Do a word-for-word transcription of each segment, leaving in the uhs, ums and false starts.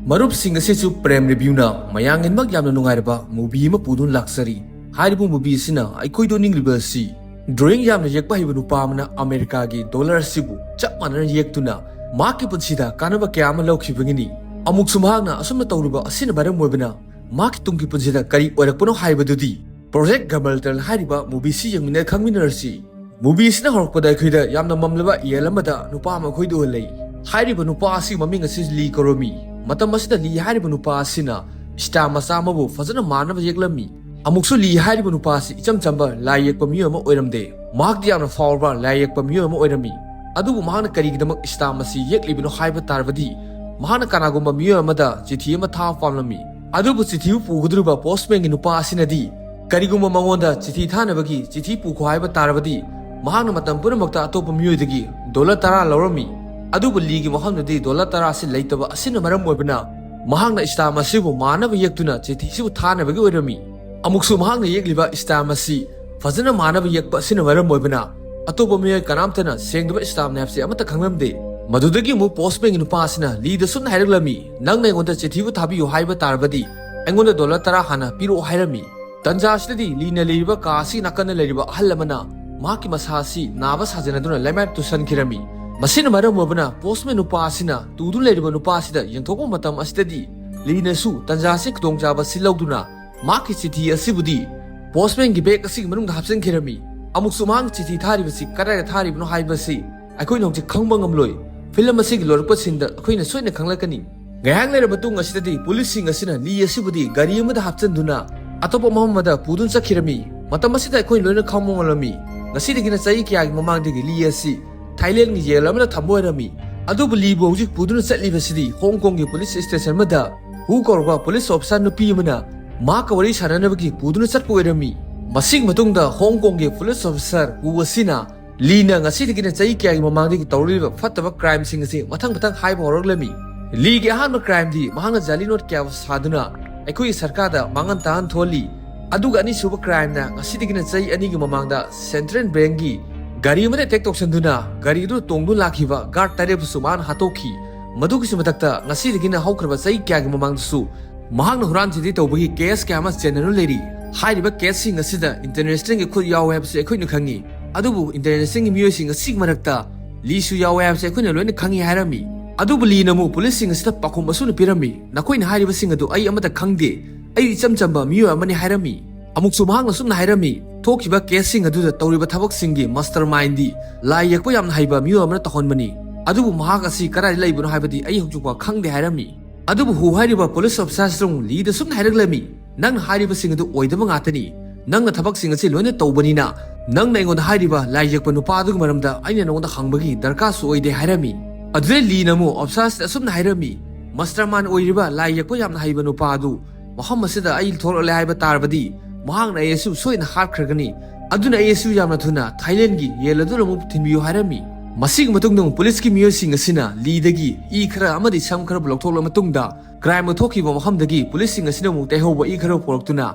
ꯃꯔꯨꯞꯁꯤꯡ, ꯑꯁꯤꯁꯨ ꯄ꯭ꯔꯦꯝ ꯔꯤꯚ꯭ꯌꯨꯅ ꯃꯌꯥꯡꯒꯤꯗꯃꯛ ꯌꯥꯝꯅ ꯅꯨꯡꯉꯥꯏꯔꯕ movie ꯑꯃ ꯄꯨꯗꯨꯅ ꯂꯥꯛꯆꯔꯤ꯫ ꯍꯥꯏꯔꯤꯕ movie ꯑꯁꯤꯅ ꯑꯩꯈꯣꯏꯗ ꯎꯠꯅꯤꯡꯂꯤꯕ ꯑꯁꯤ, drawing ꯌꯥꯝꯅ ꯌꯦꯛꯄ ꯍꯩꯕ ꯅꯨꯄꯥ ꯑꯃꯅ ꯑꯃꯦꯔꯤꯀꯥꯒꯤ dollar ꯑꯁꯤꯕꯨ ꯆꯞ ꯃꯥꯟꯅꯅ ꯌꯦꯛꯇꯨꯅ ꯃꯍꯥꯛꯀꯤ ꯄꯨꯟꯁꯤꯗ ꯀꯥꯟꯅꯕ ꯀꯌꯥ ꯑꯃ ꯂꯧꯈꯤꯕꯒꯤꯅꯤ꯫ ꯑꯃꯨꯛꯁꯨ ꯃꯍꯥꯛꯅ ꯑꯁꯨꯝꯅ ꯇꯧꯔꯨꯕ ꯑꯁꯤꯅ ꯃꯔꯝ ꯑꯣꯏꯕꯅ ꯃꯍꯥꯛꯀꯤ ꯇꯨꯡꯒꯤ ꯄꯨꯟꯁꯤꯗ ꯀꯔꯤ ꯑꯣꯏꯔꯛꯄꯅꯣ ꯍꯥꯏꯕꯗꯨꯗꯤ Project Gamaltal ꯍꯥꯏꯔꯤꯕ movie ꯑꯁꯤ ꯌꯦꯡꯃꯤꯟꯅ ꯈꯪꯃꯤꯟꯅꯔꯁꯤ꯫ Movie ꯑꯁꯤꯅ ꯍꯧꯔꯛꯄꯗ ꯑꯩꯈꯣꯏꯗ ꯌꯥꯝꯅ ꯃꯝꯂꯕ ꯌꯦꯜ ꯑꯃꯗ ꯅꯨꯄꯥ ꯑꯃ ꯑꯩꯈꯣꯏꯗ ꯎꯍꯜꯂꯤ꯫ ꯍꯥꯏꯔꯤꯕ ꯅꯨꯄꯥ ꯑꯁꯤ ꯃꯃꯤꯡ ꯑꯁꯤ ꯂꯤ ꯀꯧꯔꯝꯃꯤ꯫ ꯃꯇꯝ ꯑꯁꯤꯗ ꯂꯤ ꯍꯥꯏꯔꯤꯕ ꯅꯨꯄꯥ ꯑꯁꯤꯅ star ꯃꯆꯥ ꯑꯃꯕꯨ ꯐꯖꯅ ꯃꯥꯟꯅꯕ ꯌꯦꯛꯂꯝꯃꯤ꯫ ꯑꯃꯨꯛꯁꯨ ꯂꯤ ꯍꯥꯏꯔꯤꯕ ꯅꯨꯄꯥ ꯑꯁꯤ ꯏꯆꯝ ꯆꯝꯕ ꯂꯥꯏ ꯌꯦꯛꯄ ꯃꯤꯑꯣꯏ ꯑꯃ ꯑꯣꯏꯔꯝꯗꯦ꯫ ꯃꯍꯥꯛꯇꯤ ꯌꯥꯝꯅ ꯐꯥꯎꯔꯕ ꯂꯥꯏ ꯌꯦꯛꯄ ꯃꯤꯑꯣꯏ ꯑꯃ ꯑꯣꯏꯔꯝꯃꯤ꯫ ꯑꯗꯨꯕꯨ ꯃꯍꯥꯛꯅ ꯀꯔꯤꯒꯤꯗꯃꯛ star ꯑꯁꯤ ꯌꯦꯛꯂꯤꯕꯅꯣ ꯍꯥꯏꯕ ꯇꯥꯔꯕꯗꯤ, ꯃꯍꯥꯛꯅ ꯀꯅꯥꯒꯨꯝꯕ ꯃꯤꯑꯣꯏ ꯑꯃꯗ ꯆꯤꯊꯤ ꯑꯃ ꯊꯥꯕ ꯄꯥꯝꯂꯝꯃꯤ꯫ ꯑꯗꯨꯕꯨ ꯆꯤꯊꯤꯕꯨ ꯄꯨꯒꯗꯧꯔꯤꯕ postmanꯒꯤ ꯅꯨꯄꯥ ꯑꯁꯤꯅꯗꯤ ꯀꯔꯤꯒꯨꯝꯕ ꯃꯉꯣꯟꯗ ꯆꯤꯊꯤ ꯊꯥꯅꯕꯒꯤ ꯆꯤꯊꯤ ꯄꯨꯈꯣ ꯍꯥꯏꯕ ꯇꯥꯔꯕꯗꯤ, ꯃꯍꯥꯛꯅ ꯃꯇꯝ ꯄꯨꯝꯅꯃꯛꯇ ꯑꯇꯣꯞꯄ ꯃꯤꯑꯣꯏꯗꯒꯤ dollar ꯇꯔꯥ ꯂꯧꯔꯝꯃꯤ꯫ ꯑꯗꯨꯕꯨ ꯂꯤꯒꯤ ꯃꯐꯝꯗꯗꯤ dollar ꯇꯔꯥ ꯑꯁꯤ ꯂꯩꯇꯕ ꯑꯁꯤꯅ ꯃꯔꯝ ꯑꯣꯏꯕꯅ, ꯃꯍꯥꯛꯅ star ꯑꯁꯤꯕꯨ ꯃꯥꯟꯅꯕ ꯌꯦꯛꯇꯨꯅ ꯆꯤꯊꯤꯁꯤꯕꯨ ꯊꯥꯅꯕꯒꯤ ꯑꯣꯏꯔꯝꯃꯤ꯫ ꯑꯃꯨꯛꯁꯨ ꯃꯍꯥꯛꯅ ꯌꯦꯛꯂꯤꯕ star ꯑꯁꯤ ꯐꯖꯅ ꯃꯥꯟꯅꯕ ꯌꯦꯛꯄ ꯑꯁꯤꯅ ꯃꯔꯝ ꯑꯣꯏꯕꯅ, ꯑꯇꯣꯞꯄ ꯃꯤꯑꯣꯏ ꯀꯅꯥꯝꯇꯅ ꯁꯦꯡꯗꯕ star ꯍꯥꯏꯕꯁꯤ ꯑꯃꯠꯇ ꯈꯪꯂꯝꯗꯦ꯫ ꯃꯗꯨꯗꯒꯤ ꯑꯃꯨꯛ postmanꯒꯤ ꯅꯨꯄꯥ ꯑꯁꯤꯅ ꯂꯤꯗ ꯁꯨꯝꯅ ꯍꯥꯏꯔꯛꯂꯝꯃꯤ, "ꯅꯪꯅ ꯑꯩꯉꯣꯟꯗ ꯆꯤꯊꯤꯕꯨ ꯊꯥꯕꯤꯌꯨ ꯍꯥꯏꯕ ꯇꯥꯔꯕꯗꯤ, ꯑꯩꯉꯣꯟꯗ dollar ꯇꯔꯥ ꯍꯥꯟꯅ ꯄꯤꯔꯛꯑꯣ" ꯍꯥꯏꯔꯝꯃꯤ꯫ ꯇꯟꯖꯥ ꯑꯁꯤꯗꯗꯤ ꯂꯤꯅ ꯂꯩꯔꯤꯕ ꯀꯥ ꯑꯁꯤꯒꯤ ꯅꯥꯀꯟꯗ ꯂꯩꯔꯤꯕ ꯑꯍꯜ ꯑꯃꯅ ꯃꯍꯥꯛꯀꯤ ꯃꯁꯥ ꯑꯁꯤ ꯅꯥꯕ ꯁꯥꯖꯅꯗꯨꯅ ꯂꯩꯃꯥꯏ ꯇꯨꯁꯟꯈꯤꯔꯝꯃꯤ꯫ ꯃꯁꯤꯅ ꯃꯔꯝ ꯑꯣꯏꯕꯅ, postman ꯅꯨꯄꯥ ꯑꯁꯤꯅ ꯇꯨꯗꯨꯅ ꯂꯩꯔꯤꯕ ꯅꯨꯄꯥ ꯑꯁꯤꯗ ꯌꯦꯡꯊꯣꯛꯄ ꯃꯇꯝ ꯑꯁꯤꯗꯗꯤ, ꯂꯤꯅꯁꯨ ꯇꯟꯖꯥ ꯑꯁꯤ ꯈꯨꯗꯣꯡꯆꯥꯕ ꯑꯁꯤ ꯂꯧꯗꯨꯅ ꯃꯍꯥꯛꯀꯤ ꯆꯤꯊꯤ ꯑꯁꯤꯕꯨꯗꯤ postmanꯒꯤ bag ꯑꯁꯤꯒꯤ ꯃꯅꯨꯡꯗ ꯍꯥꯞꯆꯤꯟꯈꯤꯔꯝꯃꯤ꯫ ꯑꯃꯨꯛꯁꯨ ꯃꯍꯥꯛꯅ ꯆꯤꯊꯤ ꯊꯥꯔꯤꯕꯁꯤ ꯀꯗꯥꯏꯗ ꯊꯥꯔꯤꯕꯅꯣ ꯍꯥꯏꯕꯁꯤ ꯑꯩꯈꯣꯏꯅ ꯍꯧꯖꯤꯛ ꯈꯪꯕ ꯉꯝꯂꯣꯏ꯫ Film ꯑꯁꯤꯒꯤ ꯂꯣꯏꯔꯛꯄ sceneꯗ ꯑꯩꯈꯣꯏꯅ ꯁꯣꯏꯅ ꯈꯪꯂꯛꯀꯅꯤ꯫ ꯉꯥꯏꯍꯥꯛ ꯂꯩꯔꯕ ꯃꯇꯨꯡ ꯑꯁꯤꯗꯗꯤ policeꯁꯤꯡ ꯑꯁꯤꯅ ꯂꯤ ꯑꯁꯤꯕꯨꯗꯤ ꯒꯥꯔꯤ ꯑꯃꯗ ꯍꯥꯞꯆꯤꯟꯗꯨꯅ ꯑꯇꯣꯞꯄ ꯃꯐꯝ ꯑꯃꯗ ꯄꯨꯗꯨꯅ ꯆꯠꯈꯤꯔꯝꯃꯤ꯫ ꯃꯇꯝ ꯑꯁꯤꯗ ꯑꯩꯈꯣꯏ ꯂꯣꯏꯅ ꯈꯪꯕ ꯉꯝꯂꯝꯃꯤ꯫ ꯉꯁꯤꯗꯒꯤꯅ ꯆꯍꯤ ꯀꯌꯥꯒꯤ ꯃꯃꯥꯡꯗꯒꯤ ꯂꯤ ꯑꯁꯤ Thailandꯒꯤ ꯖꯦꯜ ꯑꯃꯗ ꯊꯝꯕ ꯑꯣꯏꯔꯝꯃꯤ꯫ ꯑꯗꯨꯕꯨ ꯂꯤꯕꯨ ꯍꯧꯖꯤꯛ ꯄꯨꯗꯨꯅ ꯆꯠꯂꯤꯕꯁꯤꯗꯤ Hong Kongꯒꯤ police station ꯑꯃꯗ ꯍꯨ ꯀꯧꯔꯕ police officer ꯅꯨꯄꯤ ꯑꯃꯅ ꯃꯍꯥꯛꯀ ꯋꯥꯔꯤ ꯁꯥꯟꯅꯅꯕꯒꯤ ꯄꯨꯗꯨꯅ ꯆꯠꯄ ꯑꯣꯏꯔꯝꯃꯤ꯫ ꯃꯁꯤꯒꯤ ꯃꯇꯨꯡꯗ Hong Kongꯒꯤ police officer ꯍꯨ ꯑꯁꯤꯅ ꯂꯤꯅ ꯉꯁꯤꯗꯒꯤꯅ ꯆꯍꯤ ꯀꯌꯥꯒꯤ ꯃꯃꯥꯡꯗꯒꯤ ꯇꯧꯔꯛꯂꯤꯕ ꯐꯠꯇꯕ crimeꯁꯤꯡ ꯑꯁꯤ ꯃꯊꯪ ꯃꯊꯪ ꯍꯥꯏꯕ ꯍꯧꯔꯛꯂꯝꯃꯤ꯫ ꯂꯤꯒꯤ ꯑꯍꯥꯟꯕ crimeꯗꯤ ꯃꯍꯥꯛꯅ ꯖꯥꯂꯤ note ꯀꯌꯥ ꯁꯥꯗꯨꯅ ꯑꯩꯈꯣꯏꯒꯤ ꯁꯔꯀꯥꯔꯗ ꯃꯥꯡꯍꯟ ꯇꯥꯍꯟ ꯊꯣꯛꯍꯜꯂꯤ꯫ ꯑꯗꯨꯒ ꯑꯅꯤꯁꯨꯕ crimeꯅ ꯉꯁꯤꯗꯒꯤꯅ ꯆꯍꯤ ꯑꯅꯤꯒꯤ ꯃꯃꯥꯡꯗ Central Bankꯒꯤ ꯒꯥꯔꯤ ꯑꯃꯗ attack ꯇꯧꯁꯟꯗꯨꯅ ꯒꯥꯔꯤ ꯑꯗꯨ ꯇꯣꯡꯗꯨꯅ ꯂꯥꯛꯈꯤꯕ guard ꯇꯔꯦꯠꯄꯨꯁꯨ ꯃꯥꯅ ꯍꯥꯠꯇꯣꯛꯈꯤ꯫ ꯃꯗꯨꯒꯤꯁꯨ ꯃꯊꯛꯇ ꯉꯁꯤꯗꯒꯤꯅ ꯍꯧꯈ꯭ꯔꯕ ꯆꯍꯤ ꯀꯌꯥꯒꯤ ꯃꯃꯥꯡꯗꯁꯨ ꯃꯍꯥꯛꯅ ꯍꯨꯔꯥꯟ ꯆꯤꯟꯊꯤ ꯇꯧꯕꯒꯤ ꯀꯦꯁ ꯀꯌꯥ ꯑꯃ ꯆꯦꯟꯅꯗꯨꯅ ꯂꯩꯔꯤ꯫ ꯍꯥꯏꯔꯤꯕ ꯀꯦꯁꯁꯤꯡ ꯑꯁꯤꯗ ꯏꯟꯇꯔꯅꯦꯁꯅꯦꯜꯒꯤ ꯈꯨꯠ ꯌꯥꯎꯋꯦ ꯍꯥꯏꯕꯁꯤ ꯑꯩꯈꯣꯏꯅ ꯈꯪꯉꯤ꯫ ꯑꯗꯨꯕꯨ ꯏꯟꯇꯔꯅꯦꯁꯅꯦꯜꯒꯤ ꯃꯤꯑꯣꯏꯁꯤꯡ ꯑꯁꯤꯒꯤ ꯃꯔꯛꯇ ꯂꯤꯁꯨ ꯌꯥꯎꯋꯦ ꯍꯥꯏꯕꯁꯤ ꯑꯩꯈꯣꯏꯅ ꯂꯣꯏꯅ ꯈꯪꯉꯤ ꯍꯥꯏꯔꯝꯃꯤ꯫ ꯑꯗꯨꯕꯨ ꯂꯤꯅ ꯑꯃꯨꯛ ꯄꯨꯂꯤꯁꯁꯤꯡ ꯑꯁꯤꯗ ꯄꯥꯎꯈꯨꯝ ꯑꯁꯨꯝꯅ ꯄꯤꯔꯝꯃꯤ, "ꯅꯈꯣꯏꯅ ꯍꯥꯏꯔꯤꯕꯁꯤꯡ ꯑꯗꯨ ꯑꯩ ꯑꯃꯠꯇ ꯈꯪꯗꯦ꯫ ꯑꯩ ꯏꯆꯝ ꯆꯝꯕ ꯃꯤꯑꯣꯏ ꯑꯃꯅꯤ" ꯍꯥꯏꯔꯝꯃꯤ꯫ ꯑꯃꯨꯛꯁꯨ ꯃꯍꯥꯛꯅ ꯑꯁꯨꯝꯅ ꯍꯥꯏꯔꯝꯃꯤ, "ꯊꯣꯛꯈꯤꯕ ꯀꯦꯁꯁꯤꯡ ꯑꯗꯨꯗ ꯇꯧꯔꯤꯕ ꯊꯕꯛꯁꯤꯡꯒꯤ ꯃꯥꯁꯇꯔ ꯃꯥꯏꯟꯗꯤ ꯂꯥꯏ ꯌꯦꯛꯄ ꯌꯥꯝꯅ ꯍꯩꯕ ꯃꯤꯑꯣꯏ ꯑꯃꯅ ꯇꯧꯍꯟꯕꯅꯤ꯫ ꯑꯗꯨꯕꯨ ꯃꯍꯥꯛ ꯑꯁꯤ ꯀꯗꯥꯏꯗ ꯂꯩꯕꯅꯣ ꯍꯥꯏꯕꯗꯤ ꯑꯩ ꯍꯧꯖꯤꯛꯐꯥꯎ ꯈꯪꯗꯦ" ꯍꯥꯏꯔꯝꯃꯤ꯫ ꯑꯗꯨꯕꯨ ꯍꯨ ꯍꯥꯏꯔꯤꯕ ꯄꯨꯂꯤꯁ ꯑꯣꯐꯤꯁꯥꯔꯁꯤꯅ ꯑꯃꯨꯛ ꯂꯤꯗ ꯑꯁꯨꯝꯅ ꯍꯥꯏꯔꯛꯂꯝꯃꯤ, "ꯅꯪꯅ ꯍꯥꯏꯔꯤꯕꯁꯤꯡ ꯑꯗꯨ ꯑꯣꯏꯗꯕ ꯉꯥꯛꯇꯅꯤ꯫ ꯅꯪꯅ ꯊꯕꯛꯁꯤꯡ ꯑꯁꯤ ꯂꯣꯏꯅ ꯇꯧꯕꯅꯤꯅ ꯅꯪꯅ ꯑꯩꯉꯣꯟꯗ ꯍꯥꯏꯔꯤꯕ ꯂꯥꯏ ꯌꯦꯛꯄ ꯅꯨꯄꯥ ꯑꯗꯨꯒꯤ ꯃꯔꯝꯗ ꯑꯩꯅ ꯅꯉꯣꯟꯗ ꯍꯪꯕꯒꯤ ꯗꯔꯀꯥꯔꯁꯨ ꯑꯣꯏꯗꯦ" ꯍꯥꯏꯔꯝꯃꯤ꯫ ꯑꯗꯨꯗꯩ ꯂꯤꯅ ꯑꯃꯨꯛ ꯑꯣꯐꯤꯁꯥꯔꯁꯤꯗ ꯑꯁꯨꯝꯅ ꯍꯥꯏꯔꯝꯃꯤ, "ꯃꯥꯁꯇꯔ ꯃꯥꯏꯟ ꯑꯣꯏꯔꯤꯕ ꯂꯥꯏ ꯌꯦꯛꯄ ꯌꯥꯝꯅ ꯍꯩꯕ ꯅꯨꯄꯥ ꯑꯗꯨ ꯃꯐꯝ ꯑꯁꯤꯗ ꯑꯩ ꯊꯣꯛꯂꯛꯂꯦ ꯍꯥꯏꯕ ꯇꯥꯔꯕꯗꯤ ꯃꯍꯥꯛꯅ ꯑꯩ ꯑꯁꯤꯕꯨ ꯁꯣꯏꯗꯅ ꯍꯥꯠꯈ꯭ꯔꯒꯅꯤ꯫ ꯑꯗꯨꯅ ꯑꯩ ꯑꯁꯤꯕꯨ ꯌꯥꯝꯅ ꯊꯨꯅ ꯊꯥꯏꯂꯦꯟꯒꯤ ꯌꯦꯜ ꯑꯗꯨꯗ ꯑꯃꯨꯛ ꯊꯤꯟꯕꯤꯌꯨ" ꯍꯥꯏꯔꯝꯃꯤ꯫ ꯃꯁꯤꯒꯤ ꯃꯇꯨꯡꯗ ꯑꯃꯨꯛ ꯄꯨꯂꯤꯁꯀꯤ ꯃꯤꯑꯣꯏꯁꯤꯡ ꯑꯁꯤꯅ ꯂꯤꯗꯒꯤ ꯏ ꯈꯔ ꯑꯃꯗꯤ ꯁꯝ ꯈꯔꯕꯨ ꯂꯧꯊꯣꯛꯂꯕ ꯃꯇꯨꯡꯗ ꯀ꯭ꯔꯥꯏꯝ ꯊꯣꯛꯈꯤꯕ ꯃꯐꯝꯗꯒꯤ ꯄꯨꯂꯤꯁꯁꯤꯡ ꯑꯁꯤꯅ ꯑꯃꯨꯛ ꯇꯩꯍꯧꯕ ꯏ ꯈꯔ ꯄꯨꯔꯛꯇꯨꯅ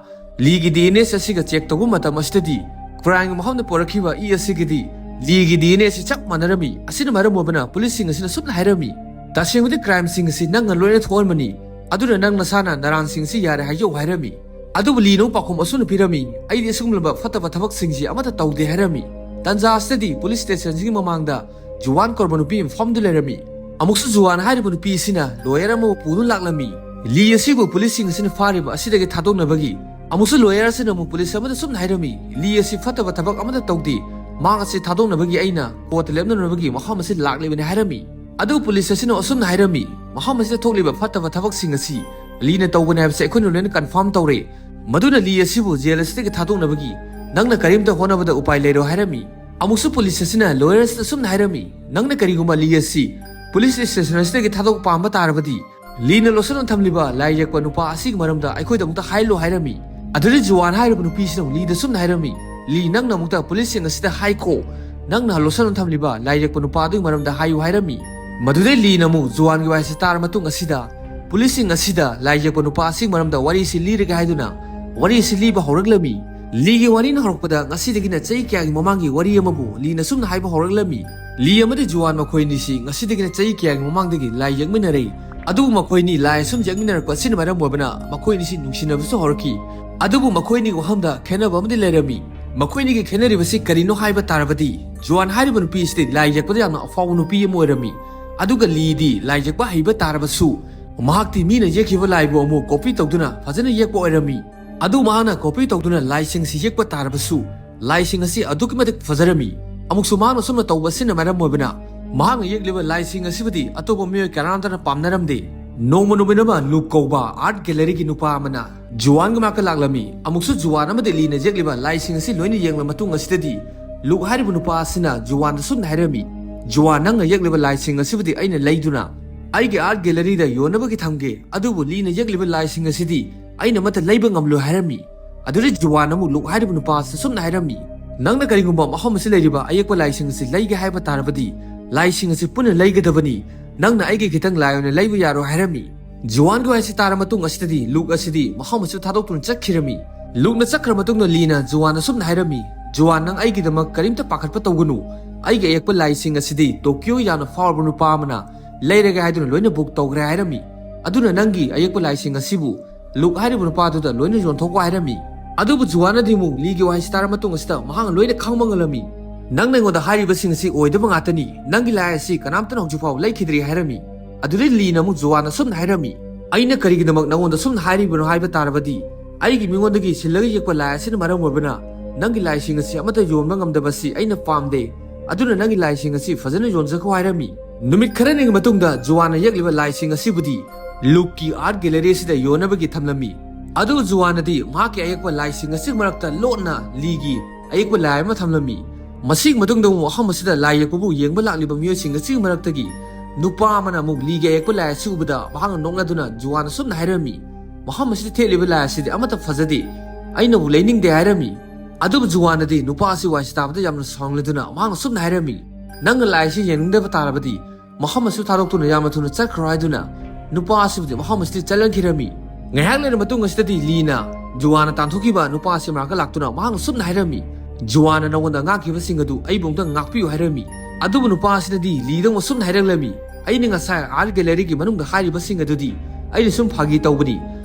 ꯂꯤꯒꯤ ꯗꯤ ꯑꯦꯟ ꯑꯦꯁ ꯑꯁꯤꯒ ꯆꯦꯛ ꯇꯧꯕ ꯃꯇꯝ ꯑꯁꯤꯗꯗꯤ ꯀ꯭ꯔꯥꯏꯝꯒꯤ ꯃꯐꯝꯗ ꯄꯨꯔꯛꯈꯤꯕ ꯏ ꯑꯁꯤꯒꯗꯤ ꯂꯤꯒꯤ ꯗꯤ ꯑꯦꯟ ꯑꯦ ꯑꯁꯤ ꯆꯞ ꯃꯥꯟꯅꯔꯝꯃꯤ꯫ ꯑꯁꯤꯅ ꯃꯔꯝ ꯑꯣꯏꯕꯅ ꯄꯨꯂꯤꯁꯁꯤꯡ ꯑꯁꯤꯅ ꯑꯁꯨꯝꯅ ꯍꯥꯏꯔꯝꯃꯤ, "ꯇꯁꯦꯡꯕꯗꯤ ꯀ꯭ꯔꯥꯏꯝꯁꯤꯡ ꯑꯁꯤ ꯅꯪꯅ ꯂꯣꯏꯅ ꯊꯣꯛꯍꯟꯕꯅꯤ꯫ ꯑꯗꯨꯅ ꯅꯪ ꯅꯁꯥꯅ ꯅꯔꯥꯟꯁꯤꯡ ꯑꯁꯤ ꯌꯥꯔꯦ ꯍꯥꯏꯖꯧ" ꯍꯥꯏꯔꯝꯃꯤ꯫ ꯑꯗꯨꯕꯨ ꯂꯤꯅ ꯑꯃꯨꯛ ꯄꯥꯎꯈꯨꯝ ꯑꯁꯨꯝꯅ ꯄꯤꯔꯝꯃꯤ, "ꯑꯩꯗꯤ ꯑꯁꯤꯒꯨꯝꯂꯕ ꯐꯠꯇꯕ ꯊꯕꯛꯁꯤꯡꯁꯤ ꯑꯃꯠꯇ ꯇꯧꯗꯦ" ꯍꯥꯏꯔꯝꯃꯤ꯫ ꯇꯟꯖꯥ ꯑꯁꯤꯗꯗꯤ ꯄꯨꯂꯤꯁ ꯁ꯭ꯇꯦꯁꯟꯁꯤꯒꯤ ꯃꯃꯥꯡꯗ ꯖꯨꯋꯥꯟ ꯀꯧꯔꯕ ꯅꯨꯄꯤ ꯑꯃ ꯐꯝꯗꯨꯅ ꯂꯩꯔꯝꯃꯤ꯫ ꯑꯃꯨꯛꯁꯨ ꯖꯨꯋꯥꯟ ꯍꯥꯏꯔꯤꯕ ꯅꯨꯄꯤ ꯑꯁꯤꯅ ꯂꯣꯌꯔ ꯑꯃꯕꯨ ꯄꯨꯗꯨꯅ ꯂꯥꯛꯂꯝꯃꯤ꯫ ꯂꯤ ꯑꯁꯤꯕꯨ ꯄꯨꯂꯤꯁꯁꯤꯡ ꯑꯁꯤꯅ ꯐꯥꯔꯤꯕ ꯑꯁꯤꯗꯒꯤ ꯊꯥꯗꯣꯛꯅꯕꯒꯤ꯫ ꯑꯃꯨꯛꯁꯨ ꯂꯣꯌꯔ ꯑꯁꯤꯅ ꯑꯃꯨꯛ ꯄꯨꯂꯤꯁ ꯑꯃꯗ ꯁꯨꯝꯅ ꯍꯥꯏꯔꯝꯃꯤ, "ꯂꯤ ꯑꯁꯤ ꯐꯠꯇꯕ ꯊꯕꯛ ꯑꯃꯠꯇ ꯇꯧꯗꯦ꯫ ꯃꯍꯥꯛ ꯑꯁꯤ ꯊꯥꯗꯣꯛꯅꯕꯒꯤ ꯑꯩꯅ ꯀꯣꯔꯠꯇ ꯂꯦꯞꯅꯅꯕꯒꯤ ꯃꯐꯝ ꯑꯁꯤ ꯂꯥꯛꯂꯤꯕꯅꯤ" ꯍꯥꯏꯔꯝꯃꯤ꯫ ꯑꯗꯨ ꯄꯨꯂꯤꯁ ꯑꯁꯤꯅ ꯑꯁꯨꯝꯅ ꯍꯥꯏꯔꯝꯃꯤ, "ꯃꯐꯝ ꯑꯁꯤꯗ ꯊꯣꯛꯂꯤꯕ ꯐꯠꯇꯕ ꯊꯕꯛꯁꯤꯡ ꯑꯁꯤ ꯂꯤꯅ ꯇꯧꯕꯅꯤ ꯍꯥꯏꯕꯁꯤ ꯑꯩꯈꯣꯏꯅ ꯂꯣꯏꯅ ꯀꯟꯐꯥꯔꯝ ꯇꯧꯔꯦ꯫ ꯃꯗꯨꯅ ꯂꯤ ꯑꯁꯤꯕꯨ ꯖꯦꯜ ꯑꯁꯤꯗꯒꯤ ꯊꯥꯗꯣꯛꯅꯕꯒꯤ ꯅꯪꯅ ꯀꯔꯤꯝꯇ ꯍꯣꯠꯅꯕꯗ ꯎꯄꯥꯏ ꯂꯩꯔꯣꯏ" ꯍꯥꯏꯔꯝꯃꯤ꯫ ꯑꯃꯨꯛꯁꯨ ꯄꯨꯂꯤꯁ ꯑꯁꯤꯅ ꯂꯣꯌꯔ ꯑꯁꯤꯗ ꯑꯁꯨꯝꯅ ꯍꯥꯏꯔꯝꯃꯤ, "ꯅꯪꯅ ꯀꯔꯤꯒꯨꯝꯕ ꯂꯤ ꯑꯁꯤ ꯄꯨꯂꯤꯁ ꯁ꯭ꯇꯦꯁꯟ ꯑꯁꯤꯗꯒꯤ ꯊꯥꯗꯣꯛꯄ ꯄꯥꯝꯕ ꯇꯥꯔꯕꯗꯤ ꯂꯤꯅ ꯂꯣꯠꯁꯤꯟꯅ ꯊꯝꯂꯤꯕ ꯂꯥꯏ ꯌꯦꯛꯄ ꯅꯨꯄꯥ ꯑꯁꯤꯒꯤ ꯃꯔꯝꯗ ꯑꯩꯈꯣꯏꯗ ꯑꯃꯨꯛꯇ ꯍꯥꯏꯂꯣ" ꯍꯥꯏꯔꯝꯃꯤ꯫ ꯑꯗꯨꯗꯤ ꯖꯨꯋꯥꯟ ꯍꯥꯏꯔꯤꯕ ꯅꯨꯄꯤꯁꯤꯅ ꯑꯃꯨꯛ ꯂꯤꯗ ꯑꯁꯨꯝꯅ ꯍꯥꯏꯔꯝꯃꯤ, "ꯂꯤ, ꯅꯪꯅ ꯑꯃꯨꯛꯇ ꯄꯨꯂꯤꯁꯁꯤꯡ ꯑꯁꯤꯗ ꯍꯥꯏꯈꯣ, ꯅꯪꯅ ꯂꯣꯠꯁꯤꯟꯅ ꯊꯝꯂꯤꯕ ꯂꯥꯏ ꯌꯦꯛꯄ ꯅꯨꯄꯥ ꯑꯗꯨꯒꯤ ꯃꯔꯝꯗ ꯍꯥꯏꯌꯨ" ꯍꯥꯏꯔꯝꯃꯤ꯫ ꯃꯗꯨꯗꯩ ꯂꯤꯅ ꯑꯃꯨꯛ ꯖꯨꯋꯥꯟꯒꯤ ꯋꯥꯍꯩꯁꯤ ꯇꯥꯔ ꯃꯇꯨꯡ ꯑꯁꯤꯗ ꯄꯨꯂꯤꯁꯁꯤꯡ ꯑꯁꯤꯗ ꯂꯥꯏ ꯌꯦꯛꯄ ꯅꯨꯄꯥ ꯑꯁꯤꯒꯤ ꯃꯔꯝꯗ ꯋꯥꯔꯤꯁꯤ ꯂꯤꯔꯒꯦ ꯍꯥꯏꯗꯨꯅ ꯋꯥꯔꯤꯁꯤ ꯂꯤꯕ ꯍꯧꯔꯛꯂꯝꯃꯤ꯫ ꯂꯤꯒꯤ ꯋꯥꯔꯤꯅ ꯍꯧꯔꯛꯄꯗ ꯉꯁꯤꯗꯒꯤꯅ ꯆꯍꯤ ꯀꯌꯥꯒꯤ ꯃꯃꯥꯡꯒꯤ ꯋꯥꯔꯤ ꯑꯃꯕꯨ ꯂꯤꯅ ꯁꯨꯝꯅ ꯍꯥꯏꯕ ꯍꯧꯔꯛꯂꯝꯃꯤ꯫ ꯂꯤ ꯑꯃꯗꯤ ꯖꯨꯋꯥꯟ ꯃꯈꯣꯏ ꯑꯅꯤꯁꯤ ꯉꯁꯤꯗꯒꯤꯅ ꯆꯍꯤ ꯀꯌꯥꯒꯤ ꯃꯃꯥꯡꯗꯒꯤ ꯂꯥꯏ ꯌꯦꯛꯃꯤꯟꯅꯔꯛꯏ꯫ ꯑꯗꯨꯕꯨ ꯃꯈꯣꯏ ꯑꯅꯤ ꯂꯥꯏ ꯑꯁꯨꯝ ꯌꯦꯛꯃꯤꯟꯅꯔꯛꯄ ꯑꯁꯤꯅ ꯃꯔꯝ ꯑꯣꯏꯕꯅ ꯃꯈꯣꯏ ꯑꯅꯤꯁꯤ ꯅꯨꯡꯁꯤꯅꯕꯁꯨ ꯍꯧꯔꯛꯈꯤ꯫ ꯑꯗꯨꯕꯨ ꯃꯈꯣꯏ ꯑꯅꯤꯒꯤ ꯋꯥꯐꯝꯗ ꯈꯦꯠꯅꯕ ꯑꯃꯗꯤ ꯂꯩꯔꯝꯃꯤ꯫ ꯃꯈꯣꯏ ꯑꯅꯤꯒꯤ ꯈꯦꯠꯅꯔꯤꯕꯁꯤ ꯀꯔꯤꯅꯣ ꯍꯥꯏꯕ ꯇꯥꯔꯕꯗꯤ, ꯖꯨꯋꯥꯟ ꯍꯥꯏꯔꯤꯕ ꯅꯨꯄꯤ ꯑꯁꯤꯗꯤ ꯂꯥꯏ ꯌꯦꯛꯄꯗ ꯌꯥꯝꯅ ꯑꯐꯥꯎꯕ ꯅꯨꯄꯤ ꯑꯃ ꯑꯣꯏꯔꯝꯃꯤ꯫ ꯑꯗꯨꯒ ꯂꯤꯗꯤ ꯂꯥꯏ ꯌꯦꯛꯄ ꯍꯩꯕ ꯇꯥꯔꯕꯁꯨ, ꯃꯍꯥꯛꯇꯤ ꯃꯤꯅ ꯌꯦꯛꯈꯤꯕ ꯂꯥꯏꯕꯨ ꯑꯃꯨꯛ ꯀꯣꯄꯤ ꯇꯧꯗꯨꯅ ꯐꯖꯅ ꯌꯦꯛꯄ ꯑꯣꯏꯔꯝꯃꯤ꯫ ꯑꯗꯨ ꯃꯍꯥꯛꯅ ꯀꯣꯄꯤ ꯇꯧꯗꯨꯅ ꯂꯥꯏꯁꯤꯡꯁꯤ ꯌꯦꯛꯄ ꯇꯥꯔꯕꯁꯨ, ꯂꯥꯏꯁꯤꯡ ꯑꯁꯤ ꯑꯗꯨꯛꯀꯤ ꯃꯇꯤꯛ ꯐꯖꯔꯝꯃꯤ꯫ ꯑꯃꯨꯛꯁꯨ ꯃꯍꯥꯛꯅ ꯑꯁꯨꯝꯅ ꯇꯧꯕ ꯑꯁꯤꯅ ꯃꯔꯝ ꯑꯣꯏꯕꯅ, ꯃꯍꯥꯛꯅ ꯌꯦꯛꯂꯤꯕ ꯂꯥꯏꯁꯤꯡ ꯑꯁꯤꯕꯨꯗꯤ ꯑꯇꯣꯞꯄ ꯃꯤꯑꯣꯏ ꯀꯅꯥꯝꯇꯅ ꯄꯥꯝꯅꯔꯝꯗꯦ꯫ ꯅꯣꯡꯃ ꯅꯨꯃꯤꯠ ꯑꯃ ꯂꯨꯛ ꯀꯧꯕ ꯑꯥꯔꯠ ꯒꯦꯂꯔꯤꯒꯤ ꯅꯨꯄꯥ ꯑꯃꯅ ꯖꯨꯋꯥꯟꯒꯤ ꯃꯅꯥꯛꯇ ꯂꯥꯛꯂꯝꯃꯤ꯫ ꯑꯃꯨꯛꯁꯨ ꯖꯨꯋꯥꯟ ꯑꯃꯗꯤ ꯂꯤꯅ ꯌꯦꯛꯂꯤꯕ ꯂꯥꯏꯁꯤꯡ ꯑꯁꯤ ꯂꯣꯏꯅ ꯌꯦꯡꯂꯕ ꯃꯇꯨꯡ ꯑꯁꯤꯗꯗꯤ, ꯂꯨꯛ ꯍꯥꯏꯔꯤꯕ ꯅꯨꯄꯥ ꯑꯁꯤꯅ ꯖꯨꯋꯥꯟꯗ ꯁꯨꯝꯅ ꯍꯥꯏꯔꯝꯃꯤ, "ꯖꯨꯋꯥꯟ, ꯅꯪꯅ ꯌꯦꯛꯂꯤꯕ ꯂꯥꯏꯁꯤꯡ ꯑꯁꯤꯕꯨꯗꯤ ꯑꯩꯅ ꯂꯩꯗꯨꯅ ꯑꯩꯒꯤ ꯑꯥꯔꯠ ꯒꯦꯂꯔꯤꯗ ꯌꯣꯟꯅꯕꯒꯤ ꯊꯝꯒꯦ, ꯑꯗꯨꯕꯨ ꯂꯤꯅ ꯌꯦꯛꯂꯤꯕ ꯂꯥꯏꯁꯤꯡ ꯑꯁꯤꯗꯤ ꯑꯩꯅ ꯑꯃꯠꯇ ꯂꯩꯕ ꯉꯝꯂꯣꯏ" ꯍꯥꯏꯔꯝꯃꯤ꯫ ꯑꯗꯨꯗ ꯖꯨꯋꯥꯟ ꯑꯃꯨꯛ ꯂꯨꯛ ꯍꯥꯏꯔꯤꯕ ꯅꯨꯄꯥ ꯑꯁꯤꯗ ꯁꯨꯝꯅ ꯍꯥꯏꯔꯝꯃꯤ, "ꯅꯪꯅ ꯀꯔꯤꯒꯨꯝꯕ ꯃꯐꯝ ꯑꯁꯤ ꯂꯩꯔꯤꯕ ꯑꯌꯦꯛꯄ ꯂꯥꯏꯁꯤꯡ ꯑꯁꯤ ꯂꯩꯒꯦ ꯍꯥꯏꯕ ꯇꯥꯔꯕꯗꯤ, ꯂꯥꯏꯁꯤꯡ ꯑꯁꯤ ꯄꯨꯟꯅ ꯂꯩꯒꯗꯕꯅꯤ꯫ ꯅꯪꯅ ꯑꯩꯒꯤ ꯈꯤꯇꯪ ꯂꯥꯏ ꯑꯣꯏꯅ ꯂꯩꯕ ꯌꯥꯔꯣꯏ" ꯍꯥꯏꯔꯝꯃꯤ꯫ ꯖꯨꯋꯥꯟꯒꯤ ꯋꯥꯍꯩꯁꯤ ꯇꯥꯔ ꯃꯇꯨꯡ ꯑꯁꯤꯗꯗꯤ ꯂꯨꯛ ꯑꯁꯤꯗꯤ ꯃꯐꯝ ꯑꯁꯤ ꯊꯥꯗꯣꯛꯇꯨꯅ ꯆꯠꯈꯤꯔꯝꯃꯤ꯫ ꯂꯨꯛꯅ ꯆꯠꯈ꯭ꯔ ꯃꯇꯨꯡꯗ ꯂꯤꯅ ꯖꯨꯋꯥꯟꯗ ꯁꯨꯝꯅ ꯍꯥꯏꯔꯝꯃꯤ, "ꯖꯨꯋꯥꯟ, ꯅꯪ ꯑꯩꯒꯤꯗꯃꯛ ꯀꯔꯤꯝꯇ ꯄꯥꯈꯠꯄ ꯇꯧꯒꯅꯨ꯫ ꯑꯩꯒꯤ ꯑꯌꯦꯛꯄ ꯂꯥꯏꯁꯤꯡ ꯑꯁꯤꯗꯤ ꯇꯣꯀꯤꯌꯣ ꯌꯥꯝꯅ ꯐꯥꯎꯔꯕ ꯅꯨꯄꯥ ꯑꯃꯅ ꯂꯩꯔꯒꯦ ꯍꯥꯏꯗꯨꯅ ꯂꯣꯏꯅ ꯕꯨꯛ ꯇꯧꯈ꯭ꯔꯦ" ꯍꯥꯏꯔꯝꯃꯤ꯫ "ꯑꯗꯨꯅ ꯅꯪꯒꯤ ꯑꯌꯦꯛꯄ ꯂꯥꯏꯁꯤꯡ ꯑꯁꯤꯕꯨ ꯂꯨꯛ ꯍꯥꯏꯔꯤꯕ ꯅꯨꯄꯥꯗꯨꯗ ꯂꯣꯏꯅ ꯌꯣꯟꯊꯣꯛꯈꯣ" ꯍꯥꯏꯔꯝꯃꯤ꯫ ꯑꯗꯨꯕꯨ ꯖꯨꯋꯥꯟꯅꯗꯤ ꯑꯃꯨꯛ ꯂꯤꯒꯤ ꯋꯥꯍꯩꯁꯤ ꯇꯥꯔ ꯃꯇꯨꯡ ꯑꯁꯤꯗ ꯃꯍꯥꯛꯅ ꯂꯣꯏꯅ ꯈꯪꯕ ꯉꯝꯂꯝꯃꯤ꯫ "ꯅꯪꯅ ꯑꯩꯉꯣꯟꯗ ꯍꯥꯏꯔꯤꯕꯁꯤꯡ ꯑꯁꯤ ꯑꯣꯏꯗꯕ ꯉꯥꯛꯇꯅꯤ꯫ ꯅꯪꯒꯤ ꯂꯥꯏ ꯑꯁꯤ ꯀꯅꯥꯝꯇꯅ ꯍꯧꯖꯤꯛꯐꯥꯎ ꯂꯩꯈꯤꯗ꯭ꯔꯤ" ꯍꯥꯏꯔꯝꯃꯤ꯫ ꯑꯗꯨꯗꯩ ꯂꯤꯅ ꯑꯃꯨꯛ ꯖꯨꯋꯥꯟꯗ ꯁꯨꯝꯅ ꯍꯥꯏꯔꯝꯃꯤ, "ꯑꯩꯅ ꯀꯔꯤꯒꯤꯗꯃꯛ ꯅꯉꯣꯟꯗ ꯁꯨꯝꯅ ꯍꯥꯏꯔꯤꯕꯅꯣ ꯍꯥꯏꯕ ꯇꯥꯔꯕꯗꯤ, ꯑꯩꯒꯤ ꯃꯤꯉꯣꯟꯗꯒꯤ ꯁꯤꯜꯂꯒ ꯌꯦꯛꯄ ꯂꯥꯏ ꯑꯁꯤꯅ ꯃꯔꯝ ꯑꯣꯏꯕꯅ ꯅꯪꯒꯤ ꯂꯥꯏꯁꯤꯡ ꯑꯁꯤ ꯑꯃꯠꯇ ꯌꯣꯟꯕ ꯉꯝꯗꯕꯁꯤ ꯑꯩꯅ ꯄꯥꯝꯗꯦ꯫ ꯑꯗꯨꯅ ꯅꯪꯒꯤ ꯂꯥꯏꯁꯤꯡ ꯑꯁꯤ ꯐꯖꯅ ꯌꯣꯟꯖꯈꯣ" ꯍꯥꯏꯔꯝꯃꯤ꯫ ꯅꯨꯃꯤꯠ ꯈꯔꯅꯤꯒꯤ ꯃꯇꯨꯡꯗ ꯖꯨꯋꯥꯟꯅ ꯌꯦꯛꯂꯤꯕ ꯂꯥꯏꯁꯤꯡ ꯑꯁꯤꯕꯨꯗꯤ ꯂꯨꯛꯀꯤ ꯑꯥꯔꯠ ꯒꯦꯂꯔꯤ ꯑꯁꯤꯗ ꯌꯣꯟꯅꯕꯒꯤ ꯊꯝꯂꯝꯃꯤ꯫ ꯑꯗꯨ ꯖꯨꯋꯥꯟꯅꯗꯤ ꯃꯍꯥꯛꯀꯤ ꯑꯌꯦꯛꯄ ꯂꯥꯏꯁꯤꯡ ꯑꯁꯤꯒꯤ ꯃꯔꯛꯇ ꯂꯣꯠꯅ ꯂꯤꯒꯤ ꯑꯌꯦꯛꯄ ꯂꯥꯏ ꯑꯃ ꯊꯝꯂꯝꯃꯤ꯫ ꯃꯁꯤꯒꯤ ꯃꯇꯨꯡꯗ ꯑꯃꯨꯛ ꯃꯐꯝ ꯑꯁꯤꯗ ꯂꯥꯏ ꯌꯦꯛꯄꯕꯨ ꯌꯦꯡꯕ ꯂꯥꯛꯂꯤꯕ ꯃꯤꯑꯣꯏꯁꯤꯡ ꯑꯁꯤꯒꯤ ꯃꯔꯛꯇꯒꯤ ꯅꯨꯄꯥ ꯑꯃꯅ ꯑꯃꯨꯛ ꯂꯤꯒꯤ ꯑꯌꯦꯛꯄ ꯂꯥꯏ ꯑꯁꯤ ꯎꯕꯗ ꯃꯍꯥꯛꯅ ꯅꯣꯛꯅꯗꯨꯅ ꯖꯨꯋꯥꯟꯗ ꯁꯨꯝꯅ ꯍꯥꯏꯔꯝꯃꯤ, "ꯃꯐꯝ ꯑꯁꯤꯗ ꯊꯦꯠꯂꯤꯕ ꯂꯥꯏ ꯑꯁꯤꯗꯤ ꯑꯃꯠꯇ ꯐꯖꯗꯦ, ꯑꯩꯅꯕꯨ ꯂꯩꯅꯤꯡꯗꯦ" ꯍꯥꯏꯔꯝꯃꯤ꯫ ꯑꯗꯨꯕꯨ ꯖꯨꯋꯥꯟꯅꯗꯤ ꯅꯨꯄꯥ ꯑꯁꯤ ꯋꯥꯏꯁꯤ ꯇꯥꯕꯗ ꯌꯥꯝꯅ ꯁꯥꯎꯅꯤꯡꯂꯗꯨꯅ ꯃꯍꯥꯛꯅ ꯁꯨꯝꯅ ꯍꯥꯏꯔꯝꯃꯤ, "ꯅꯪꯅ ꯂꯥꯏ ꯑꯁꯤ ꯌꯦꯡꯅꯤꯡꯗꯕ ꯇꯥꯔꯕꯗꯤ ꯃꯐꯝ ꯑꯁꯤ ꯊꯥꯗꯣꯛꯇꯨꯅ ꯌꯥꯝꯅ ꯊꯨꯅ ꯆꯠꯈ꯭ꯔꯣ" ꯍꯥꯏꯗꯨꯅ ꯅꯨꯄꯥ ꯑꯁꯤꯕꯨꯗꯤ ꯃꯐꯝ ꯑꯁꯤꯗ ꯆꯠꯍꯟꯈꯤꯔꯝꯃꯤ꯫ ꯉꯥꯏꯍꯥꯛ ꯂꯩꯔ ꯃꯇꯨꯡ ꯑꯁꯤꯗꯗꯤ ꯂꯤꯅ ꯖꯨꯋꯥꯟꯅ ꯇꯥꯟꯊꯣꯛꯈꯤꯕ ꯅꯨꯄꯥ ꯑꯁꯤ ꯃꯅꯥꯛꯇ ꯂꯥꯛꯇꯨꯅ ꯃꯍꯥꯛꯅ ꯁꯨꯝꯅ ꯍꯥꯏꯔꯝꯃꯤ, "ꯖꯨꯋꯥꯟꯅ ꯅꯉꯣꯟꯗ ꯉꯥꯛꯈꯤꯕꯁꯤꯡ ꯑꯗꯨ ꯑꯩꯕꯨ ꯑꯃꯨꯛꯇ ꯉꯥꯛꯄꯤꯌꯨ" ꯍꯥꯏꯔꯝꯃꯤ꯫ ꯑꯗꯨꯕꯨ ꯅꯨꯄꯥ ꯑꯁꯤꯅꯗꯤ ꯂꯤꯗ ꯑꯃꯨꯛ ꯁꯨꯝꯅ ꯍꯥꯏꯔꯛꯂꯝꯃꯤ, "ꯑꯩꯅ ꯉꯁꯥꯏ ꯑꯥꯔꯠ ꯒꯦꯂꯔꯤꯒꯤ ꯃꯅꯨꯡꯗ ꯍꯥꯏꯔꯤꯕꯁꯤꯡ ꯑꯗꯨꯗꯤ ꯑꯩꯅ ꯁꯨꯝ ꯐꯥꯒꯤ ꯇꯧꯕꯅꯤ꯫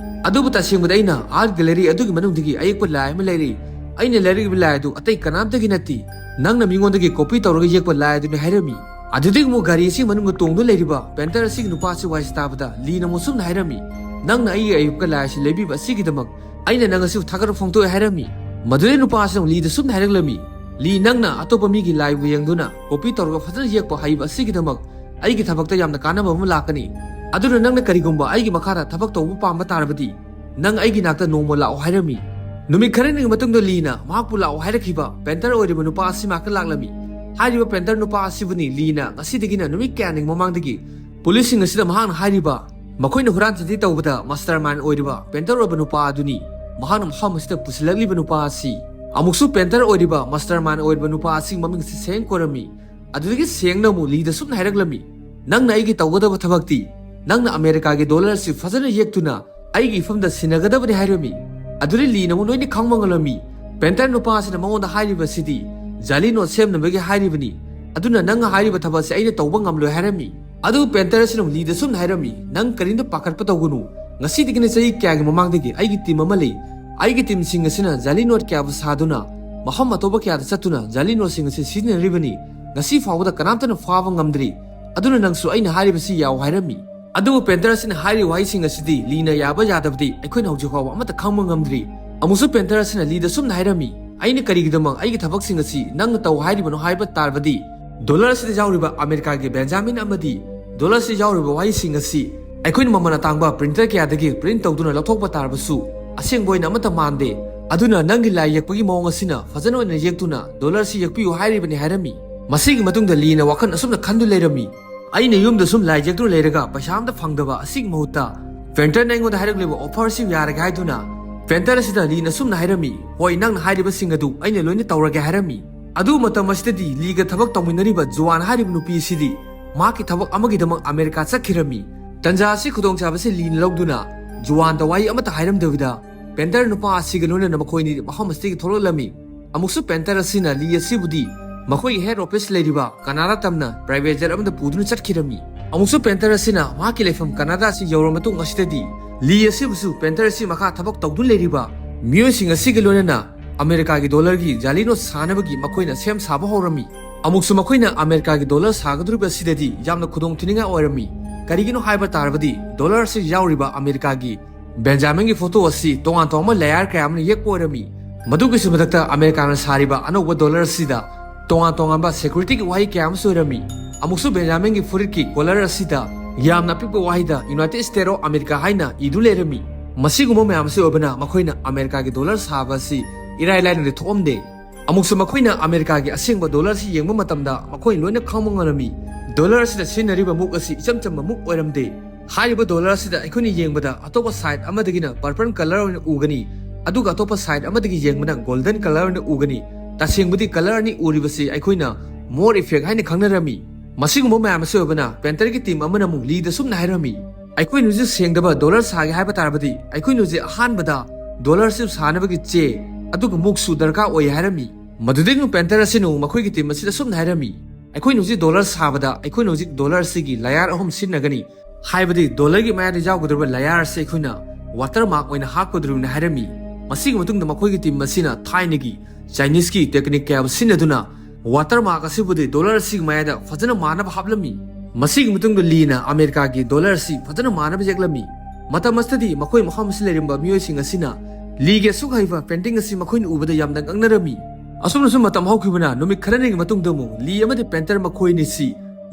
ꯑꯗꯨꯕꯨ ꯇꯁꯦꯡꯕꯗ ꯑꯩꯅ ꯑꯥꯔꯠ ꯒꯦꯂꯔꯤ ꯑꯗꯨꯒꯤ ꯃꯅꯨꯡꯗꯒꯤ ꯑꯌꯦꯛꯄ ꯂꯥꯏ ꯑꯃ ꯂꯩꯔꯛꯏ꯫ ꯑꯩꯅ ꯂꯩꯔꯛꯏꯕ ꯂꯥꯏ ꯑꯗꯨ ꯑꯇꯩ ꯀꯅꯥꯝꯇꯒꯤ ꯅꯠꯇꯦ, ꯅꯪꯅ ꯃꯤꯉꯣꯟꯗꯒꯤ ꯀꯣꯄꯤ ꯇꯧꯔꯒ ꯌꯦꯛꯄ ꯂꯥꯏ ꯑꯗꯨꯅꯤ" ꯍꯥꯏꯔꯝꯃꯤ꯫ ꯑꯗꯨꯗꯒꯤ ꯑꯃꯨꯛ ꯒꯥꯔꯤ ꯑꯁꯤꯒꯤ ꯃꯅꯨꯡꯗ ꯇꯣꯡꯗꯨꯅ ꯂꯩꯔꯤꯕ ꯄꯦꯟꯇꯔ ꯑꯁꯤꯒꯤ ꯅꯨꯄꯥ ꯑꯁꯤ ꯋꯥꯔꯤꯁꯤ ꯇꯥꯕꯗ ꯂꯤꯅ ꯑꯃꯨꯛ ꯁꯨꯝꯅ ꯍꯥꯏꯔꯝꯃꯤ, "ꯅꯪꯅ ꯑꯩꯒꯤ ꯑꯌꯦꯛꯄ ꯂꯥꯏ ꯑꯁꯤ ꯂꯩꯕꯤꯕ ꯑꯁꯤꯒꯤꯗꯃꯛ ꯑꯩꯅ ꯅꯪ ꯑꯁꯤꯕꯨ ꯊꯥꯒꯠꯄ ꯐꯣꯡꯗꯣꯛꯑꯦ" ꯍꯥꯏꯔꯝꯃꯤ꯫ ꯃꯗꯨꯗꯩ ꯅꯨꯄꯥ ꯑꯁꯤꯅ ꯑꯃꯨꯛ ꯂꯤꯗ ꯁꯨꯝꯅ ꯍꯥꯏꯔꯛꯂꯝꯃꯤ, "ꯂꯤ, ꯅꯪꯅ ꯑꯇꯣꯞꯄ ꯃꯤꯒꯤ ꯂꯥꯏꯕꯨ ꯌꯦꯡꯗꯨꯅ ꯀꯣꯄꯤ ꯇꯧꯔꯒ ꯐꯖꯅ ꯌꯦꯛꯄ ꯍꯩꯕ ꯑꯁꯤꯒꯤꯗꯃꯛ ꯑꯩꯒꯤ ꯊꯕꯛꯇ ꯌꯥꯝꯅ ꯀꯥꯟꯅꯕ ꯑꯃ ꯂꯥꯛꯀꯅꯤ꯫ ꯑꯗꯨꯅ ꯅꯪꯅ ꯀꯔꯤꯒꯨꯝꯕ ꯑꯩꯒꯤ ꯃꯈꯥꯗ ꯊꯕꯛ ꯇꯧꯕ ꯄꯥꯝꯕ ꯇꯥꯔꯕꯗꯤ ꯅꯪ ꯑꯩꯒꯤ ꯅꯥꯛꯇ ꯅꯣꯡꯃ ꯂꯥꯛꯑꯣ" ꯍꯥꯏꯔꯝꯃꯤ꯫ ꯅꯨꯃꯤꯠ ꯈꯔꯅꯤꯒꯤ ꯃꯇꯨꯡꯗ ꯂꯤꯅ ꯃꯍꯥꯛꯄꯨ ꯂꯥꯛꯑꯣ ꯍꯥꯏꯔꯛꯈꯤꯕ ꯄꯦꯟꯇꯔ ꯑꯣꯏꯔꯤꯕ ꯅꯨꯄꯥ ꯑꯁꯤ ꯃꯍꯥꯛꯇ ꯂꯥꯛꯂꯝꯃꯤ꯫ ꯍꯥꯏꯔꯤꯕ ꯄꯦꯟꯇꯔ ꯅꯨꯄꯥ ꯑꯁꯤꯕꯨꯅꯤ ꯂꯤꯅ ꯉꯁꯤꯗꯒꯤꯅ ꯅꯨꯃꯤꯠ ꯀꯌꯥꯅꯤ ꯃꯃꯥꯡꯗꯒꯤ ꯄꯨꯂꯤꯁꯁꯤꯡ ꯑꯁꯤꯗ ꯃꯍꯥꯛꯅ ꯍꯥꯏꯔꯤꯕ ꯃꯈꯣꯏꯅ ꯍꯨꯔꯥꯟ ꯆꯤꯟꯊꯤ ꯇꯧꯕꯗ ꯃꯥꯁꯇꯔ ꯃꯥꯏꯟ ꯑꯣꯏꯔꯤꯕ ꯄꯦꯟꯇꯔ ꯑꯣꯏꯕ ꯅꯨꯄꯥ ꯑꯗꯨꯅꯤ꯫ ꯃꯍꯥꯛꯅ ꯃꯐꯝ ꯑꯁꯤꯗ ꯄꯨꯁꯤꯜꯂꯛꯂꯤꯕ ꯅꯨꯄꯥ ꯑꯁꯤ ꯑꯃꯨꯛꯁꯨ ꯄꯦꯟꯇꯔ ꯑꯣꯏꯔꯤꯕ ꯃꯥꯁꯇꯔ ꯃꯥꯏꯟ ꯑꯣꯏꯔꯤꯕ ꯅꯨꯄꯥ ꯑꯁꯤ ꯃꯃꯤꯡ ꯑꯁꯤ ꯁꯦꯡ ꯀꯣꯔꯝꯃꯤ꯫ ꯑꯗꯨꯗꯒꯤ ꯁꯦꯡꯅ ꯑꯃꯨꯛ ꯂꯤꯗ ꯁꯨꯝꯅ ꯍꯥꯏꯔꯛꯂꯝꯃꯤ, "ꯅꯪꯅ ꯑꯩꯒꯤ ꯇꯧꯒꯗꯕ ꯊꯕꯛꯇꯤ ꯅꯪꯅ ꯑꯃꯦꯔꯤꯀꯥꯒꯤ ꯗꯣꯂꯔ ꯑꯁꯤ ꯐꯖꯅ ꯌꯦꯛꯇꯨꯅ ꯑꯩꯒꯤ ꯏꯐꯝꯗ ꯁꯤꯟꯅꯒꯗꯕꯅꯤ" ꯍꯥꯏꯔꯝꯃꯤ꯫ ꯑꯗꯨꯗꯤ ꯂꯤꯅ ꯑꯃꯨꯛ ꯂꯣꯏꯅ ꯈꯪꯕ ꯉꯝꯂꯝꯃꯤ꯫ ꯄꯦꯟꯇꯔ ꯅꯨꯄꯥ ꯑꯁꯤꯅ ꯃꯉꯣꯟꯗ ꯍꯥꯏꯔꯤꯕꯁꯤꯗꯤ ꯖꯥꯂꯤ ꯅꯣꯠ ꯁꯦꯝꯅꯕꯒꯤ ꯍꯥꯏꯔꯤꯕꯅꯤ, ꯑꯗꯨꯅ ꯅꯪꯅ ꯍꯥꯏꯔꯤꯕ ꯊꯕꯛ ꯑꯁꯤ ꯑꯩꯅ ꯇꯧꯕ ꯉꯝꯂꯣꯏ ꯍꯥꯏꯔꯝꯃꯤ꯫ ꯑꯗꯨꯕꯨ ꯄꯦꯟꯇꯔ ꯑꯁꯤꯅ ꯑꯃꯨꯛ ꯂꯤꯗ ꯁꯨꯝꯅ ꯍꯥꯏꯔꯝꯃꯤ, "ꯅꯪ ꯀꯔꯤꯝꯇ ꯄꯥꯈꯠꯄ ꯇꯧꯒꯅꯨ꯫ ꯉꯁꯤꯗꯒꯤꯅ ꯆꯍꯤ ꯀꯌꯥꯒꯤ ꯃꯃꯥꯡꯗꯒꯤ ꯑꯩꯒꯤ ꯇꯤꯝ ꯑꯃ ꯂꯩ꯫ ꯑꯩꯒꯤ ꯇꯤꯝꯁꯤꯡ ꯑꯁꯤꯅ ꯖꯥꯂꯤ ꯅꯣꯠ ꯀꯌꯥꯕꯨ ꯁꯥꯗꯨꯅ ꯃꯐꯝ ꯑꯇꯣꯞꯄ ꯀꯌꯥꯗ ꯆꯠꯇꯨꯅ ꯖꯥꯂꯤ ꯅꯣꯠꯁꯤꯡ ꯑꯁꯤ ꯁꯤꯖꯤꯟꯅꯔꯤꯕꯅꯤ꯫ ꯉꯁꯤ ꯐꯥꯎꯕꯗ ꯀꯅꯥꯝꯇꯅ ꯐꯥꯕ ꯉꯝꯗ꯭ꯔꯤ꯫ ꯑꯗꯨꯅ ꯅꯪꯁꯨ ꯑꯩꯅ ꯍꯥꯏꯔꯤꯕꯁꯤ ꯌꯥꯎ" ꯍꯥꯏꯔꯝꯃꯤ꯫ ꯑꯗꯨꯕꯨ ꯄꯦꯟꯇꯔ ꯑꯁꯤꯅ ꯍꯥꯏꯔꯤꯕ ꯋꯥꯍꯩꯁꯤꯡ ꯑꯁꯤꯗꯤ ꯂꯤꯅ ꯌꯥꯕ ꯌꯥꯗꯕꯗꯤ ꯑꯩꯈꯣꯏꯅ ꯍꯧꯖꯤꯛ ꯐꯥꯎꯕ ꯑꯃꯠꯇ ꯈꯪꯕ ꯉꯝꯗ꯭ꯔꯤ꯫ ꯑꯃꯨꯛꯁꯨ ꯄꯦꯟꯇꯔ ꯑꯁꯤꯅ ꯂꯤꯗ ꯁꯨꯝꯅ ꯍꯥꯏꯔꯝꯃꯤ, "ꯑꯩꯅ ꯀꯔꯤꯒꯤꯗꯃꯛ ꯑꯩꯒꯤ ꯊꯕꯛꯁꯤꯡ ꯑꯁꯤ ꯅꯪꯅ ꯇꯧ ꯍꯥꯏꯔꯤꯕꯅꯣ ꯍꯥꯏꯕ ꯇꯥꯔꯕꯗꯤ, ꯗꯣꯂꯔ ꯑꯁꯤꯗ ꯌꯥꯎꯔꯤꯕ ꯑꯃꯦꯔꯤꯀꯥꯒꯤ ꯕꯦꯟꯖꯥꯃꯤꯟ ꯑꯃꯗꯤ ꯗꯣꯂꯔ ꯑꯁꯤꯗ ꯌꯥꯎꯔꯤꯕ ꯋꯥꯍꯩꯁꯤꯡ ꯑꯁꯤ ꯑꯩꯈꯣꯏꯅ ꯃꯃꯜ ꯑꯇꯥꯡꯕ ꯄ꯭ꯔꯤꯟꯇꯔ ꯀꯌꯥꯗꯒꯤ ꯄ꯭ꯔꯤꯟ ꯇꯧꯗꯨꯅ ꯂꯧꯊꯣꯛꯄ ꯇꯥꯔꯕꯁꯨ ꯑꯁꯦꯡꯕ ꯑꯣꯏꯅ ꯑꯃꯠꯇ ꯃꯥꯟꯗꯦ꯫ ꯑꯗꯨꯅ ꯅꯪꯒꯤ ꯂꯥꯏ ꯌꯦꯛꯄꯒꯤ ꯃꯑꯣꯡ ꯑꯁꯤꯅ ꯐꯖꯅ ꯑꯣꯏꯅ ꯌꯦꯛꯇꯨꯅ ꯗꯣꯂꯔ ꯑꯁꯤ ꯌꯦꯛꯄꯤꯌꯨ" ꯍꯥꯏꯔꯤꯕꯅꯤ ꯍꯥꯏꯔꯝꯃꯤ꯫ ꯃꯁꯤꯒꯤ ꯃꯇꯨꯡꯗ ꯂꯤꯅ ꯋꯥꯈꯜ ꯑꯁꯨꯝꯅ ꯈꯟꯗꯨꯅ ꯂꯩꯔꯝꯃꯤ, "ꯑꯩꯅ ꯌꯨꯝꯗ ꯁꯨꯝ ꯂꯥꯏ ꯌꯦꯛꯇꯨꯅ ꯂꯩꯔꯒ ꯄꯩꯁꯥ ꯑꯝꯇ ꯐꯪꯗꯕ ꯑꯁꯤꯒꯤ ꯃꯍꯨꯠꯇ ꯄꯦꯟꯇꯔꯅ ꯑꯩꯉꯣꯟꯗ ꯍꯥꯏꯔꯛꯂꯤꯕ ꯑꯣꯐꯔ ꯑꯁꯤ ꯌꯥꯔꯒꯦ" ꯍꯥꯏꯗꯨꯅ ꯄꯦꯟꯇꯔ ꯑꯁꯤꯗ ꯂꯤꯅ ꯑꯁꯨꯝꯅ ꯍꯥꯏꯔꯝꯃꯤ, "ꯍꯣꯏ, ꯅꯪꯅ ꯍꯥꯏꯔꯤꯕꯁꯤꯡ ꯑꯗꯨ ꯑꯩꯅ ꯂꯣꯏꯅ ꯇꯧꯔꯒꯦ" ꯍꯥꯏꯔꯝꯃꯤ꯫ ꯑꯗꯨ ꯃꯇꯝ ꯑꯁꯤꯗꯗꯤ ꯂꯤꯒ ꯊꯕꯛ ꯇꯧꯃꯤꯟꯅꯔꯤꯕ ꯖꯨꯋꯥꯟ ꯍꯥꯏꯔꯤꯕ ꯅꯨꯄꯤ ꯑꯁꯤꯗꯤ ꯃꯍꯥꯛꯀꯤ ꯊꯕꯛ ꯑꯃꯒꯤꯗꯃꯛ ꯑꯃꯦꯔꯤꯀꯥ ꯆꯠꯈꯤꯔꯝꯃꯤ꯫ ꯇꯟꯖꯥ ꯑꯁꯤ ꯈꯨꯗꯣꯡꯆꯥꯕꯁꯤ ꯂꯤꯅ ꯂꯧꯗꯨꯅ ꯖꯨꯋꯥꯟꯗ ꯋꯥꯍꯩ ꯑꯃꯠꯇ ꯍꯥꯏꯔꯝꯗꯕꯤꯗ ꯄꯦꯟꯇꯔ ꯅꯨꯄꯥ ꯑꯁꯤꯒ ꯂꯣꯏꯅꯅ ꯃꯈꯣꯏ ꯑꯅꯤ ꯃꯐꯝ ꯑꯁꯤꯗꯒꯤ ꯊꯣꯛꯂꯛꯂꯝꯃꯤ꯫ ꯑꯃꯨꯛꯁꯨ ꯄꯦꯟꯇꯔ ꯑꯁꯤꯅ ꯂꯤ ꯑꯁꯤꯕꯨꯗꯤ ꯃꯈꯣꯏꯒꯤ head office ꯂꯩꯔꯤꯕ ꯀꯅꯥꯗꯥ ꯇꯝꯅ private jet ꯑꯃꯗ ꯄꯨꯗꯨꯅ ꯆꯠꯈꯤꯔꯝꯃꯤ꯫ ꯑꯃꯨꯛꯁꯨ Panther ꯑꯁꯤꯅ ꯃꯍꯥꯛꯀꯤ ꯂꯩꯐꯝ ꯀꯅꯥꯗꯥ ꯑꯁꯤ ꯌꯧꯔꯕ ꯃꯇꯨꯡ ꯑꯁꯤꯗꯗꯤ ꯂꯤ ꯑꯁꯤꯕꯨꯁꯨ Panther ꯑꯁꯤ ꯃꯈꯥ ꯊꯕꯛ ꯇꯧꯗꯨꯅ ꯂꯩꯔꯤꯕ ꯃꯤꯑꯣꯏꯁꯤꯡ ꯑꯁꯤꯒ ꯂꯣꯏꯅꯅ ꯑꯃꯦꯔꯤꯀꯥꯒꯤ dollarꯒꯤ ꯖꯥꯂꯤ ꯅꯣꯠ ꯁꯥꯅꯕꯒꯤ ꯃꯈꯣꯏꯅ ꯁꯦꯝ ꯁꯥꯕ ꯍꯧꯔꯝꯃꯤ꯫ ꯑꯃꯨꯛꯁꯨ ꯃꯈꯣꯏꯅ ꯑꯃꯦꯔꯤꯀꯥꯒꯤ dollar ꯁꯥꯒꯗꯧꯔꯤꯕ ꯑꯁꯤꯗꯗꯤ ꯌꯥꯝꯅ ꯈꯨꯗꯣꯡ ꯊꯤꯅꯤꯡꯉꯥꯏ ꯑꯣꯏꯔꯝꯃꯤ꯫ ꯀꯔꯤꯒꯤꯅꯣ ꯍꯥꯏꯕ ꯇꯥꯔꯕꯗꯤ dollar ꯑꯁꯤ ꯌꯥꯎꯔꯤꯕ ꯑꯃꯦꯔꯤꯀꯥꯒꯤ ꯕꯦꯟꯖꯥꯃꯤꯟꯒꯤ photo ꯑꯁꯤ ꯇꯣꯉꯥꯟ ꯇꯣꯉꯥꯟꯕ layer ꯀꯌꯥ ꯑꯃꯅ ꯌꯦꯛꯄ ꯑꯣꯏꯔꯝꯃꯤ꯫ ꯃꯗꯨꯒꯤꯁꯨ ꯃꯊꯛꯇ ꯑꯃꯦꯔꯤꯀꯥꯅ ꯁꯥꯔꯤꯕ ꯑꯅꯧꯕ dollar ꯑꯁꯤꯗ ꯇꯣꯉꯥꯟ ꯇꯣꯉꯥꯟꯕ securityꯒꯤ ꯋꯥꯍꯩ ꯀꯌꯥ ꯑꯃꯁꯨ ꯑꯣꯏꯔꯝꯃꯤ꯫ ꯑꯃꯨꯛꯁꯨ ꯕꯦꯟꯖꯥꯃꯤꯟꯒꯤ ꯐꯨꯔꯤꯠꯀꯤ collar ꯑꯁꯤꯗ ꯌꯥꯝꯅ ꯑꯄꯤꯛꯄ ꯋꯥꯍꯩꯗ United States of America ꯍꯥꯏꯅ ꯏꯗꯨ ꯂꯩꯔꯝꯃꯤ꯫ ꯃꯁꯤꯒꯨꯝꯕ ꯃꯌꯥꯝ ꯑꯁꯤ ꯑꯣꯏꯕꯅ ꯃꯈꯣꯏꯅ ꯑꯃꯦꯔꯤꯀꯥꯒꯤ dollar ꯁꯥꯕ ꯑꯁꯤ ꯏꯔꯥꯏ ꯂꯥꯏꯅꯗꯤ ꯊꯣꯛꯑꯝꯗꯦ꯫ ꯑꯃꯨꯛꯁꯨ ꯃꯈꯣꯏꯅ ꯑꯃꯦꯔꯤꯀꯥꯒꯤ ꯑꯁꯦꯡꯕ dollar ꯑꯁꯤ ꯌꯦꯡꯕ ꯃꯇꯝꯗ ꯃꯈꯣꯏ ꯂꯣꯏꯅ ꯈꯪꯕ ꯉꯝꯂꯝꯃꯤ꯫ Dollar ꯑꯁꯤꯗ ꯁꯤꯖꯤꯟꯅꯔꯤꯕ ꯃꯨꯛ ꯑꯁꯤ ꯏꯆꯝ ꯆꯝꯕ ꯃꯨꯛ ꯑꯣꯏꯔꯝꯗꯦ꯫ ꯍꯥꯏꯔꯤꯕ dollar ꯑꯁꯤꯗ ꯑꯩꯈꯣꯏꯅ ꯌꯦꯡꯕꯗ ꯑꯇꯣꯞꯄ side ꯑꯃꯗꯒꯤꯅ purple color ꯑꯣꯏꯅ ꯎꯒꯅꯤ, ꯑꯗꯨꯒ ꯑꯇꯣꯞꯄ side ꯑꯃꯗꯒꯤ ꯌꯦꯡꯕꯅ golden color ꯑꯣꯏꯅ ꯎꯒꯅꯤ꯫ ꯇꯁꯦꯡꯕꯗꯤ color ꯑꯅꯤ ꯎꯔꯤꯕꯁꯤ ꯑꯩꯈꯣꯏꯅ Moore effect ꯍꯥꯏꯅ ꯈꯪꯅꯔꯝꯃꯤ꯫ ꯃꯁꯤꯒꯨꯝꯕ ꯃꯌꯥꯝ ꯑꯁꯤ ꯑꯣꯏꯕꯅ Pantherꯒꯤ team ꯑꯃꯅ ꯑꯃꯨꯛ ꯂꯤꯗ ꯁꯨꯝꯅ ꯍꯥꯏꯔꯝꯃꯤ, ꯑꯩꯈꯣꯏꯅ ꯍꯧꯖꯤꯛ ꯁꯦꯡꯗꯕ dollar ꯁꯥꯒꯦ ꯍꯥꯏꯕ ꯇꯥꯔꯕꯗꯤ ꯑꯩꯈꯣꯏꯅ ꯍꯧꯖꯤꯛ ꯑꯍꯥꯟꯕꯗ dollar ꯑꯁꯤ ꯁꯥꯅꯕꯒꯤ ꯆꯦ ꯑꯗꯨꯒ ꯃꯨꯛꯁꯨ ꯗꯔꯀꯥꯔ ꯑꯣꯏ ꯍꯥꯏꯔꯝꯃꯤ꯫ ꯃꯗꯨꯗꯒꯤ Panther ꯑꯁꯤꯅ ꯑꯃꯨꯛ ꯃꯈꯣꯏꯒꯤ team ꯑꯁꯤꯗ ꯁꯨꯝꯅ ꯍꯥꯏꯔꯝꯃꯤ, ꯑꯩꯈꯣꯏꯅ ꯍꯧꯖꯤꯛ dollar ꯁꯥꯕꯗ ꯑꯩꯈꯣꯏꯅ ꯍꯧꯖꯤꯛ dollar ꯑꯁꯤꯒꯤ layer ꯑꯍꯨꯝ ꯁꯤꯖꯤꯟꯅꯒꯅꯤ꯫ ꯍꯥꯏꯕꯗꯤ dollarꯒꯤ ꯃꯌꯥꯗ ꯌꯥꯎꯒꯗꯧꯔꯤꯕ layer ꯑꯁꯤ ꯑꯩꯈꯣꯏꯅ watermark ꯑꯣꯏꯅ ꯍꯥꯞꯀꯗꯧꯔꯤꯕꯅꯤ ꯍꯥꯏꯔꯝꯃꯤ꯫ ꯃꯁꯤꯒꯤ ꯃꯇꯨꯡꯗ ꯃꯈꯣꯏꯒꯤ team ꯑꯁꯤꯅ ꯊꯥꯏꯅꯒꯤ Chineseꯀꯤ technique ꯀꯌꯥ ꯁꯤꯖꯤꯟꯅꯗꯨꯅ watermark ꯑꯁꯤꯕꯨꯗꯤ dollar ꯑꯁꯤꯒꯤ ꯃꯌꯥꯗ ꯐꯖꯅ ꯃꯥꯟꯅꯕ ꯍꯥꯞꯂꯝꯃꯤ꯫ ꯃꯁꯤꯒꯤ ꯃꯇꯨꯡꯗ ꯂꯤꯅ ꯑꯃꯦꯔꯤꯀꯥꯒꯤ dollar ꯑꯁꯤ ꯐꯖꯅ ꯃꯥꯟꯅꯕ ꯌꯦꯛꯂꯝꯃꯤ꯫ ꯃꯇꯝ ꯑꯁꯤꯗꯗꯤ ꯃꯈꯣꯏ ꯃꯐꯝ ꯑꯁꯤꯗ ꯂꯩꯔꯝꯕ ꯃꯤꯑꯣꯏꯁꯤꯡ ꯑꯁꯤꯅ ꯂꯤꯒꯤ ꯑꯁꯨꯛ ꯍꯩꯕ painting ꯑꯁꯤ ꯃꯈꯣꯏꯅ ꯎꯕꯗ ꯌꯥꯝꯅ ꯉꯛꯅꯔꯝꯃꯤ꯫ ꯑꯁꯨꯝꯅꯁꯨ ꯃꯇꯝ ꯍꯧꯈꯤꯕꯅ ꯅꯨꯃꯤꯠ ꯈꯔꯅꯤꯒꯤ ꯃꯇꯨꯡꯗ ꯑꯃꯨꯛ ꯂꯤ ꯑꯃꯗꯤ Panther ꯃꯈꯣꯏ ꯑꯅꯤꯁꯤ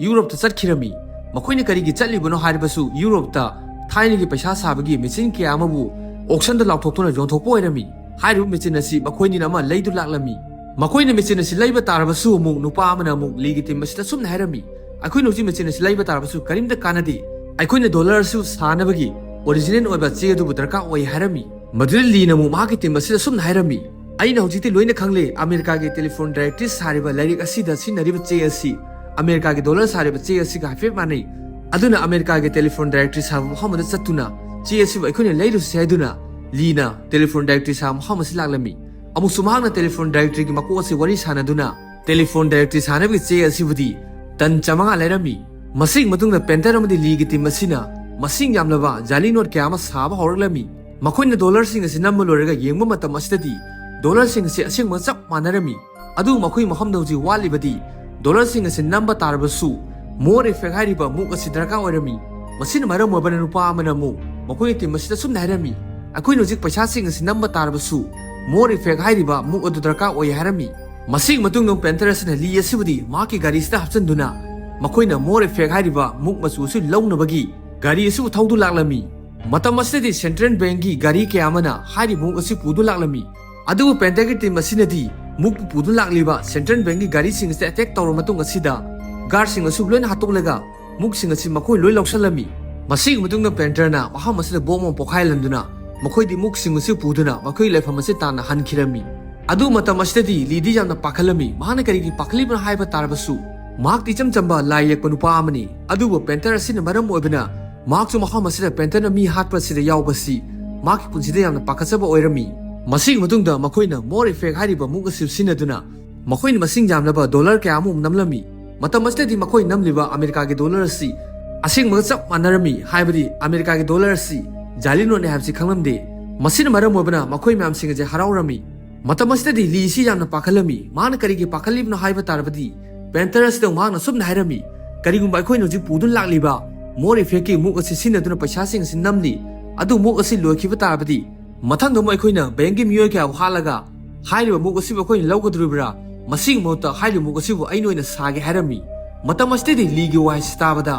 ꯌꯨꯔꯣꯞꯇ ꯆꯠꯈꯤꯔꯝꯃꯤ꯫ ꯃꯈꯣꯏꯅ ꯀꯔꯤꯒꯤ ꯆꯠꯂꯤꯕꯅꯣ ꯍꯥꯏꯔꯕꯁꯨ ꯌꯨꯔꯣꯞꯇ ꯊꯥꯏꯅꯒꯤ ꯄꯩꯁꯥ ꯁꯥꯕꯒꯤ ꯃꯦꯆꯤꯟ ꯀꯌꯥ ꯑꯃꯕꯨ auctionꯗ ꯂꯥꯎꯊꯣꯛꯇꯨꯅ ꯌꯣꯟꯊꯣꯛꯄ ꯑꯣꯏꯔꯝꯃꯤ꯫ ꯍꯥꯏꯔꯤꯕ ꯃꯦꯆꯤꯟ ꯑꯁꯤ ꯃꯈꯣꯏꯅꯤꯅ ꯑꯃ ꯂꯩꯗꯨ ꯂꯥꯛꯂꯝꯃꯤ꯫ ꯃꯈꯣꯏꯅ ꯃꯦꯆꯤꯟ ꯑꯁꯤ ꯂꯩꯕ ꯇꯥꯔꯕꯁꯨ ꯑꯃꯨꯛ ꯅꯨꯄꯥ ꯑꯃꯅ ꯑꯃꯨꯛ ꯂꯤꯒꯤ team ꯑꯁꯤꯗ ꯁꯨꯝꯅ ꯍꯥꯏꯔꯝꯃꯤ, ꯑꯩꯈꯣꯏꯅ ꯍꯧꯖꯤꯛ ꯃꯦꯆꯤꯟ ꯑꯁꯤ ꯂꯩꯕ ꯇꯥꯔꯕꯁꯨ ꯀꯔꯤꯝꯇ ꯀꯥꯟꯅꯗꯦ꯫ ꯑꯩꯈꯣꯏꯅ dollar ꯑꯁꯤ ꯁꯥꯅꯕꯒꯤ original ꯑꯣꯏꯕ ꯆꯦ ꯑꯗꯨꯕꯨ ꯗꯔꯀꯥꯔ ꯑꯣꯏ ꯍꯥꯏꯔꯝꯃꯤ꯫ ꯃꯗꯨꯗ ꯂꯤꯅ ꯑꯃꯨꯛ ꯃꯍꯥꯛꯀꯤ team ꯑꯁꯤꯗ ꯁꯨꯝꯅ ꯍꯥꯏꯔꯝꯃꯤ, ꯑꯩꯅ ꯍꯧꯖꯤꯛꯇꯤ ꯂꯣꯏꯅ ꯈꯪꯂꯦ, ꯑꯃꯦꯔꯤꯀꯥꯒꯤ telephone directory ꯁꯥꯔꯤꯕ ꯂꯥꯏꯔꯤꯛ ꯑꯁꯤꯗ ꯁꯤꯖꯤꯟꯅꯔꯤꯕ ꯆꯦ ꯑꯁꯤ ꯑꯃꯦꯔꯤꯀꯥꯒꯤ dollar ꯁꯥꯔꯤꯕ ꯆꯦ ꯑꯁꯤꯒ ꯍꯥꯏꯐꯦꯠ ꯃꯥꯟꯅꯩ꯫ ꯑꯗꯨꯅ ꯑꯃꯦꯔꯤꯀꯥꯒꯤ telephone directory ꯁꯥꯕ ꯃꯐꯝ ꯑꯗꯨꯗ ꯆꯠꯇꯨꯅ ꯆꯦ ꯑꯁꯤꯕꯨ ꯑꯩꯈꯣꯏꯅ ꯂꯩꯔꯨꯁꯤ ꯍꯥꯏꯗꯨꯅ ꯂꯤꯅ telephone directory ꯁꯥꯕ ꯃꯐꯝ ꯑꯁꯤ ꯂꯥꯛꯂꯝꯃꯤ꯫ ꯑꯃꯨꯛꯁꯨ ꯃꯍꯥꯛꯅ telephone directoryꯒꯤ ꯃꯀꯣꯛ ꯑꯁꯤ ꯋꯥꯔꯤ ꯁꯥꯅꯗꯨꯅ ꯇꯦꯂꯤꯐꯣꯟ ꯗꯥꯏꯔꯦꯛꯇꯔꯤ ꯁꯥꯅꯕꯒꯤ ꯆꯦ ꯑꯁꯤꯕꯨꯗꯤ ꯇꯟ ꯆꯥꯃꯉꯥ ꯂꯩꯔꯝꯃꯤ꯫ ꯃꯁꯤꯒꯤ ꯃꯇꯨꯡꯗ ꯄꯦꯟꯇꯔ ꯑꯃꯗꯤ ꯂꯤꯒꯤ ꯇꯤꯝ ꯑꯁꯤꯅ ꯃꯁꯤꯡ ꯌꯥꯝꯂꯕ ꯖꯥꯂꯤ ꯅꯣꯠ ꯀꯌꯥ ꯑꯃ ꯁꯥꯕ ꯍꯧꯔꯛꯂꯝꯃꯤ꯫ ꯃꯈꯣꯏꯅ ꯗꯣꯂꯔꯁꯤꯡ ꯑꯁꯤ ꯅꯝꯕ ꯂꯣꯏꯔꯒ ꯌꯦꯡꯕ ꯃꯇꯝ ꯑꯁꯤꯗꯗꯤ ꯗꯣꯂꯔꯁꯤꯡ ꯑꯁꯤ ꯑꯁꯦꯡꯕꯒ ꯆꯞ ꯃꯥꯟꯅꯔꯝꯃꯤ꯫ ꯑꯗꯨꯕꯨ ꯃꯈꯣꯏ ꯃꯐꯝꯗ ꯍꯧꯖꯤꯛ ꯋꯥꯠꯂꯤꯕꯗꯤ ꯗꯣꯂꯔꯁꯤꯡ ꯑꯁꯤ ꯅꯝꯕ ꯇꯥꯔꯕꯁꯨ ꯃꯣꯔ ꯏꯐꯦꯛ ꯍꯥꯏꯔꯤꯕ ꯃꯨꯛ ꯑꯁꯤ ꯗꯔꯀꯥꯔ ꯑꯣꯏꯔꯝꯃꯤ꯫ ꯃꯁꯤꯅ ꯃꯔꯝ ꯑꯣꯏꯕꯅ ꯅꯨꯄꯥ ꯑꯃꯅ ꯑꯃꯨꯛ ꯃꯈꯣꯏꯒꯤ ꯇꯤꯝ ꯑꯁꯤꯗ ꯑꯁꯨꯝꯅ ꯍꯥꯏꯔꯝꯃꯤ, "ꯑꯩꯈꯣꯏꯅ ꯍꯧꯖꯤꯛ ꯄꯩꯁꯥꯁꯤꯡ ꯑꯁꯤ ꯅꯝꯕ ꯇꯥꯔꯕꯁꯨ ꯃꯣꯔ ꯏꯐꯦꯛ ꯍꯥꯏꯔꯤꯕ ꯃꯨꯛ ꯑꯗꯨ ꯗꯔꯀꯥꯔ ꯑꯣꯏ" ꯍꯥꯏꯔꯝꯃꯤ꯫ ꯃꯁꯤꯒꯤ ꯃꯇꯨꯡꯗ ꯄꯦꯟꯇꯔ ꯑꯁꯤꯅ ꯂꯤ ꯑꯁꯤꯕꯨꯗꯤ ꯃꯍꯥꯛꯀꯤ ꯒꯥꯔꯤ ꯑꯁꯤꯗ ꯍꯥꯞꯆꯤꯟꯗꯨꯅ ꯃꯈꯣꯏꯅ ꯃꯣꯔ ꯏꯐꯦꯛ ꯍꯥꯏꯔꯤꯕ ꯃꯨꯛ ꯃꯆꯨ ꯑꯁꯤ ꯂꯧꯅꯕꯒꯤ ꯒꯥꯔꯤ ꯑꯁꯤꯕꯨ ꯊꯧꯗꯨꯅ ꯂꯥꯛꯂꯝꯃꯤ꯫ ꯃꯇꯝ ꯑꯁꯤꯗꯗꯤ ꯁꯦꯟꯇ꯭ꯔꯦꯜ ꯕꯦꯡꯒꯤ ꯒꯥꯔꯤ ꯀꯌꯥ ꯑꯃꯅ ꯍꯥꯏꯔꯤꯕ ꯃꯨꯛ ꯑꯁꯤ ꯄꯨꯗꯨꯅ ꯂꯥꯛꯂꯝꯃꯤ꯫ ꯑꯗꯨꯕꯨ ꯄꯦꯟꯇꯔꯒꯤ ꯇꯤꯝ ꯑꯁꯤꯅꯗꯤ ꯃꯨꯛꯄꯨ ꯄꯨꯗꯨꯅ ꯂꯥꯛꯂꯤꯕ ꯁꯦꯟꯇ꯭ꯔꯦꯜ ꯕꯦꯡꯒꯤ ꯒꯥꯔꯤꯁꯤꯡ ꯑꯁꯤꯗ ꯑꯦꯇꯦꯛ ꯇꯧꯔꯕ ꯃꯇꯨꯡ ꯑꯁꯤꯗ ꯒꯥꯔꯗꯁꯤꯡ ꯑꯁꯤ ꯂꯣꯏꯅ ꯍꯥꯠꯇꯣꯛꯂꯒ ꯃꯨꯛꯁꯤꯡ ꯑꯁꯤ ꯃꯈꯣꯏ ꯂꯣꯏ ꯂꯧꯁꯤꯜꯂꯝꯃꯤ꯫ ꯃꯁꯤꯒꯤ ꯃꯇꯨꯡꯗ ꯄꯦꯟꯇꯔꯅ ꯃꯐꯝ ꯑꯁꯤꯗ ꯕꯣꯝ ꯑꯃ ꯄꯣꯈꯥꯏꯍꯜꯂꯝꯗꯨꯅ ꯃꯈꯣꯏꯗꯤ ꯃꯨꯛꯁꯤꯡ ꯑꯁꯤ ꯄꯨꯗꯨꯅ ꯃꯈꯣꯏꯒꯤ ꯂꯩꯐꯝ ꯑꯁꯤ ꯇꯥꯟꯅ ꯍꯟꯈꯤꯔꯝꯃꯤ꯫ ꯑꯗꯨ ꯃꯇꯝ ꯑꯁꯤꯗꯗꯤ ꯂꯤꯗꯤ ꯌꯥꯝꯅ ꯄꯥꯈꯠꯂꯝꯃꯤ꯫ ꯃꯍꯥꯛꯅ ꯀꯔꯤꯒꯤ ꯄꯥꯈꯠꯂꯤꯕꯅꯣ ꯍꯥꯏꯕ ꯇꯥꯔꯕꯁꯨ ꯃꯍꯥꯛꯇꯤ ꯏꯆꯝ ꯆꯝꯕ ꯂꯥꯏ ꯌꯦꯛꯄ ꯅꯨꯄꯥ ꯑꯃꯅꯤ꯫ ꯑꯗꯨꯕꯨ ꯄꯦꯟꯇꯔ ꯑꯁꯤꯅ ꯃꯔꯝ ꯑꯣꯏꯕꯅ ꯃꯍꯥꯛꯁꯨ ꯃꯐꯝ ꯑꯁꯤꯗ ꯄꯦꯟꯇꯔꯅ ꯃꯤ ꯍꯥꯠꯄ ꯑꯁꯤꯗ ꯌꯥꯎꯕꯁꯤ ꯃꯍꯥꯛꯀꯤ ꯄꯨꯟꯁꯤꯗ ꯌꯥꯝꯅ ꯄꯥꯈꯠꯆꯕ ꯑꯣꯏꯔꯝꯃꯤ꯫ ꯃꯁꯤꯒꯤ ꯃꯇꯨꯡꯗ ꯃꯈꯣꯏꯅ ꯃꯣꯔ ꯏꯐꯦꯛ ꯍꯥꯏꯔꯤꯕ ꯃꯨꯛ ꯑꯁꯤ ꯁꯤꯖꯤꯟꯅꯗꯨꯅ ꯃꯈꯣꯏꯅ ꯃꯁꯤꯡ ꯌꯥꯝꯂꯕ ꯗꯣꯂꯔ ꯀꯌꯥ ꯑꯃ ꯅꯝꯂꯝꯃꯤ꯫ ꯃꯇꯝ ꯑꯁꯤꯗꯗꯤ ꯃꯈꯣꯏ ꯅꯝꯂꯤꯕ ꯑꯃꯦꯔꯤꯀꯥꯒꯤ ꯗꯣꯂꯔ ꯑꯁꯤ ꯑꯁꯦꯡꯕꯒ ꯆꯞ ꯃꯥꯟꯅꯔꯝꯃꯤ, ꯍꯥꯏꯕꯗꯤ ꯑꯃꯦꯔꯤꯀꯥꯒꯤ ꯗꯣꯂꯔ ꯑꯁꯤ ꯖꯥꯂꯤ ꯅꯣꯠꯅꯤ ꯍꯥꯏꯕꯁꯤ ꯈꯪꯂꯝꯗꯦ꯫ ꯃꯁꯤꯅ ꯃꯔꯝ ꯑꯣꯏꯕꯅ ꯃꯈꯣꯏ ꯃꯌꯥꯝꯁꯤꯡ ꯑꯁꯦ ꯍꯔꯥꯎꯔꯝꯃꯤ꯫ ꯃꯇꯝ ꯑꯁꯤꯗꯗꯤ ꯂꯤ ꯑꯁꯤ ꯌꯥꯝꯅ ꯄꯥꯈꯠꯂꯝꯃꯤ꯫ ꯃꯍꯥꯛꯅ ꯀꯔꯤꯒꯤ ꯄꯥꯈꯠꯂꯤꯕꯅꯣ ꯍꯥꯏꯕ ꯇꯥꯔꯕꯗꯤ ꯄꯦꯟꯇꯔ ꯑꯁꯤꯗ ꯃꯍꯥꯛꯅ ꯁꯨꯝꯅ ꯍꯥꯏꯔꯝꯃꯤ, "ꯀꯔꯤꯒꯨꯝꯕ ꯑꯩꯈꯣꯏꯅ ꯍꯧꯖꯤꯛ ꯄꯨꯗꯨꯅ ꯂꯥꯛꯂꯤꯕ ꯃꯣꯔ ꯏꯐꯦꯛꯀꯤ ꯃꯨꯛ ꯑꯁꯤ ꯁꯤꯖꯤꯟꯅꯗꯨꯅ ꯄꯩꯁꯥꯁꯤꯡ ꯑꯁꯤ ꯅꯝꯂꯤ, ꯑꯗꯨ ꯃꯨꯛ ꯑꯁꯤ ꯂꯣꯏꯈꯤꯕ ꯇꯥꯔꯕꯗꯤ ꯃꯊꯪꯗ ꯑꯃꯨꯛ ꯑꯩꯈꯣꯏꯅ ꯕꯦꯡꯒꯤ ꯃꯤꯑꯣꯏ ꯀꯌꯥꯕꯨ ꯍꯥꯠꯂꯒ ꯍꯥꯏꯔꯤꯕ ꯃꯨꯛ ꯑꯁꯤꯕꯨ ꯑꯩꯈꯣꯏꯅ ꯂꯧꯒꯗꯧꯔꯤꯕ꯭ꯔꯥ? ꯃꯁꯤꯒꯤ ꯃꯍꯨꯠꯇ ꯍꯥꯏꯔꯤꯕ ꯃꯨꯛ ꯑꯁꯤꯕꯨ ꯑꯩꯅ ꯑꯣꯏꯅ ꯁꯥꯒꯦ" ꯍꯥꯏꯔꯝꯃꯤ꯫ ꯃꯇꯝ ꯑꯁꯤꯗꯗꯤ ꯂꯤꯒꯤ ꯋꯥꯍꯩꯁꯤ ꯇꯥꯕꯗ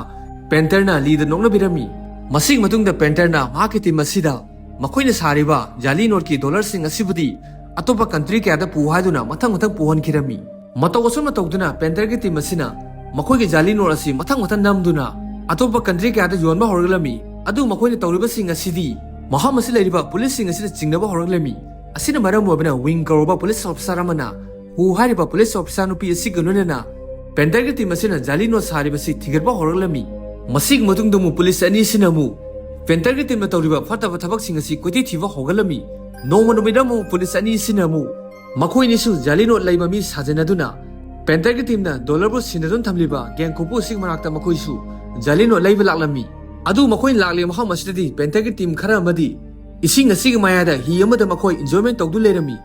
ꯄꯦꯟꯇꯔꯅ ꯂꯤꯗ ꯅꯣꯛꯅꯕꯤꯔꯝꯃꯤ꯫ ꯃꯁꯤꯒꯤ ꯃꯇꯨꯡꯗ ꯄꯦꯟꯇꯔꯅ ꯃꯍꯥꯛꯀꯤ ꯇꯤꯝ ꯑꯁꯤꯗ ꯃꯈꯣꯏꯅ ꯁꯥꯔꯤꯕ ꯖꯥꯂꯤ ꯅꯣꯠꯀꯤ ꯗꯣꯂꯔꯁꯤꯡ ꯑꯁꯤꯕꯨꯗꯤ ꯑꯇꯣꯞꯄ ꯀꯟꯇ꯭ꯔꯤ ꯀꯌꯥꯗ ꯄꯨ ꯍꯥꯏꯗꯨꯅ ꯃꯊꯪ ꯃꯊꯪ ꯄꯨꯍꯟꯈꯤꯔꯝꯃꯤ꯫ ꯃꯇꯧ ꯑꯁꯨꯝꯅ ꯇꯧꯗꯨꯅ ꯄꯦꯟꯇꯔꯒꯤ ꯇꯤꯝ ꯑꯁꯤꯅ ꯃꯈꯣꯏꯒꯤ ꯖꯥꯂꯤ ꯅꯣꯠ ꯑꯁꯤ ꯃꯊꯪ ꯃꯊꯪ ꯅꯝꯗꯨꯅ ꯑꯇꯣꯞꯄ ꯀꯟꯇ꯭ꯔꯤ ꯀꯌꯥꯗ ꯌꯣꯟꯕ ꯍꯧꯔꯛꯂꯝꯃꯤ꯫ ꯑꯗꯨ ꯃꯈꯣꯏꯅ ꯇꯧꯔꯤꯕꯁꯤꯡ ꯑꯁꯤꯗꯤ ꯃꯐꯝ ꯑꯁꯤ ꯂꯩꯔꯤꯕ ꯄꯨꯂꯤꯁꯁꯤꯡ ꯑꯁꯤꯗ ꯆꯤꯡꯅꯕ ꯍꯧꯔꯛꯂꯝꯃꯤ꯫ ꯑꯁꯤꯅ ꯃꯔꯝ ꯑꯣꯏꯕꯅ ꯋꯤꯡ ꯀꯧꯔꯕ ꯄꯨꯂꯤꯁ ꯑꯣꯐꯤꯁꯥꯔ ꯑꯃꯅ ꯍꯨ ꯍꯥꯏꯔꯤꯕ ꯄꯨꯂꯤꯁ ꯑꯣꯐꯤꯁꯥꯔ ꯅꯨꯄꯤ ꯑꯁꯤꯒ ꯂꯣꯏꯅꯅ ꯄꯦꯟꯇꯔꯒꯤ ꯇꯤꯝ ꯑꯁꯤꯅ ꯖꯥꯂꯤ ꯅꯣꯠ ꯁꯥꯔꯤꯕꯁꯤ ꯊꯤꯒꯠꯄ ꯍꯧꯔꯛꯂꯝꯃꯤ꯫ ꯃꯁꯤꯒꯤ ꯃꯇꯨꯡꯗ ꯑꯃꯨꯛ ꯄꯨꯂꯤꯁ ꯑꯅꯤꯁꯤꯅ ꯑꯃꯨꯛ ꯄꯦꯟꯇꯔꯒꯤ ꯇꯤꯝꯅ ꯇꯧꯔꯤꯕ ꯐꯠꯇꯕ ꯊꯕꯛꯁꯤꯡ ꯑꯁꯤ ꯀꯣꯏꯊꯤ ꯊꯤꯕ ꯍꯧꯒꯠꯂꯝꯃꯤ꯫ ꯅꯣꯡꯃ ꯅꯨꯃꯤꯠ ꯑꯃ ꯑꯃꯨꯛ ꯄꯨꯂꯤꯁ ꯑꯅꯤꯁꯤꯅ ꯑꯃꯨꯛ ꯃꯈꯣꯏꯅꯤꯁꯨ ꯖꯥꯂꯤ ꯅꯣꯠ ꯂꯩꯕ ꯃꯤ ꯁꯥꯖꯤꯟꯅꯗꯨꯅ ꯄꯦꯟꯇꯔꯒꯤ ꯇꯤꯝꯅ ꯗꯣꯂꯔꯕꯨ ꯁꯤꯟꯅꯗꯨꯅ ꯊꯝꯂꯤꯕ ꯒꯦꯡꯈꯣꯛꯄꯨ ꯑꯁꯤꯒꯤ ꯃꯅꯥꯛꯇ ꯃꯈꯣꯏꯁꯨ ꯖꯥꯂꯤꯅꯣꯠ ꯂꯩꯕ ꯂꯥꯛꯂꯝꯃꯤ꯫ ꯑꯗꯨ ꯃꯈꯣꯏꯅ ꯂꯥꯛꯂꯤꯕ ꯃꯐꯝ ꯑꯁꯤꯗꯗꯤ ꯄꯦꯟꯇꯔꯒꯤ ꯇꯤꯝ ꯈꯔ ꯑꯃꯗꯤ ꯏꯁꯤꯡ ꯑꯁꯤꯒꯤ ꯃꯌꯥꯏꯗ ꯍꯤ ꯑꯃꯗ ꯃꯈꯣꯏ ꯏꯟꯖꯣꯏꯃꯦꯟ ꯇꯧꯗꯨꯅ ꯂꯩꯔꯝꯃꯤ꯫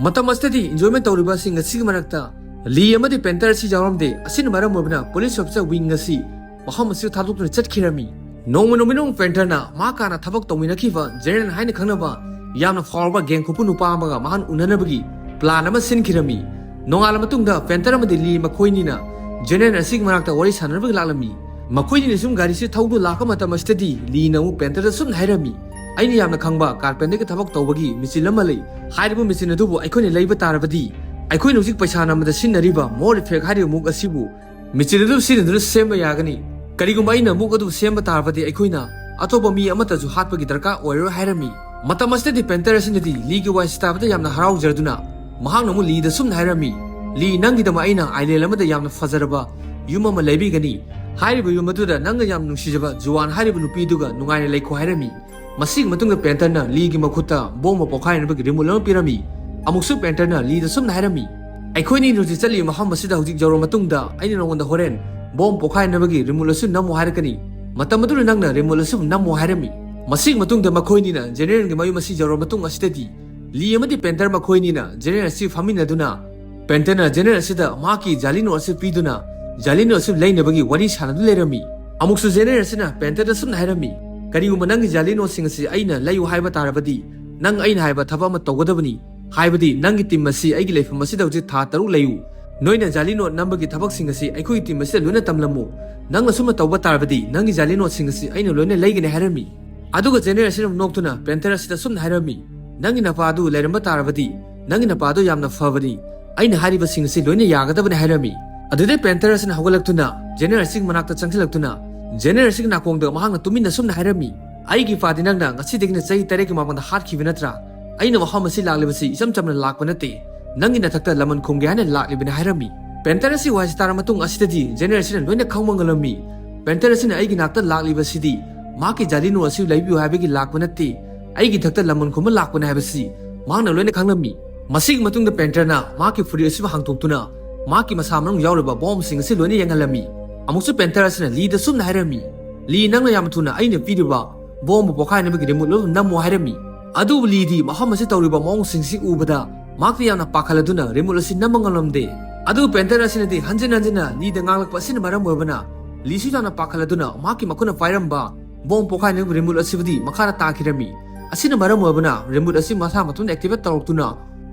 ꯃꯇꯝ ꯑꯁꯤꯗꯗꯤ ꯏꯟꯖꯣꯏꯃꯦꯟ ꯇꯧꯔꯤꯕꯁꯤꯡ ꯑꯁꯤꯒꯤ ꯃꯔꯛꯇ ꯂꯤ ꯑꯃꯗꯤ ꯄꯦꯟꯇꯔ ꯑꯁꯤ ꯌꯥꯎꯔꯝꯗꯦ꯫ ꯑꯁꯤꯅ ꯃꯔꯝ ꯑꯣꯏꯕꯅ ꯄꯨꯂꯤꯁ ꯑꯣꯐꯤꯁꯥꯔ ꯋꯤꯡ ꯑꯁꯤ ꯃꯐꯝ ꯑꯁꯤꯗ ꯊꯥꯗꯣꯛꯇꯨꯅ ꯆꯠꯈꯤꯔꯝꯃꯤ꯫ ꯅꯣꯡꯃ ꯅꯨꯃꯤꯠ ꯑꯃ ꯄꯦꯟꯇꯔꯅ ꯃꯍꯥꯛꯀ ꯍꯥꯟꯅ ꯊꯕꯛ ꯇꯧꯃꯤꯟꯅꯈꯤꯕ ꯖꯦꯅꯦꯔꯦꯜ ꯍꯥꯏꯅ ꯈꯪꯅꯕ ꯌꯥꯝꯅ ꯐꯥꯎꯔꯕ ꯒꯦꯡꯈꯣꯛꯄꯨ ꯅꯨꯄꯥ ꯑꯃꯒ ꯃꯍꯥꯛ ꯎꯅꯅꯕꯒꯤ ꯄ꯭ꯂꯥꯟ ꯑꯃ ꯁꯤꯟꯈꯤꯔꯝꯃꯤ꯫ ꯅꯣꯡꯉꯥꯜꯂ ꯃꯇꯨꯡꯗ ꯄꯦꯟꯇꯔ ꯑꯃꯗꯤ ꯂꯤ ꯃꯈꯣꯏꯅꯤꯅ ꯖꯦꯅꯦꯔꯦꯜ ꯑꯁꯤꯒꯤ ꯃꯅꯥꯛꯇ ꯋꯥꯔꯤ ꯁꯥꯟꯅꯅꯕꯒꯤ ꯂꯥꯛꯂꯝꯃꯤ꯫ ꯃꯈꯣꯏꯅꯤꯅ ꯁꯨꯝ ꯒꯥꯔꯤꯁꯤ ꯊꯧꯗꯨꯅ ꯂꯥꯛꯄ ꯃꯇꯝ ꯑꯁꯤꯗꯗꯤ ꯂꯤꯅ ꯑꯃꯨꯛ ꯄꯦꯟꯇꯔꯗ ꯁꯨꯝꯅ ꯍꯥꯏꯔꯝꯃꯤ, "ꯑꯩꯅ ꯌꯥꯝꯅ ꯈꯪꯕ ꯀꯥꯔꯄꯦꯟꯇꯔꯒꯤ ꯊꯕꯛ ꯇꯧꯕꯒꯤ ꯃꯦꯆꯤꯟ ꯑꯃ ꯂꯩ꯫ ꯍꯥꯏꯔꯤꯕ ꯃꯦꯆꯤꯟ ꯑꯗꯨꯕꯨ ꯑꯩꯈꯣꯏꯅ ꯂꯩꯕ ꯇꯥꯔꯕꯗꯤ ꯑꯩꯈꯣꯏꯅ ꯍꯧꯖꯤꯛ ꯄꯩꯁꯥ ꯅꯝꯕꯗ ꯁꯤꯖꯤꯟꯅꯔꯤꯕ ꯃꯣꯔ ꯏꯐꯦꯛ ꯍꯥꯏꯔꯤꯕ ꯃꯨꯛ ꯑꯁꯤꯕꯨ ꯃꯦꯆꯤꯟ ꯑꯗꯨ ꯁꯤꯖꯤꯟꯅꯗꯨꯅ ꯁꯦꯝꯕ ꯌꯥꯒꯅꯤ꯫ ꯀꯔꯤꯒꯨꯝꯕ ꯑꯩꯅ ꯃꯨꯛ ꯑꯗꯨ ꯁꯦꯝꯕ ꯇꯥꯔꯕꯗꯤ ꯑꯩꯈꯣꯏꯅ ꯑꯇꯣꯞꯄ ꯃꯤ ꯑꯃꯠꯇꯁꯨ ꯍꯥꯠꯄꯒꯤ ꯗꯔꯀꯥꯔ ꯑꯣꯏꯔꯣꯏ" ꯍꯥꯏꯔꯝꯃꯤ꯫ ꯃꯇꯝ ꯑꯁꯤꯗꯗꯤ ꯄꯦꯟꯇꯔ ꯑꯁꯤꯅꯗꯤ ꯂꯤꯒꯤ ꯋꯥꯁꯤ ꯇꯥꯕꯗ ꯌꯥꯝꯅ ꯍꯔꯥꯎꯖꯗꯨꯅ ꯃꯍꯥꯛꯅ ꯑꯃꯨꯛ ꯂꯤꯗ ꯁꯨꯝꯅ ꯍꯥꯏꯔꯝꯃꯤ, "ꯂꯤ, ꯅꯪꯒꯤꯗꯃꯛ ꯑꯩꯅ ꯑꯥꯏꯂꯦꯟ ꯑꯃꯗ ꯌꯥꯝꯅ ꯐꯖꯔꯕ ꯌꯨꯝ ꯑꯃ ꯂꯩꯕꯤꯒꯅꯤ꯫ ꯍꯥꯏꯔꯤꯕ ꯌꯨꯝ ꯑꯗꯨꯗ ꯅꯪꯅ ꯌꯥꯝ ꯅꯨꯡꯁꯤꯖꯕ ꯖꯨꯋꯥꯟ ꯍꯥꯏꯔꯤꯕ ꯅꯨꯄꯤꯗꯨꯒ ꯅꯨꯡꯉꯥꯏꯅ ꯂꯩꯈꯣ" ꯍꯥꯏꯔꯝꯃꯤ꯫ ꯃꯁꯤꯒꯤ ꯃꯇꯨꯡꯗ ꯄꯦꯟꯇꯔꯅ ꯂꯤꯒꯤ ꯃꯈꯨꯠꯇ ꯕꯣꯝꯕ ꯄꯣꯈꯥꯏꯅꯕꯒꯤ ꯔꯤꯃꯣꯠ ꯑꯃ ꯄꯤꯔꯝꯃꯤ꯫ ꯑꯃꯨꯛꯁꯨ ꯄꯦꯟꯇꯔꯅ ꯂꯤꯗ ꯁꯨꯝꯅ ꯍꯥꯏꯔꯝꯃꯤ, "ꯑꯩꯈꯣꯏꯅꯤ ꯍꯧꯖꯤꯛ ꯆꯠꯂꯤꯕ ꯃꯐꯝ ꯑꯁꯤꯗ ꯍꯧꯖꯤꯛ ꯌꯧꯔꯕ ꯃꯇꯨꯡꯗ ꯑꯩꯅ ꯅꯉꯣꯟꯗ ꯍꯣꯔꯦꯟ ꯕꯣꯝ ꯄꯣꯈꯥꯏꯅꯕꯒꯤ ꯔꯤꯃꯣꯠ ꯑꯁꯤ ꯅꯝꯃꯨ ꯍꯥꯏꯔꯛꯀꯅꯤ꯫ ꯃꯇꯝ ꯑꯗꯨꯗ ꯅꯪꯅ ꯔꯤꯃꯣꯠ ꯑꯁꯤ ꯅꯝꯃꯨ" ꯍꯥꯏꯔꯝꯃꯤ꯫ ꯃꯁꯤꯒꯤ ꯃꯇꯨꯡꯗ ꯃꯈꯣꯏꯅꯤꯅ ꯖꯦꯅꯦꯔꯦꯜꯒꯤ ꯃꯌꯨꯝ ꯑꯁꯤ ꯌꯧꯔꯕ ꯃꯇꯨꯡ ꯑꯁꯤꯗꯗꯤ ꯂꯤ ꯑꯃꯗꯤ ꯄꯦꯟꯇꯔ ꯃꯈꯣꯏꯅꯤꯅ ꯖꯦꯅꯦꯔꯦꯜ ꯑꯁꯤ ꯐꯝꯃꯤꯟꯅꯗꯨꯅ ꯄꯦꯟꯇꯔꯅ ꯖꯦꯅꯦꯔꯦꯜ ꯑꯁꯤꯗ ꯃꯍꯥꯛꯀꯤ ꯖꯥꯂꯤ ꯅꯣꯠ ꯑꯁꯤ ꯄꯤꯗꯨꯅ ꯖꯥꯂꯤ ꯅꯣꯠ ꯑꯁꯤ ꯂꯩꯅꯕꯒꯤ ꯋꯥꯔꯤ ꯁꯥꯟꯅꯗꯨꯅ ꯂꯩꯔꯝꯃꯤ꯫ ꯑꯃꯨꯛꯁꯨ ꯖꯦꯅꯦꯔꯦꯜ ꯑꯁꯤꯅ ꯄꯦꯟꯇꯔꯗ ꯁꯨꯝꯅ ꯍꯥꯏꯔꯝꯃꯤ, "ꯀꯔꯤꯒꯨꯝꯕ ꯅꯪꯒꯤ ꯖꯥꯂꯤ ꯅꯣꯠꯁꯤꯡ ꯑꯁꯤ ꯑꯩꯅ ꯂꯩꯌꯨ ꯍꯥꯏꯕ ꯇꯥꯔꯕꯗꯤ ꯅꯪ ꯑꯩꯅ ꯍꯥꯏꯕ ꯊꯕꯛ ꯑꯃ ꯇꯧꯒꯗꯕꯅꯤ꯫ ꯍꯥꯏꯕꯗꯤ ꯅꯪꯒꯤ ꯇꯤꯝ ꯑꯁꯤ ꯑꯩꯒꯤ ꯂꯩꯐꯝ ꯑꯁꯤꯗ ꯍꯧꯖꯤꯛ ꯊꯥ ꯇꯔꯨꯛ ꯂꯩꯌꯨ꯫ ꯅꯣꯏꯅ ꯖꯥꯂꯤ ꯅꯣꯠ ꯅꯝꯕꯒꯤ ꯊꯕꯛꯁꯤꯡ ꯑꯁꯤ ꯑꯩꯈꯣꯏꯒꯤ ꯇꯤꯝ ꯑꯁꯤꯗ ꯂꯣꯏꯅ ꯇꯝꯂꯝꯃꯨ꯫ ꯅꯪꯅ ꯁꯨꯝꯅ ꯇꯧꯕ ꯇꯥꯔꯕꯗꯤ ꯅꯪꯒꯤ ꯖꯥꯂꯤ ꯅꯣꯠꯁꯤꯡ ꯑꯁꯤ ꯑꯩꯅ ꯂꯣꯏꯅ ꯂꯩꯒꯅꯤ" ꯍꯥꯏꯔꯝꯃꯤ꯫ ꯑꯗꯨꯒ ꯖꯦꯅꯦꯔꯦꯜ ꯑꯁꯤꯅ ꯅꯣꯛꯇꯨꯅ ꯄꯦꯟꯇꯔ ꯑꯁꯤꯗ ꯁꯨꯝꯅ ꯍꯥꯏꯔꯝꯃꯤ, "ꯅꯪꯒꯤ ꯅꯄꯥ ꯑꯗꯨ ꯂꯩꯔꯝꯕ ꯇꯥꯔꯕꯗꯤ ꯅꯪꯒꯤ ꯅꯄꯥ ꯑꯗꯨ ꯌꯥꯝꯅ ꯐꯕꯅꯤ꯫ ꯑꯩꯅ ꯍꯥꯏꯔꯤꯕꯁꯤꯡ ꯑꯁꯤ ꯂꯣꯏꯅ ꯌꯥꯒꯗꯕꯅꯤ" ꯍꯥꯏꯔꯝꯃꯤ꯫ ꯑꯗꯨꯗꯩ ꯄꯦꯟꯇꯔ ꯑꯁꯤꯅ ꯍꯧꯒꯠꯂꯛꯇꯨꯅ ꯖꯦꯅꯦꯔꯦꯜ ꯑꯁꯤꯒꯤ ꯃꯅꯥꯛꯇ ꯆꯪꯁꯤꯜꯂꯛꯇꯨꯅ ꯖꯦꯅꯦꯔꯦꯜ ꯑꯁꯤꯒꯤ ꯅꯥꯀꯣꯡꯗ ꯃꯍꯥꯛꯅ ꯇꯨꯃꯤꯟꯅ ꯁꯨꯝꯅ ꯍꯥꯏꯔꯝꯃꯤ, "ꯑꯩꯒꯤ ꯏꯄꯥꯗꯤ ꯅꯪꯅ ꯉꯁꯤꯗꯒꯤꯅ ꯆꯍꯤ ꯇꯔꯦꯠꯀꯤ ꯃꯃꯥꯡꯗ ꯍꯥꯠꯈꯤꯕ ꯅꯠꯇ꯭ꯔꯥ? ꯑꯩꯅ ꯃꯐꯝ ꯑꯁꯤ ꯂꯥꯛꯂꯤꯕꯁꯤ ꯏꯆꯝ ꯆꯝꯅ ꯂꯥꯛꯄ ꯅꯠꯇꯦ꯫ ꯅꯪꯒꯤ ꯅꯊꯛꯇ ꯂꯃꯟ ꯈꯨꯝꯒꯦ ꯍꯥꯏꯅ ꯂꯥꯛꯂꯤꯕꯅꯤ" ꯍꯥꯏꯔꯝꯃꯤ꯫ ꯄꯦꯟꯇꯔ ꯑꯁꯤ ꯋꯥꯁꯤ ꯇꯥꯔ ꯃꯇꯨꯡ ꯑꯁꯤꯗꯗꯤ ꯖꯦꯅꯦꯔꯦꯜ ꯑꯁꯤꯅ ꯂꯣꯏꯅ ꯈꯪꯕ ꯉꯝꯂꯝꯃꯤ꯫ ꯄꯦꯟꯇꯔ ꯑꯁꯤꯅ ꯑꯩꯒꯤ ꯅꯥꯛꯇ ꯂꯥꯛꯂꯤꯕꯁꯤꯗꯤ ꯃꯍꯥꯛꯀꯤ ꯖꯥꯂꯤ ꯅꯣꯠ ꯑꯁꯤ ꯂꯩꯕꯤꯌꯨ ꯍꯥꯏꯕꯒꯤ ꯂꯥꯛꯄ ꯅꯠꯇꯦ, ꯑꯩꯒꯤ ꯊꯛꯇ ꯂꯃꯟ ꯈꯨꯝꯕ ꯂꯥꯛꯄꯅꯤ ꯍꯥꯏꯕꯁꯤ ꯃꯍꯥꯛꯅ ꯂꯣꯏꯅ ꯈꯪꯂꯝꯃꯤ꯫ ꯃꯁꯤꯒꯤ ꯃꯇꯨꯡꯗ ꯄꯦꯟꯇꯔꯅ ꯃꯍꯥꯛꯀꯤ ꯐꯨꯔꯤꯠ ꯑꯁꯤꯕꯨ ꯍꯥꯡꯗꯣꯛꯇꯨꯅ ꯃꯍꯥꯛꯀꯤ ꯃꯁꯥ ꯃꯅꯨꯡ ꯌꯥꯎꯔꯤꯕ ꯕꯣꯝꯁꯤꯡ ꯑꯁꯤ ꯂꯣꯏꯅ ꯌꯦꯡꯍꯜꯂꯝꯃꯤ꯫ ꯑꯃꯨꯛꯁꯨ ꯄꯦꯟꯊꯔ ꯑꯁꯤꯅ ꯂꯤꯗ ꯁꯨꯝꯅ ꯍꯥꯏꯔꯝꯃꯤ, "ꯂꯤ, ꯅꯪꯅ ꯌꯥꯝ ꯊꯨꯅ ꯑꯩꯅ ꯄꯤꯔꯤꯕ ꯕꯣꯝꯕꯨ ꯄꯣꯈꯥꯏꯅꯕꯒꯤ ꯔꯤꯃꯣꯠ ꯑꯗꯨ ꯅꯝꯃꯨ" ꯍꯥꯏꯔꯝꯃꯤ꯫ ꯑꯗꯨꯕꯨ ꯂꯤꯗꯤ ꯃꯐꯝ ꯑꯁꯤ ꯇꯧꯔꯤꯕ ꯃꯑꯣꯡꯁꯤꯡꯁꯤ ꯎꯕꯗ ꯃꯍꯥꯛꯇ ꯌꯥꯝꯅ ꯄꯥꯈꯠꯂꯗꯨꯅ ꯔꯤꯃꯣꯠ ꯑꯁꯤ ꯅꯝꯕ ꯉꯝꯂꯝꯗꯦ꯫ ꯑꯗꯨꯕꯨ ꯄꯦꯟꯊꯔ ꯑꯁꯤꯅꯗꯤ ꯍꯟꯖꯤꯟ ꯍꯟꯖꯤꯟꯅ ꯂꯤꯗ ꯉꯥꯡꯂꯛꯄ ꯑꯁꯤꯅ ꯃꯔꯝ ꯑꯣꯏꯕꯅ ꯂꯤꯁꯨ ꯌꯥꯝꯅ ꯄꯥꯈꯠꯂꯗꯨꯅ ꯃꯍꯥꯛꯀꯤ ꯃꯈꯨꯠꯅ ꯄꯥꯏꯔꯝꯕ ꯕꯣꯝ ꯄꯣꯈꯥꯏꯅꯕ ꯔꯤꯃꯣꯠ ꯑꯁꯤꯕꯨꯗꯤ ꯃꯈꯥꯗ ꯇꯥꯈꯤꯔꯝꯃꯤ꯫ ꯑꯁꯤꯅ ꯃꯔꯝ ꯑꯣꯏꯕꯅ ꯔꯤꯃꯣꯠ ꯑꯁꯤ ꯃꯁꯥ ꯃꯊꯟꯇ ꯑꯦꯛꯇꯤꯚꯦꯠ ꯇꯧꯔꯛꯇꯨꯅ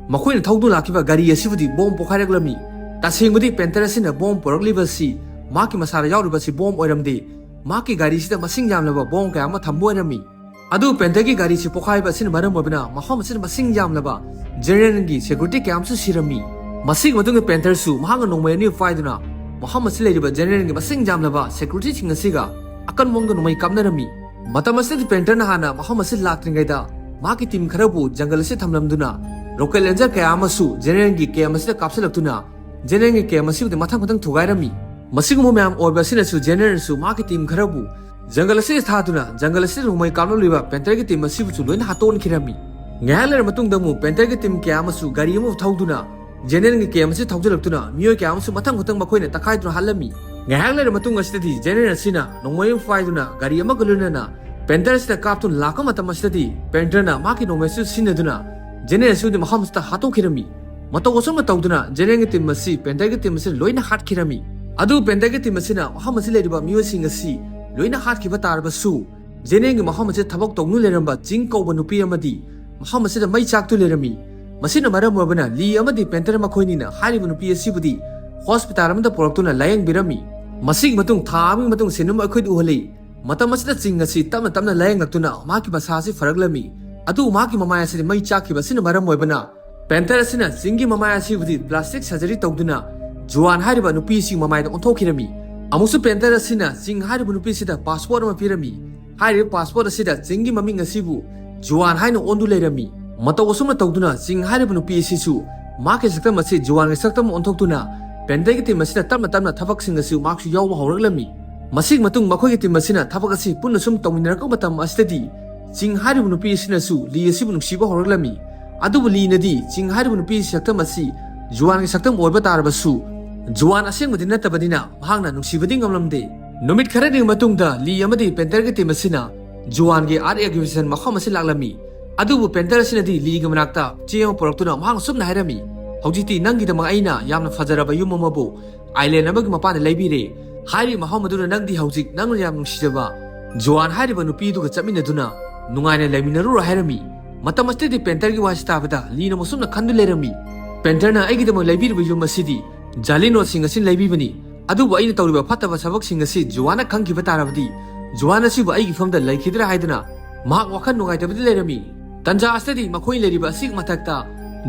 ꯃꯈꯣꯏꯅ ꯊꯧꯗꯨꯅ ꯂꯥꯛꯈꯤꯕ ꯒꯥꯔꯤ ꯑꯁꯤꯕꯨꯗꯤ ꯕꯣꯝ ꯄꯣꯈꯥꯏꯔꯛꯂꯝꯃꯤ꯫ ꯇꯁꯦꯡꯕꯗꯤ ꯄꯦꯟꯊꯔ ꯑꯁꯤꯅ ꯕꯣꯝ ꯄꯨꯔꯛꯂꯤꯕ ꯑꯁꯤ ꯃꯍꯥꯛꯀꯤ ꯃꯁꯥꯗ ꯌꯥꯎꯔꯤꯕ ꯑꯁꯤ ꯕꯣꯝ ꯑꯣꯏꯔꯝꯗꯦ꯫ ꯃꯍꯥꯛꯀꯤ ꯒꯥꯔꯤꯁꯤꯗ ꯃꯁꯤꯡ ꯌꯥꯝꯂꯕ ꯕꯣꯝ ꯀꯌꯥ ꯑꯃ ꯊꯝꯕ ꯑꯣꯏꯔꯝꯃꯤ꯫ ꯑꯗꯨꯕꯨ ꯄꯦꯟꯊꯔꯒꯤ ꯒꯥꯔꯤꯁꯤ ꯄꯣꯈꯥꯏꯕ ꯑꯁꯤꯅ ꯃꯔꯝ ꯑꯣꯏꯕꯅ ꯃꯐꯝ ꯑꯁꯤꯗ ꯃꯁꯤꯡ ꯌꯥꯝꯂꯕ ꯖꯦꯅꯦꯔꯦꯜꯒꯤ ꯁꯦꯀ꯭ꯌꯨꯔꯤꯇꯤ ꯀꯌꯥ ꯑꯃꯁꯨ ꯁꯤꯔꯝꯃꯤ꯫ ꯃꯁꯤꯒꯤ ꯃꯇꯨꯡꯗ ꯄꯦꯟꯊꯔꯁꯨ ꯃꯍꯥꯛꯅ ꯅꯣꯡꯃꯩ ꯑꯅꯤ ꯄꯥꯏꯗꯨꯅ ꯃꯐꯝ ꯑꯁꯤꯗ ꯂꯩꯔꯤꯕ ꯖꯦꯅꯦꯔꯦꯜꯒꯤ ꯃꯁꯤꯡ ꯌꯥꯝꯂꯕ ꯁꯦꯀ꯭ꯌꯨꯔꯤꯇꯤꯁꯤꯡ ꯑꯁꯤꯒ ꯑꯀꯟꯕ ꯃꯑꯣꯡꯗ ꯅꯣꯡꯃꯩ ꯀꯥꯞꯅꯔꯝꯃꯤ꯫ ꯃꯇꯝ ꯑꯁꯤꯗꯗꯤ ꯄꯦꯟꯊꯔꯅ ꯍꯥꯟꯅ ꯃꯐꯝ ꯑꯁꯤꯗ ꯂꯥꯛꯇ꯭ꯔꯤꯉꯩꯗ ꯃꯍꯥꯛꯀꯤ ꯇꯤꯝ ꯈꯔꯕꯨ ꯖꯪꯒꯜ ꯑꯁꯤꯗ ꯊꯝꯂꯝꯗꯨꯅ ꯔꯣꯀꯦꯠ ꯂꯦꯟꯖꯔ ꯀꯌꯥ ꯑꯃꯁꯨ ꯖꯦꯅꯦꯔꯦꯜꯒꯤ ꯀꯦꯝ ꯑꯁꯤꯗ ꯀꯥꯞꯁꯤꯜꯂꯛꯇꯨꯅ ꯖꯦꯅꯦꯔꯦꯜꯒꯤ ꯀꯦꯝ ꯑꯁꯤꯕꯨꯗꯤ ꯃꯊꯪ ꯃꯊꯪ ꯊꯨꯒꯥꯏꯔꯝꯃꯤ꯫ ꯃꯁꯤꯒꯨꯝꯕ ꯃꯌꯥꯝ ꯑꯣꯏꯕ ꯑꯁꯤꯅꯁꯨ ꯖꯦꯅꯦꯔꯦꯜꯁꯨ ꯃꯍꯥꯛꯀꯤ ꯇꯤꯝ ꯈꯔꯕꯨ ꯖꯪꯒꯜ ꯑꯁꯤꯗ ꯊꯥꯗꯨꯅ ꯖꯪꯒꯜ ꯑꯁꯤꯗ ꯅꯣꯡꯃꯩ ꯀꯥꯞꯂꯛꯂꯤꯕ ꯄꯦꯟꯊꯔꯒꯤ ꯇꯤꯝ ꯑꯁꯤꯕꯨꯁꯨ ꯂꯣꯏꯅ ꯍꯥꯠꯇꯣꯛꯍꯟꯈꯤꯔꯝꯃꯤ꯫ ꯉꯥꯏꯍꯥꯛ ꯂꯩꯔ ꯃꯇꯨꯡꯗ ꯑꯃꯨꯛ ꯄꯦꯟꯊꯔꯒꯤ ꯇꯤꯝ ꯀꯌꯥ ꯑꯃꯁꯨ ꯒꯥꯔꯤ ꯑꯃꯕꯨ ꯊꯧꯗꯨꯅ ꯖꯦꯅꯦꯔꯦꯜꯒꯤ ꯀꯦꯝ ꯑꯁꯤ ꯊꯧꯖꯤꯜꯂꯛꯇꯨꯅ ꯃꯤꯑꯣꯏ ꯀꯌꯥ ꯑꯃꯁꯨ ꯃꯊꯪ ꯃꯊꯪ ꯃꯈꯣꯏꯅ ꯇꯛꯈꯥꯏꯗꯨꯅ ꯍꯥꯠꯂꯝꯃꯤ꯫ ꯉꯥꯏꯍꯥꯛ ꯂꯩꯔ ꯃꯇꯨꯡ ꯑꯁꯤꯗꯗꯤ ꯖꯦꯅꯦꯔꯦꯜ ꯑꯁꯤꯅ ꯅꯣꯡꯃꯩ ꯑꯃ ꯄꯥꯏꯗꯨꯅ ꯒꯥꯔꯤ ꯑꯃꯒ ꯂꯣꯏꯅꯅ ꯄꯦꯟꯊꯔ ꯑꯁꯤꯗ ꯀꯥꯞꯇꯨꯅ ꯂꯥꯛꯄ ꯃꯇꯝ ꯑꯁꯤꯗꯗꯤ ꯄꯦꯟꯊꯔꯅ ꯃꯍꯥꯛꯀꯤ ꯅꯣꯡꯃꯩ ꯑꯁꯤ ꯁꯤꯖꯤꯟꯅꯗꯨꯅ ꯖꯦꯅꯦꯔꯦꯜ ꯑꯁꯤꯕꯨꯗꯤ ꯃꯐꯝ ꯑꯁꯤꯗ ꯍꯥꯠꯇꯣꯛꯈꯤꯔꯝꯃꯤ꯫ ꯃꯇꯧ ꯑꯁꯨꯝꯅ ꯇꯧꯗꯨꯅ ꯖꯦꯅꯦꯔꯦꯜꯒꯤ ꯇꯤꯝ ꯑꯁꯤ ꯄꯦꯟꯊꯔꯒꯤ ꯇꯤꯝ ꯑꯁꯤꯅ ꯂꯣꯏꯅ ꯍꯥꯠꯈꯤꯔꯝꯃꯤ꯫ ꯑꯗꯨꯕꯨ ꯄꯦꯟꯊꯔꯒꯤ ꯇꯤꯝ ꯑꯁꯤꯅ ꯃꯐꯝ ꯑꯁꯤꯗ ꯂꯩꯔꯤꯕ ꯃꯤꯑꯣꯏꯁꯤꯡ ꯑꯁꯤ ꯂꯣꯏꯅ ꯍꯥꯠꯈꯤꯕ ꯇꯥꯔꯕꯁꯨ ꯖꯦꯅꯦꯔꯦꯜꯒꯤ ꯃꯐꯝ ꯑꯁꯤꯗ ꯊꯕꯛ ꯇꯧꯗꯨꯅ ꯂꯩꯔꯝꯕ ꯆꯤꯡ ꯀꯧꯕ ꯅꯨꯄꯤ ꯑꯃꯗꯤ ꯃꯐꯝ ꯑꯁꯤꯗ ꯃꯩ ꯆꯥꯛꯇꯨꯅ ꯂꯩꯔꯝꯃꯤ꯫ ꯃꯁꯤꯅ ꯃꯔꯝ ꯑꯣꯏꯕꯅ ꯂꯤ ꯑꯃꯗꯤ ꯄꯦꯟꯊꯔ ꯃꯈꯣꯏꯅꯤꯅ ꯍꯥꯏꯔꯤꯕ ꯅꯨꯄꯤ ꯑꯁꯤꯕꯨꯗꯤ ꯍꯣꯁꯄꯤꯇꯥꯜ ꯑꯃꯗ ꯄꯨꯔꯛꯇꯨꯅ ꯂꯥꯌꯦꯡꯕꯤꯔꯝꯃꯤ꯫ ꯃꯁꯤꯒꯤ ꯃꯇꯨꯡ ꯊꯥ ꯑꯃꯒꯤ ꯃꯇꯨꯡ ꯁꯤꯟ ꯑꯃ ꯑꯩꯈꯣꯏꯗ ꯎꯍꯜꯂꯤ꯫ ꯃꯇꯝ ꯑꯁꯤꯗ ꯆꯤꯡ ꯑꯁꯤ ꯇꯞꯅ ꯇꯞꯅ ꯂꯥꯌꯦꯡꯂꯛꯇꯨꯅ ꯃꯍꯥꯛꯀꯤ ꯃꯁꯥ ꯑꯁꯤ ꯐꯔꯛꯂꯝꯃꯤ꯫ ꯑꯗꯨꯕꯨ ꯃꯍꯥꯛꯀꯤ ꯃꯃꯥꯏ ꯑꯁꯤꯗ ꯃꯩ ꯆꯥꯛꯈꯤꯕ ꯑꯁꯤꯅ ꯃꯔꯝ ꯑꯣꯏꯕꯅ ꯄꯦꯟꯊꯔ ꯑꯁꯤꯅ ꯆꯤꯡꯒꯤ ꯃꯃꯥꯏ ꯑꯁꯤꯕꯨꯗꯤ ꯄ꯭ꯂꯥꯁꯇꯤꯛ ꯁꯔꯖꯔꯤ ꯇꯧꯗꯨꯅ ꯖꯨꯋꯥꯟ ꯍꯥꯏꯔꯤꯕ ꯅꯨꯄꯤꯁꯤ ꯃꯃꯥꯏꯗ ꯑꯣꯟꯊꯣꯛꯈꯤꯔꯝꯃꯤ꯫ ꯑꯃꯨꯛꯁꯨ ꯄꯦꯟꯊꯔ ꯑꯁꯤꯅ ꯆꯤꯡ ꯍꯥꯏꯔꯤꯕ ꯅꯨꯄꯤꯁꯤꯗ ꯄꯥꯁꯄꯣꯔꯠ ꯑꯃ ꯄꯤꯔꯝꯃꯤ꯫ ꯍꯥꯏꯔꯤꯕ ꯄꯥꯁꯄꯣꯔꯠ ꯑꯁꯤꯗ ꯆꯤꯡꯒꯤ ꯃꯃꯤꯡ ꯑꯁꯤꯕꯨ ꯖꯨꯋꯥꯟ ꯍꯥꯏꯅ ꯑꯣꯟꯗꯨ ꯂꯩꯔꯝꯃꯤ꯫ ꯃꯇꯧ ꯑꯁꯨꯝꯅ ꯇꯧꯗꯨꯅ ꯆꯤꯡ ꯍꯥꯏꯔꯤꯕ ꯅꯨꯄꯤ ꯑꯁꯤꯁꯨ ꯃꯍꯥꯛꯀꯤ ꯁꯛꯇꯝ ꯑꯁꯤ ꯖꯨꯋꯥꯟꯒꯤ ꯁꯛꯇꯝ ꯑꯣꯟꯊꯣꯛꯇꯨꯅ ꯄꯦꯟꯊꯔꯒꯤ ꯇꯤꯝ ꯑꯁꯤꯅ ꯇꯞꯅ ꯇꯞꯅ ꯊꯕꯛꯁꯤꯡ ꯑꯁꯤ ꯃꯍꯥꯛꯁꯨ ꯌꯥꯎꯕ ꯍꯧꯔꯛꯂꯝꯃꯤ꯫ ꯃꯁꯤꯒꯤ ꯃꯇꯨꯡ ꯃꯈꯣꯏꯒꯤ ꯇꯤꯝ ꯑꯁꯤꯅ ꯊꯕꯛ ꯑꯁꯤ ꯄꯨꯟꯅ ꯁꯨꯝ ꯇꯧꯃꯤꯟꯅꯔꯛꯄ ꯃꯇꯝ ꯑꯁꯤꯗꯗꯤ ꯆꯤꯡ ꯍꯥꯏꯔꯤꯕ ꯅꯨꯄꯤ ꯑꯁꯤꯅꯁꯨ ꯂꯤ ꯑꯁꯤꯕꯨ ꯅꯨꯡꯁꯤꯕ ꯍꯧꯔꯛꯂꯝꯃꯤ꯫ ꯑꯗꯨꯕꯨ ꯂꯤꯅꯗꯤ ꯆꯤꯡ ꯍꯥꯏꯔꯤꯕ ꯅꯨꯄꯤꯒꯤ ꯁꯛꯇꯝ ꯑꯁꯤ ꯖꯨꯋꯥꯟꯒꯤ ꯁꯛꯇꯝ ꯑꯣꯏꯕ ꯇꯥꯔꯕꯁꯨ, ꯖꯨꯋꯥꯟ ꯑꯁꯦꯡꯕꯗꯤ ꯅꯠꯇꯕꯅꯤꯅ ꯃꯍꯥꯛꯅ ꯅꯨꯡꯁꯤꯕꯗꯤ ꯉꯝꯂꯝꯗꯦ꯫ ꯅꯨꯃꯤꯠ ꯈꯔꯅꯤ ꯃꯇꯨꯡꯗ ꯂꯤ ꯑꯃꯗꯤ ꯄꯦꯟꯇꯔꯒꯤ ꯇꯤꯝ ꯑꯁꯤꯅ ꯖꯨꯋꯥꯟꯒꯤ ꯑꯥꯔꯠ ꯑꯦꯛꯖꯤꯕꯤꯁꯟ ꯃꯐꯝ ꯑꯁꯤ ꯂꯥꯛꯂꯝꯃꯤ꯫ ꯑꯗꯨꯕꯨ ꯄꯦꯟꯇꯔ ꯑꯁꯤꯅꯗꯤ ꯂꯤꯒꯤ ꯃꯅꯥꯛꯇ ꯆꯦ ꯑꯃ ꯄꯨꯔꯛꯇꯨꯅ ꯃꯍꯥꯛꯅ ꯁꯨꯝꯅ ꯍꯥꯏꯔꯝꯃꯤ, "ꯍꯧꯖꯤꯛꯇꯤ ꯅꯪꯒꯤꯗꯃꯛ ꯑꯩꯅ ꯌꯥꯝꯅ ꯐꯖꯔꯕ ꯌꯨꯝ ꯑꯃꯕꯨ ꯑꯥꯏꯂꯦꯟ ꯑꯃꯒꯤ ꯃꯄꯥꯟꯗ ꯂꯩꯕꯤꯔꯦ꯫ ꯍꯥꯏꯔꯤꯕ ꯃꯐꯝ ꯑꯗꯨꯗ ꯅꯪꯗꯤ ꯍꯧꯖꯤꯛ ꯅꯪꯅ ꯌꯥꯝ ꯅꯨꯡꯁꯤꯖꯕ ꯖꯨꯋꯥꯟ ꯍꯥꯏꯔꯤꯕ ꯅꯨꯄꯤ ꯑꯗꯨꯒ ꯆꯠꯃꯤꯟꯅꯗꯨꯅ ꯅꯨꯡꯉꯥꯏꯅ ꯂꯩꯃꯤꯟꯅꯔꯨꯔꯣ" ꯍꯥꯏꯔꯝꯃꯤ꯫ ꯃꯇꯝ ꯑꯁꯤꯗꯗꯤ ꯄꯦꯟꯇꯔꯒꯤ ꯋꯥꯁꯤ ꯇꯥꯕꯗ ꯂꯤꯅ ꯑꯃꯨꯛ ꯁꯨꯝꯅ ꯈꯟꯗꯨ ꯂꯩꯔꯝꯃꯤ, "ꯄꯦꯟꯇꯔꯅ ꯑꯩꯒꯤꯗꯃꯛ ꯂꯩꯕꯤꯔꯤꯕ ꯌꯨꯝ ꯑꯁꯤꯗꯤ ꯖꯥꯂꯤ ꯅꯣꯠꯁꯤꯡ ꯑꯁꯤꯅ ꯂꯩꯕꯤꯕꯅꯤ꯫ ꯑꯗꯨꯕꯨ ꯑꯩꯅ ꯇꯧꯔꯤꯕ ꯐꯠꯇꯕ ꯊꯕꯛꯁꯤꯡ ꯑꯁꯤ ꯖꯨꯋꯥꯟꯅ ꯈꯪꯈꯤꯕ ꯇꯥꯔꯕꯗꯤ ꯖꯨꯋꯥꯟ ꯑꯁꯤꯕꯨ ꯑꯩꯒꯤ ꯐꯝꯗ ꯂꯩꯈꯤꯗ꯭ꯔꯥ" ꯍꯥꯏꯗꯨꯅ ꯃꯍꯥꯛ ꯋꯥꯈꯜ ꯅꯨꯡꯉꯥꯏꯇꯕꯗꯤ ꯂꯩꯔꯝꯃꯤ꯫ ꯇꯟꯖꯥ ꯑꯁꯤꯗꯗꯤ ꯃꯈꯣꯏ ꯂꯩꯔꯤꯕ ꯑꯁꯤꯒꯤ ꯃꯊꯛꯇ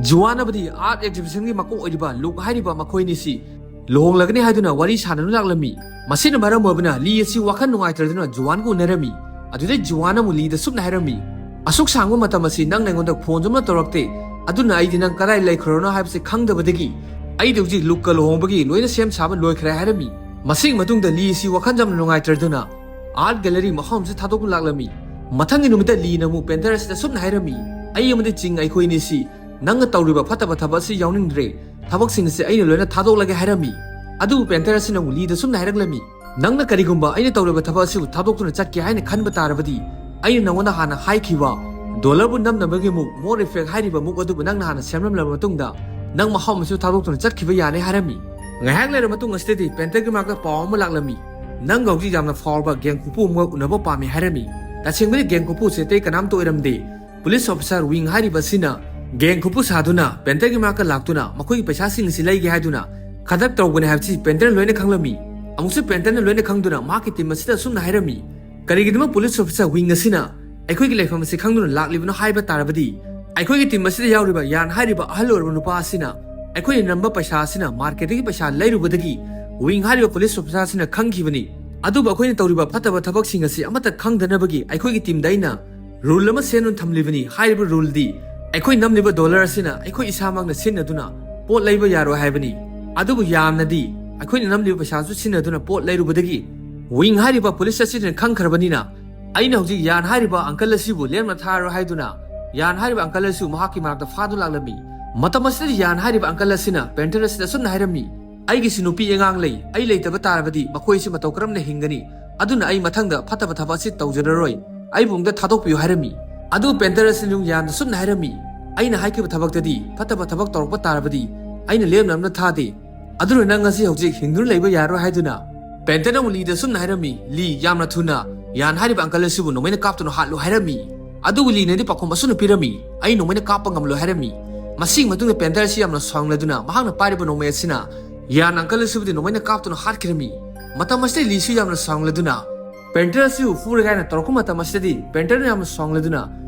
ꯖꯨꯋꯥꯟ ꯑꯃꯗꯤ ꯑꯥꯔꯠ ꯑꯦꯛꯖꯤꯕꯤꯁꯟꯒꯤ ꯃꯀꯣꯛ ꯑꯣꯏꯔꯤꯕ ꯂꯨꯛ ꯍꯥꯏꯔꯤꯕ ꯃꯈꯣꯏ ꯑꯅꯤꯁꯤ ꯂꯨꯍꯣꯡꯂꯒꯅꯤ ꯍꯥꯏꯗꯨꯅ ꯋꯥꯔꯤ ꯁꯥꯟꯅꯗꯨꯅ ꯂꯥꯛꯂꯝꯃꯤ꯫ ꯃꯁꯤꯅ ꯃꯔꯝ ꯑꯣꯏꯕꯅ ꯂꯤ ꯑꯁꯤ ꯋꯥꯈꯜ ꯅꯨꯡꯉꯥꯏꯇ꯭ꯔꯗꯨꯅ ꯖꯨꯋꯥꯟꯒ ꯎꯅꯔꯝꯃꯤ꯫ ꯑꯗꯨꯗꯩ ꯖꯨꯋꯥꯟ ꯑꯃꯨꯛ ꯂꯤꯗ ꯁꯨꯝꯅ ꯍꯥꯏꯔꯝꯃꯤ, "ꯑꯁꯨꯛ ꯁꯥꯡꯕ ꯃꯇꯝ ꯑꯁꯤ ꯅꯪꯅ ꯑꯩꯉꯣꯟꯗ ꯐꯣꯟꯁꯨ ꯑꯃ ꯇꯧꯔꯛꯇꯦ, ꯑꯗꯨꯅ ꯑꯩꯗꯤ ꯅꯪ ꯀꯗꯥꯏ ꯂꯩꯈ꯭ꯔꯅꯣ ꯍꯥꯏꯕꯁꯤ ꯈꯪꯗꯕꯗꯒꯤ ꯑꯩꯗꯤ ꯍꯧꯖꯤꯛ ꯂꯨꯛꯀ ꯂꯨꯍꯣꯡꯕꯒꯤ ꯂꯣꯏꯅ ꯁꯦꯝ ꯁꯥꯕ ꯂꯣꯏꯈ꯭ꯔꯦ" ꯍꯥꯏꯔꯝꯃꯤ꯫ ꯃꯁꯤꯒꯤ ꯃꯇꯨꯡꯗ ꯂꯤ ꯑꯁꯤ ꯋꯥꯈꯜ ꯌꯥꯝꯅ ꯅꯨꯡꯉꯥꯏꯇ꯭ꯔꯗꯨꯅ ꯑꯥꯔꯠ ꯒꯦꯂꯔꯤ ꯃꯐꯝ ꯑꯃꯁꯨ ꯊꯥꯗꯣꯛꯇꯨꯅ ꯂꯥꯛꯂꯝꯃꯤ꯫ ꯃꯊꯪꯒꯤ ꯅꯨꯃꯤꯠꯇ ꯂꯤꯅ ꯑꯃꯨꯛ ꯄꯦꯟꯇꯔ ꯑꯁꯤꯗ ꯁꯨꯝꯅ ꯍꯥꯏꯔꯝꯃꯤ, "ꯑꯩ ꯑꯃꯗꯤ ꯆꯤꯡ ꯑꯩꯈꯣꯏ ꯑꯅꯤꯁꯤ ꯅꯪꯅ ꯇꯧꯔꯤꯕ ꯐꯠꯇꯕ ꯊꯕꯛ ꯑꯁꯤ ꯌꯥꯎꯅꯤꯡꯗ꯭ꯔꯦ, ꯊꯕꯛꯁꯤꯡ ꯑꯁꯤ ꯑꯩꯅ ꯂꯣꯏꯅ ꯊꯥꯗꯣꯛꯂꯒꯦ" ꯍꯥꯏꯔꯝꯃꯤ꯫ ꯑꯗꯨꯕꯨ ꯄꯦꯟꯇꯔ ꯑꯁꯤꯅ ꯑꯃꯨꯛ ꯂꯤꯗ ꯁꯨꯝꯅ ꯍꯥꯏꯔꯛꯂꯝꯃꯤ, "ꯅꯪꯅ ꯀꯔꯤꯒꯨꯝꯕ ꯑꯩꯅ ꯇꯧꯔꯤꯕ ꯊꯕꯛ ꯑꯁꯤꯕꯨ ꯊꯥꯗꯣꯛꯇꯨꯅ ꯆꯠꯀꯦ ꯍꯥꯏꯅ ꯈꯟꯕ ꯇꯥꯔꯕꯗꯤ, ꯑꯩꯅ ꯅꯉꯣꯟꯗ ꯍꯥꯟꯅ ꯍꯥꯏꯈꯤꯕ ꯗꯣꯂꯔꯕꯨ ꯅꯝꯅꯕꯒꯤ ꯃꯨꯛ, ꯃꯣꯔ ꯏꯐꯦꯛ ꯍꯥꯏꯔꯤꯕ ꯃꯨꯛ ꯑꯗꯨꯕꯨ ꯅꯪꯅ ꯍꯥꯟꯅ ꯁꯦꯝꯂꯝꯂꯕ ꯃꯇꯨꯡꯗ, ꯅꯪ ꯃꯐꯝ ꯑꯁꯤꯕꯨ ꯊꯥꯗꯣꯛꯇꯨꯅ ꯆꯠꯈꯤꯕ ꯌꯥꯅꯤ" ꯍꯥꯏꯔꯝꯃꯤ꯫ ꯉꯥꯏꯍꯥꯛ ꯂꯩꯔꯕ ꯃꯇꯨꯡ ꯑꯁꯤꯗꯗꯤ ꯄꯦꯟꯇꯔꯒꯤ ꯃꯅꯥꯛꯇ ꯄꯥꯎ ꯑꯃ ꯂꯥꯛꯂꯝꯃꯤ, "ꯅꯪꯒ ꯍꯧꯖꯤꯛ ꯌꯥꯝꯅ ꯐꯥꯎꯔꯕ ꯒꯦꯡ ꯈꯨꯄꯨ ꯑꯃꯒ ꯎꯅꯕ ꯄꯥꯝꯃꯤ" ꯍꯥꯏꯔꯝꯃꯤ꯫ ꯇꯁꯦꯡꯕꯗꯤ ꯒꯦꯡ ꯈꯨꯄꯨ ꯑꯁꯤ ꯑꯇꯩ ꯀꯅꯥꯝꯇ ꯑꯣꯏꯔꯝꯗꯦ꯫ ꯄꯨꯂꯤꯁ ꯑꯣꯐꯤꯁꯥꯔ ꯋꯤꯡ ꯍꯥꯏꯔꯤꯕ ꯑꯁꯤꯅ ꯒꯦꯡ ꯈꯨꯄꯨ ꯁꯥꯗꯨꯅ ꯄꯦꯟꯇꯔꯒꯤ ꯃꯅꯥꯛꯇ ꯂꯥꯛꯇꯨꯅ ꯃꯈꯣꯏꯒꯤ ꯄꯩꯁꯥꯁꯤꯡ ꯑꯁꯤ ꯂꯩꯒꯦ ꯍꯥꯏꯗꯨꯅ ꯈꯗ꯭ꯔꯛ ꯇꯧꯕꯅꯤ ꯍꯥꯏꯕꯁꯤ ꯄꯦꯟꯇꯔꯅ ꯂꯣꯏꯅ ꯈꯪꯂꯝꯃꯤ꯫ ꯑꯃꯨꯛꯁꯨ ꯄꯦꯟꯇꯔꯅ ꯂꯣꯏꯅ ꯈꯪꯗꯨꯅ ꯃꯍꯥꯛꯀꯤ ꯇꯤꯝ ꯑꯁꯤꯗ ꯑꯁꯨꯝꯅ ꯍꯥꯏꯔꯝꯃꯤ, "ꯀꯔꯤꯒꯤꯗꯃꯛ ꯄꯨꯂꯤꯁ ꯑꯣꯐꯤꯁꯥꯔ ꯋꯤꯡ ꯑꯁꯤꯅ ꯑꯩꯈꯣꯏꯒꯤ ꯂꯩꯐꯝ ꯑꯁꯤ ꯈꯪꯗꯨꯅ ꯂꯥꯛꯂꯤꯕꯅꯣ ꯍꯥꯏꯕ ꯇꯥꯔꯕꯗꯤ, ꯑꯩꯈꯣꯏꯒꯤ ꯇꯤꯝ ꯑꯁꯤꯗ ꯌꯥꯎꯔꯤꯕ ꯌꯥꯟ ꯍꯥꯏꯔꯤꯕ ꯑꯍꯜ ꯑꯣꯏꯔꯕ ꯅꯨꯄꯥ ꯑꯁꯤꯅ ꯑꯩꯈꯣꯏꯅ ꯅꯝꯕ ꯄꯩꯁꯥ ꯑꯁꯤꯅ ꯃꯥꯔꯀꯦꯠꯇꯒꯤ ꯄꯩꯁꯥ ꯂꯩꯔꯨꯕꯗꯒꯤ ꯋꯤꯡ ꯍꯥꯏꯔꯤꯕ ꯄꯨꯂꯤꯁ ꯑꯣꯐꯤꯁꯥꯔ ꯑꯁꯤꯅ ꯈꯪꯈꯤꯕꯅꯤ꯫ ꯑꯗꯨꯕꯨ ꯑꯩꯈꯣꯏꯅ ꯇꯧꯔꯤꯕ ꯐꯠꯇꯕ ꯊꯕꯛꯁꯤꯡ ꯑꯁꯤ ꯑꯃꯠꯇ ꯈꯪꯗꯅꯕꯒꯤ ꯑꯩꯈꯣꯏꯒꯤ ꯇꯤꯝꯗ ꯑꯩꯅ ꯔꯨꯜ ꯑꯃ ꯁꯦꯝꯗꯨꯅ ꯊꯝꯂꯤꯕꯅꯤ꯫ ꯍꯥꯏꯔꯤꯕ ꯔꯨꯜꯗꯤ ꯑꯩꯈꯣꯏ ꯅꯝꯂꯤꯕ ꯗꯣꯂꯔ ꯑꯁꯤꯅ ꯑꯩꯈꯣꯏ ꯏꯁꯥꯃꯛꯅ ꯁꯤꯖꯤꯟꯅꯗꯨꯅ ꯄꯣꯠ ꯂꯩꯕ ꯌꯥꯔꯣꯏ ꯍꯥꯏꯕꯅꯤ꯫ ꯑꯗꯨꯕꯨ ꯌꯥꯝꯅꯗꯤ ꯑꯩꯈꯣꯏꯅ ꯅꯝꯂꯤꯕ ꯄꯩꯁꯥꯁꯨ ꯁꯤꯖꯤꯟꯅꯗꯨꯅ ꯄꯣꯠ ꯂꯩꯔꯨꯕꯗꯒꯤ ꯋꯤꯡ ꯍꯥꯏꯔꯤꯕ ꯄꯨꯂꯤꯁ ꯑꯁꯤꯅ ꯈꯪꯈ꯭ꯔꯕꯅꯤꯅ ꯑꯩꯅ ꯍꯧꯖꯤꯛ ꯌꯥꯟ ꯍꯥꯏꯔꯤꯕ ꯑꯪꯀꯜ ꯑꯁꯤꯕꯨ ꯂꯦꯝꯅ ꯊꯥꯔꯣꯏ" ꯍꯥꯏꯗꯨꯅ ꯌꯥꯟ ꯍꯥꯏꯔꯤꯕ ꯑꯪꯀꯜ ꯑꯁꯤꯕꯨ ꯃꯍꯥꯛꯀꯤ ꯃꯅꯥꯛꯇ ꯐꯥꯗꯨꯅ ꯂꯥꯛꯂꯝꯃꯤ꯫ ꯃꯇꯝ ꯑꯁꯤꯗ ꯌꯥꯟ ꯍꯥꯏꯔꯤꯕ uncle ꯑꯁꯤꯅ painter ꯑꯁꯤꯗ ꯑꯁꯨꯝꯅ ꯍꯥꯏꯔꯝꯃꯤ, "ꯑꯩꯒꯤꯁꯨ ꯅꯨꯄꯤ ꯑꯉꯥꯡ ꯂꯩ, ꯑꯩ ꯂꯩꯇꯕ ꯇꯥꯔꯕꯗꯤ ꯃꯈꯣꯏ ꯑꯁꯤ ꯃꯇꯧ ꯀꯔꯝꯅ ꯍꯤꯡꯒꯅꯤ? ꯑꯗꯨꯅ ꯑꯩ ꯃꯊꯪꯗ ꯐꯠꯇꯕ ꯊꯕꯛ ꯑꯁꯤ ꯇꯧꯖꯔꯔꯣꯏ, ꯑꯩꯕꯨ ꯑꯃꯨꯛꯇ ꯊꯥꯗꯣꯛꯄꯤꯌꯨ" ꯍꯥꯏꯔꯝꯃꯤ꯫ ꯑꯗꯨ painter ꯑꯁꯤꯅ ꯌꯥꯟꯗ ꯑꯁꯨꯝꯅ ꯍꯥꯏꯔꯝꯃꯤ, "ꯑꯩꯅ ꯍꯥꯏꯈꯤꯕ ꯊꯕꯛꯇꯗꯤ ꯐꯠꯇꯕ ꯊꯕꯛ ꯇꯧꯔꯛꯄ ꯇꯥꯔꯕꯗꯤ ꯑꯩꯅ ꯂꯦꯝꯅ ꯑꯃꯅ ꯊꯥꯗꯦ, ꯑꯗꯨꯅ ꯅꯪ ꯉꯁꯤ ꯍꯧꯖꯤꯛ ꯍꯤꯡꯗꯨꯅ ꯂꯩꯕ ꯌꯥꯔꯣꯏ" ꯍꯥꯏꯗꯨꯅ painterꯅ ꯑꯃꯨꯛ ꯂꯤꯗ ꯑꯁꯨꯝꯅ ꯍꯥꯏꯔꯝꯃꯤ, "ꯂꯤ, ꯌꯥꯝꯅ ꯊꯨꯅ ꯌꯥꯟ ꯍꯥꯏꯔꯤꯕ uncle ꯑꯁꯤꯕꯨ ꯅꯣꯡꯃꯩꯅ ꯀꯥꯞꯇꯨꯅ ꯍꯥꯠꯂꯨ" ꯍꯥꯏꯔꯝꯃꯤ꯫ ꯑꯗꯨꯕꯨ ꯂꯤꯅꯗꯤ ꯄꯥꯎꯈꯨꯝ ꯑꯁꯨꯝꯅ ꯄꯤꯔꯝꯃꯤ, "ꯑꯩ ꯅꯣꯡꯃꯩꯅ ꯀꯥꯞꯄ ꯉꯝꯂꯣꯏ" ꯍꯥꯏꯔꯝꯃꯤ꯫ ꯃꯁꯤꯒꯤ ꯃꯇꯨꯡꯗ painter ꯑꯁꯤ ꯌꯥꯝꯅ ꯁꯥꯎꯅꯤꯡꯂꯗꯨꯅ ꯃꯍꯥꯛꯅ ꯄꯥꯏꯔꯤꯕ ꯅꯣꯡꯃꯩ ꯑꯁꯤꯅ ꯌꯥꯟ uncle ꯑꯁꯤꯕꯨꯗꯤ ꯅꯣꯡꯃꯩꯅ ꯀꯥꯞꯇꯨꯅ ꯍꯥꯠꯈꯤꯔꯝꯃꯤ꯫ ꯃꯇꯝ ꯑꯁꯤꯗ ꯂꯤꯁꯨ ꯌꯥꯝꯅ ꯁꯥꯎꯅꯤꯡꯂꯗꯨꯅ painter ꯑꯁꯤꯕꯨ ꯐꯨꯔꯒꯦ ꯍꯥꯏꯅ ꯇꯧꯔꯛꯄ ꯃꯇꯝ ꯑꯁꯤꯗꯗꯤ painterꯅ ꯌꯥꯝꯅ ꯁꯥꯎꯅꯤꯡꯂꯗꯨꯅ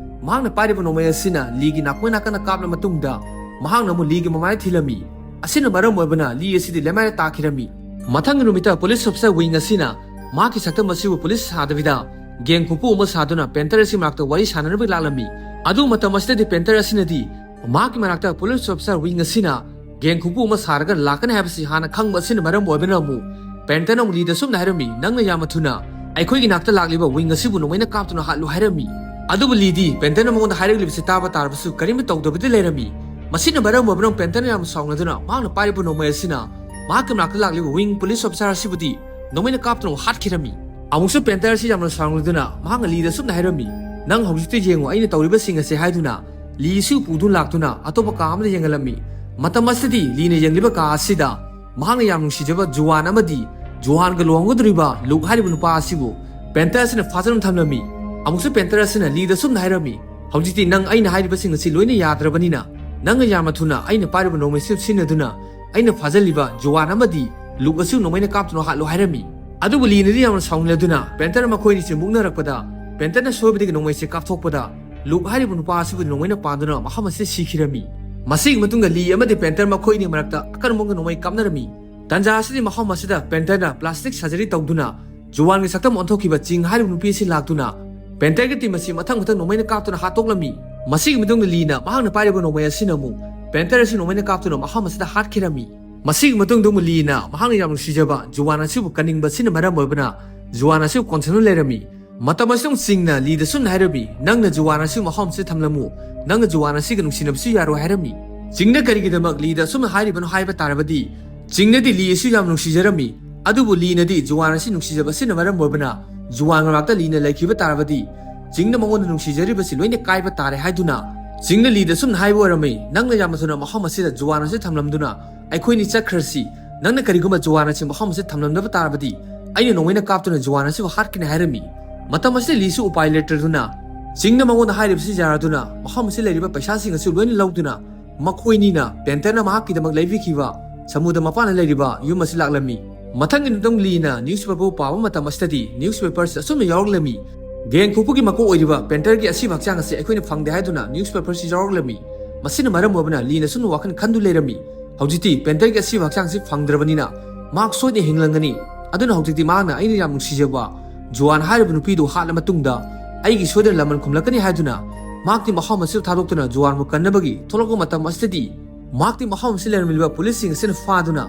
ꯃꯍꯥꯛꯅ ꯄꯥꯏꯔꯤꯕ ꯅꯣꯡꯃꯩ ꯑꯁꯤꯅ ꯂꯤꯒꯤ ꯅꯥꯀꯣꯡ ꯅꯥꯀꯟꯗ ꯀꯥꯞꯂ ꯃꯇꯨꯡꯗ ꯃꯍꯥꯛꯅ ꯑꯃꯨꯛ ꯂꯤꯒꯤ ꯃꯃꯥꯏꯗ ꯊꯤꯜꯂꯝꯃꯤ꯫ ꯑꯁꯤꯅ ꯃꯔꯝ ꯑꯣꯏꯕꯅ ꯂꯤ ꯑꯁꯤꯗꯤ ꯂꯩꯃꯥꯏꯗ ꯇꯥꯈꯤꯔꯝꯃꯤ꯫ ꯃꯊꯪꯒꯤ ꯅꯨꯃꯤꯠꯇ police officer Wing ꯑꯁꯤꯅ ꯃꯍꯥꯛꯀꯤ ꯁꯛꯇꯝ ꯑꯁꯤꯕꯨ police ꯁꯥꯗꯕꯤꯗ gang ꯈꯨꯄꯨ ꯑꯃ ꯁꯥꯗꯨꯅ painter ꯑꯁꯤ ꯃꯅꯥꯛꯇ ꯋꯥꯔꯤ ꯁꯥꯟꯅꯅꯕ ꯂꯥꯛꯂꯝꯃꯤ꯫ ꯑꯗꯨ ꯃꯇꯝ ꯑꯁꯤꯗꯗꯤ painter ꯑꯁꯤꯅꯗꯤ ꯃꯍꯥꯛꯀꯤ ꯃꯅꯥꯛꯇ police officer Wing ꯑꯁꯤꯅ gang ꯈꯨꯄꯨ ꯑꯃ ꯁꯥꯔꯒ ꯂꯥꯛꯀꯅꯤ ꯍꯥꯏꯕꯁꯤ ꯍꯥꯟꯅ ꯈꯪꯕ ꯑꯁꯤꯅ ꯃꯔꯝ ꯑꯣꯏꯕꯅ ꯑꯃꯨꯛ painterꯅ ꯑꯃꯨꯛ ꯂꯤꯗ ꯑꯁꯨꯝꯅ ꯍꯥꯏꯔꯝꯃꯤ, "ꯅꯪꯅ ꯌꯥꯝꯅ ꯊꯨꯅ ꯑꯩꯈꯣꯏꯒꯤ ꯅꯥꯛꯇ ꯂꯥꯛꯂꯤꯕ Wing ꯑꯁꯤꯕꯨ ꯅꯣꯡꯃꯩꯅ ꯀꯥꯞꯇꯨꯅ ꯍꯥꯠꯂꯨ" ꯍꯥꯏꯔꯝꯃꯤ꯫ ꯑꯗꯨꯕꯨ ꯂꯤꯗꯤ painterꯅ ꯃꯉꯣꯟꯗ ꯍꯥꯏꯔꯛꯂꯤꯕꯁꯤ ꯇꯥꯕ ꯇꯥꯔꯕꯁꯨ ꯀꯔꯤꯝꯇ ꯇꯧꯗꯕꯗꯤ ꯂꯩꯔꯝꯃꯤ꯫ ꯃꯁꯤꯅ ꯃꯔꯝ ꯑꯣꯏꯕꯅ painterꯅ ꯌꯥꯝꯅ ꯁꯥꯎꯅꯗꯨꯅ ꯃꯍꯥꯛꯅ ꯄꯥꯏꯔꯤꯕ ꯅꯣꯡꯃꯩ ꯑꯁꯤꯅ ꯃꯍꯥꯛꯀꯤ ꯃꯅꯥꯛꯇ ꯂꯥꯛꯂꯤꯕ Wing police officer ꯑꯁꯤꯕꯨꯗꯤ ꯅꯣꯡꯃꯩꯅ ꯀꯥꯞꯇꯨꯅ ꯍꯥꯠꯈꯤꯔꯝꯃꯤ꯫ ꯑꯃꯨꯛꯁꯨ painter ꯑꯁꯤ ꯌꯥꯝꯅ ꯁꯥꯎꯅꯤꯡꯗꯨꯅ ꯃꯍꯥꯛꯅ ꯂꯤꯗ ꯑꯁꯨꯝꯅ ꯍꯥꯏꯔꯝꯃꯤ, "ꯅꯪ ꯍꯧꯖꯤꯛꯇꯤ ꯌꯦꯡꯉꯨ ꯑꯩꯅ ꯇꯧꯔꯤꯕꯁꯤꯡ ꯑꯁꯤ" ꯍꯥꯏꯗꯨꯅ ꯂꯤꯁꯨ ꯄꯨꯗꯨꯅ ꯂꯥꯛꯇꯨꯅ ꯑꯇꯣꯞꯄ ꯀꯥ ꯑꯃꯗ ꯌꯦꯡꯍꯜꯂꯝꯃꯤ꯫ ꯃꯇꯝ ꯑꯁꯤꯗꯗꯤ ꯂꯤꯅ ꯌꯦꯡꯂꯤꯕ ꯀꯥ ꯑꯁꯤꯗ ꯃꯍꯥꯛꯅ ꯌꯥꯝ ꯅꯨꯡꯁꯤꯖꯕ ꯖꯨꯋꯥꯟ ꯑꯃꯗꯤ ꯖꯨꯋꯥꯟꯒ ꯂꯨꯍꯣꯡꯒꯗꯧꯔꯤꯕ ꯂꯨꯛ ꯍꯥꯏꯔꯤꯕ ꯅꯨꯄꯥ ꯑꯁꯤꯕꯨ painter ꯑꯁꯤꯅ ꯐꯥꯖꯗꯨꯅ ꯊꯝꯂꯝꯃꯤ꯫ ꯑꯃꯨꯛꯁꯨ painter ꯑꯁꯤꯅ ꯂꯤꯗ ꯑꯁꯨꯝꯅ ꯍꯥꯏꯔꯝꯃꯤ, "ꯍꯧꯖꯤꯛꯇꯤ ꯅꯪ ꯑꯩꯅ ꯍꯥꯏꯔꯤꯕꯁꯤꯡ ꯑꯁꯤ ꯂꯣꯏꯅ ꯌꯥꯗ꯭ꯔꯕꯅꯤꯅ ꯅꯪꯅ ꯌꯥꯝꯅ ꯊꯨꯅ ꯑꯩꯅ ꯄꯥꯏꯔꯤꯕ ꯅꯣꯡꯃꯩ ꯑꯁꯤ ꯁꯤꯖꯤꯟꯅꯗꯨꯅ ꯑꯩꯅ ꯐꯥꯖꯜꯂꯤꯕ ꯖꯨꯋꯥꯟ ꯑꯃꯗꯤ ꯂꯨꯛ ꯑꯁꯤ ꯅꯣꯡꯃꯩꯅ ꯀꯥꯞꯇꯨꯅ ꯍꯥꯠꯂꯨ" ꯍꯥꯏꯔꯝꯃꯤ꯫ ꯑꯗꯨꯕꯨ ꯂꯤꯅꯗꯤ ꯌꯥꯝꯅ ꯁꯥꯎꯅꯤꯡꯂꯗꯨꯅ painter ꯃꯈꯣꯏ ꯑꯅꯤꯁꯤ ꯃꯨꯛꯅꯔꯛꯄꯗ painterꯅ ꯁꯣꯏꯕꯗꯒꯤ ꯅꯣꯡꯃꯩꯁꯦ ꯀꯥꯞꯊꯣꯛꯄꯗ ꯂꯨꯛ ꯍꯥꯏꯔꯤꯕ ꯅꯨꯄꯥ ꯑꯁꯤꯕꯨ ꯅꯣꯡꯃꯩꯅ ꯄꯥꯟꯗꯨꯅ ꯃꯐꯝ ꯑꯁꯤꯗ ꯁꯤꯈꯤꯔꯝꯃꯤ꯫ ꯃꯁꯤꯒꯤ ꯃꯇꯨꯡꯗ ꯂꯤ ꯑꯃꯗꯤ painter ꯃꯈꯣꯏ ꯑꯅꯤ ꯃꯔꯛꯇ ꯑꯀꯟꯕ ꯃꯑꯣꯡꯗ ꯅꯣꯡꯃꯩ ꯀꯥꯞꯅꯔꯝꯃꯤ꯫ ꯇꯥꯟꯖꯥ ꯑꯁꯤꯗꯤ ꯃꯐꯝ ꯑꯁꯤꯗ painterꯅ plastic surgery ꯇꯧꯗꯨꯅ ꯖꯨꯋꯥꯟꯒꯤ ꯁꯛꯇꯝ ꯑꯣꯟꯊꯣꯛꯈꯤꯕ ꯆꯤꯡ ꯍꯥꯏꯔꯤꯕ ꯅꯨꯄꯤ ꯑꯁꯤ ꯂꯥꯛꯇꯨꯅ painterꯒꯤ team ꯑꯁꯤ ꯃꯊꯪ ꯃꯊꯪ ꯅꯣꯡꯃꯩꯅ ꯀꯥꯞꯇꯨꯅ ꯍꯥꯠꯇꯣꯛꯂꯝꯃꯤ꯫ ꯃꯁꯤꯒꯤ ꯃꯇꯨꯡꯗ ꯂꯤꯅ ꯃꯍꯥꯛꯅ ꯄꯥꯏꯔꯤꯕ ꯅꯣꯡꯃꯩ ꯑꯁꯤꯅ ꯑꯃꯨꯛ painter ꯑꯁꯤ ꯅꯣꯡꯃꯩꯅ ꯀꯥꯞꯇꯨꯅ ꯃꯐꯝ ꯑꯁꯤꯗ ꯍꯥꯠꯈꯤꯔꯝꯃꯤ꯫ ꯃꯁꯤꯒꯤ ꯃꯇꯨꯡꯗ ꯑꯃꯨꯛ ꯂꯤꯅ ꯃꯍꯥꯛꯅ ꯌꯥꯝ ꯅꯨꯡꯁꯤꯖꯕ ꯖꯨꯋꯥꯟ ꯑꯁꯤꯕꯨ ꯀꯟꯅꯤꯡꯕ ꯑꯁꯤꯅ ꯃꯔꯝ ꯑꯣꯏꯕꯅ ꯖꯨꯋꯥꯟ ꯑꯁꯤꯕꯨ ꯀꯣꯟꯁꯤꯟꯗꯨꯅ ꯂꯩꯔꯝꯃꯤ꯫ ꯃꯇꯝ ꯑꯁꯤꯗ ꯑꯃꯨꯛ ꯆꯤꯡꯅ ꯂꯤꯗ ꯁꯨꯝꯅ ꯍꯥꯏꯔꯝꯃꯤ, "ꯅꯪꯅ ꯖꯨꯋꯥꯟ ꯑꯁꯤꯕꯨ ꯃꯐꯝ ꯑꯁꯤꯗ ꯊꯝꯂꯝꯃꯨ, ꯅꯪꯅ ꯖꯨꯋꯥꯟ ꯑꯁꯤꯒ ꯅꯨꯡꯁꯤꯅꯕꯁꯨ ꯌꯥꯔꯣꯏ" ꯍꯥꯏꯔꯝꯃꯤ꯫ ꯆꯤꯡꯅ ꯀꯔꯤꯒꯤꯗꯃꯛ ꯂꯤꯗ ꯑꯁꯨꯝꯅ ꯍꯥꯏꯔꯤꯕꯅꯣ ꯍꯥꯏꯕ ꯇꯥꯔꯕꯗꯤ, ꯆꯤꯡꯅꯗꯤ ꯂꯤ ꯑꯁꯤ ꯌꯥꯝ ꯅꯨꯡꯁꯤꯖꯔꯝꯃꯤ, ꯑꯗꯨꯕꯨ ꯂꯤꯅꯗꯤ ꯖꯨꯋꯥꯟ ꯑꯁꯤ ꯅꯨꯡꯁꯤꯖꯕ ꯑꯁꯤꯅ ꯃꯔꯝ ꯑꯣꯏꯕꯅ ꯖꯨꯋꯥꯟ ꯃꯅꯥꯛꯇ ꯂꯤꯅ ꯂꯩꯈꯤꯕ ꯇꯥꯔꯕꯗꯤ, ꯆꯤꯡꯅ ꯃꯉꯣꯟꯗ ꯅꯨꯡꯁꯤꯖꯔꯤꯕꯁꯤ ꯂꯣꯏꯅ ꯀꯥꯏꯕ ꯇꯥꯔꯦ ꯍꯥꯏꯗꯨꯅ, ꯆꯤꯡꯅ ꯂꯤꯗ ꯑꯁꯨꯝꯅ ꯍꯥꯏꯕ ꯑꯣꯏꯔꯝꯃꯤ, "ꯅꯪꯅ ꯌꯥꯝꯅ ꯊꯨꯅ ꯃꯐꯝ ꯑꯁꯤꯗ ꯖꯨꯋꯥꯟ ꯑꯁꯤ ꯊꯝꯂꯝꯗꯨꯅ ꯑꯩꯈꯣꯏꯅꯤ ꯆꯠꯈ꯭ꯔꯁꯤ꯫ ꯅꯪꯅ ꯀꯔꯤꯒꯨꯝꯕ ꯖꯨꯋꯥꯟ ꯑꯁꯤ ꯃꯐꯝ ꯑꯁꯤꯗ ꯊꯝꯂꯝꯗꯕ ꯇꯥꯔꯕꯗꯤ, ꯑꯩꯅ ꯅꯣꯡꯃꯩꯅ ꯀꯥꯞꯇꯨꯅ ꯖꯨꯋꯥꯟ ꯑꯁꯤꯕꯨ ꯍꯥꯠꯀꯅꯤ" ꯍꯥꯏꯔꯝꯃꯤ꯫ ꯃꯇꯝ ꯑꯁꯤꯗ ꯂꯤꯁꯨ ꯎꯄꯥꯏ ꯂꯩꯇ꯭ꯔꯗꯨꯅ, ꯆꯤꯡꯅ ꯃꯉꯣꯟꯗ ꯍꯥꯏꯔꯤꯕꯁꯤ ꯌꯥꯔꯗꯨꯅ, ꯃꯐꯝ ꯑꯁꯤꯗ ꯂꯩꯔꯤꯕ ꯄꯩꯁꯥꯁꯤꯡ ꯑꯁꯤ ꯂꯣꯏꯅ ꯂꯧꯗꯨꯅ, ꯃꯈꯣꯏꯅꯤꯅ ꯄꯦꯟꯇꯔꯅ ꯃꯍꯥꯛꯀꯤꯗꯃꯛ ꯂꯩꯕꯤꯈꯤꯕ ꯁꯃꯨꯗ꯭ꯔ ꯃꯄꯥꯟꯗ ꯂꯩꯔꯤꯕ ꯌꯨꯝ ꯑꯁꯤ ꯂꯥꯛꯂꯝꯃꯤ꯫ ꯃꯊꯪꯒꯤ ꯅꯨꯃꯤꯠꯇꯪ ꯂꯤꯅ ꯅ꯭ꯌꯨꯁꯄꯦꯄꯔꯕꯨ ꯄꯥꯕ ꯃꯇꯝ ꯑꯁꯤꯗꯗꯤ, ꯅ꯭ꯌꯨꯁꯄꯦꯄꯔꯁꯤ ꯑꯁꯨꯝꯅ ꯌꯥꯎꯔꯛꯂꯝꯃꯤ, "ꯒꯦꯡ ꯈꯨꯄꯨꯒꯤ ꯃꯀꯣꯛ ꯑꯣꯏꯔꯤꯕ ꯄꯦꯟꯇꯔꯒꯤ ꯑꯁꯤꯕ ꯍꯛꯆꯥꯡ ꯑꯁꯤ ꯑꯩꯈꯣꯏꯅ ꯐꯪꯗꯦ" ꯍꯥꯏꯗꯨꯅ ꯅ꯭ꯌꯨꯁꯄꯦꯄꯔꯁꯤ ꯌꯥꯎꯔꯛꯂꯝꯃꯤ꯫ ꯃꯁꯤꯅ ꯃꯔꯝ ꯑꯣꯏꯕꯅ ꯂꯤꯅ ꯁꯨꯝꯅ ꯋꯥꯈꯜ ꯈꯟꯗꯨ ꯂꯩꯔꯝꯃꯤ, "ꯍꯧꯖꯤꯛꯇꯤ ꯄꯦꯟꯇꯔꯒꯤ ꯑꯁꯤꯕ ꯍꯛꯆꯥꯡꯁꯤ ꯐꯪꯗ꯭ꯔꯕꯅꯤꯅ ꯃꯍꯥꯛ ꯁꯣꯏꯗꯅ ꯍꯤꯡꯂꯝꯒꯅꯤ꯫ ꯑꯗꯨꯅ ꯍꯧꯖꯤꯛꯇꯤ ꯃꯍꯥꯛꯅ ꯑꯩꯅ ꯌꯥꯝ ꯅꯨꯡꯁꯤꯖꯕ ꯖꯨꯋꯥꯟ ꯍꯥꯏꯔꯤꯕ ꯅꯨꯄꯤꯗꯨ ꯍꯥꯠꯂ ꯃꯇꯨꯡꯗ ꯑꯩꯒꯤ ꯁꯣꯏꯗꯅ ꯂꯃꯟ ꯈꯨꯝꯂꯛꯀꯅꯤ" ꯍꯥꯏꯗꯨꯅ ꯃꯍꯥꯛꯇꯤ ꯃꯐꯝ ꯑꯁꯤꯕꯨ ꯊꯥꯗꯣꯛꯇꯨꯅ ꯖꯨꯋꯥꯟꯕꯨ ꯀꯟꯅꯕꯒꯤ ꯊꯣꯛꯂꯛꯄ ꯃꯇꯝ ꯑꯁꯤꯗꯗꯤ, ꯃꯍꯥꯛꯇꯤ ꯃꯐꯝ ꯑꯁꯤꯗ ꯂꯩꯔꯝꯂꯤꯕ ꯄꯨꯂꯤꯁꯁꯤꯡ ꯑꯁꯤꯅ ꯐꯥꯗꯨꯅ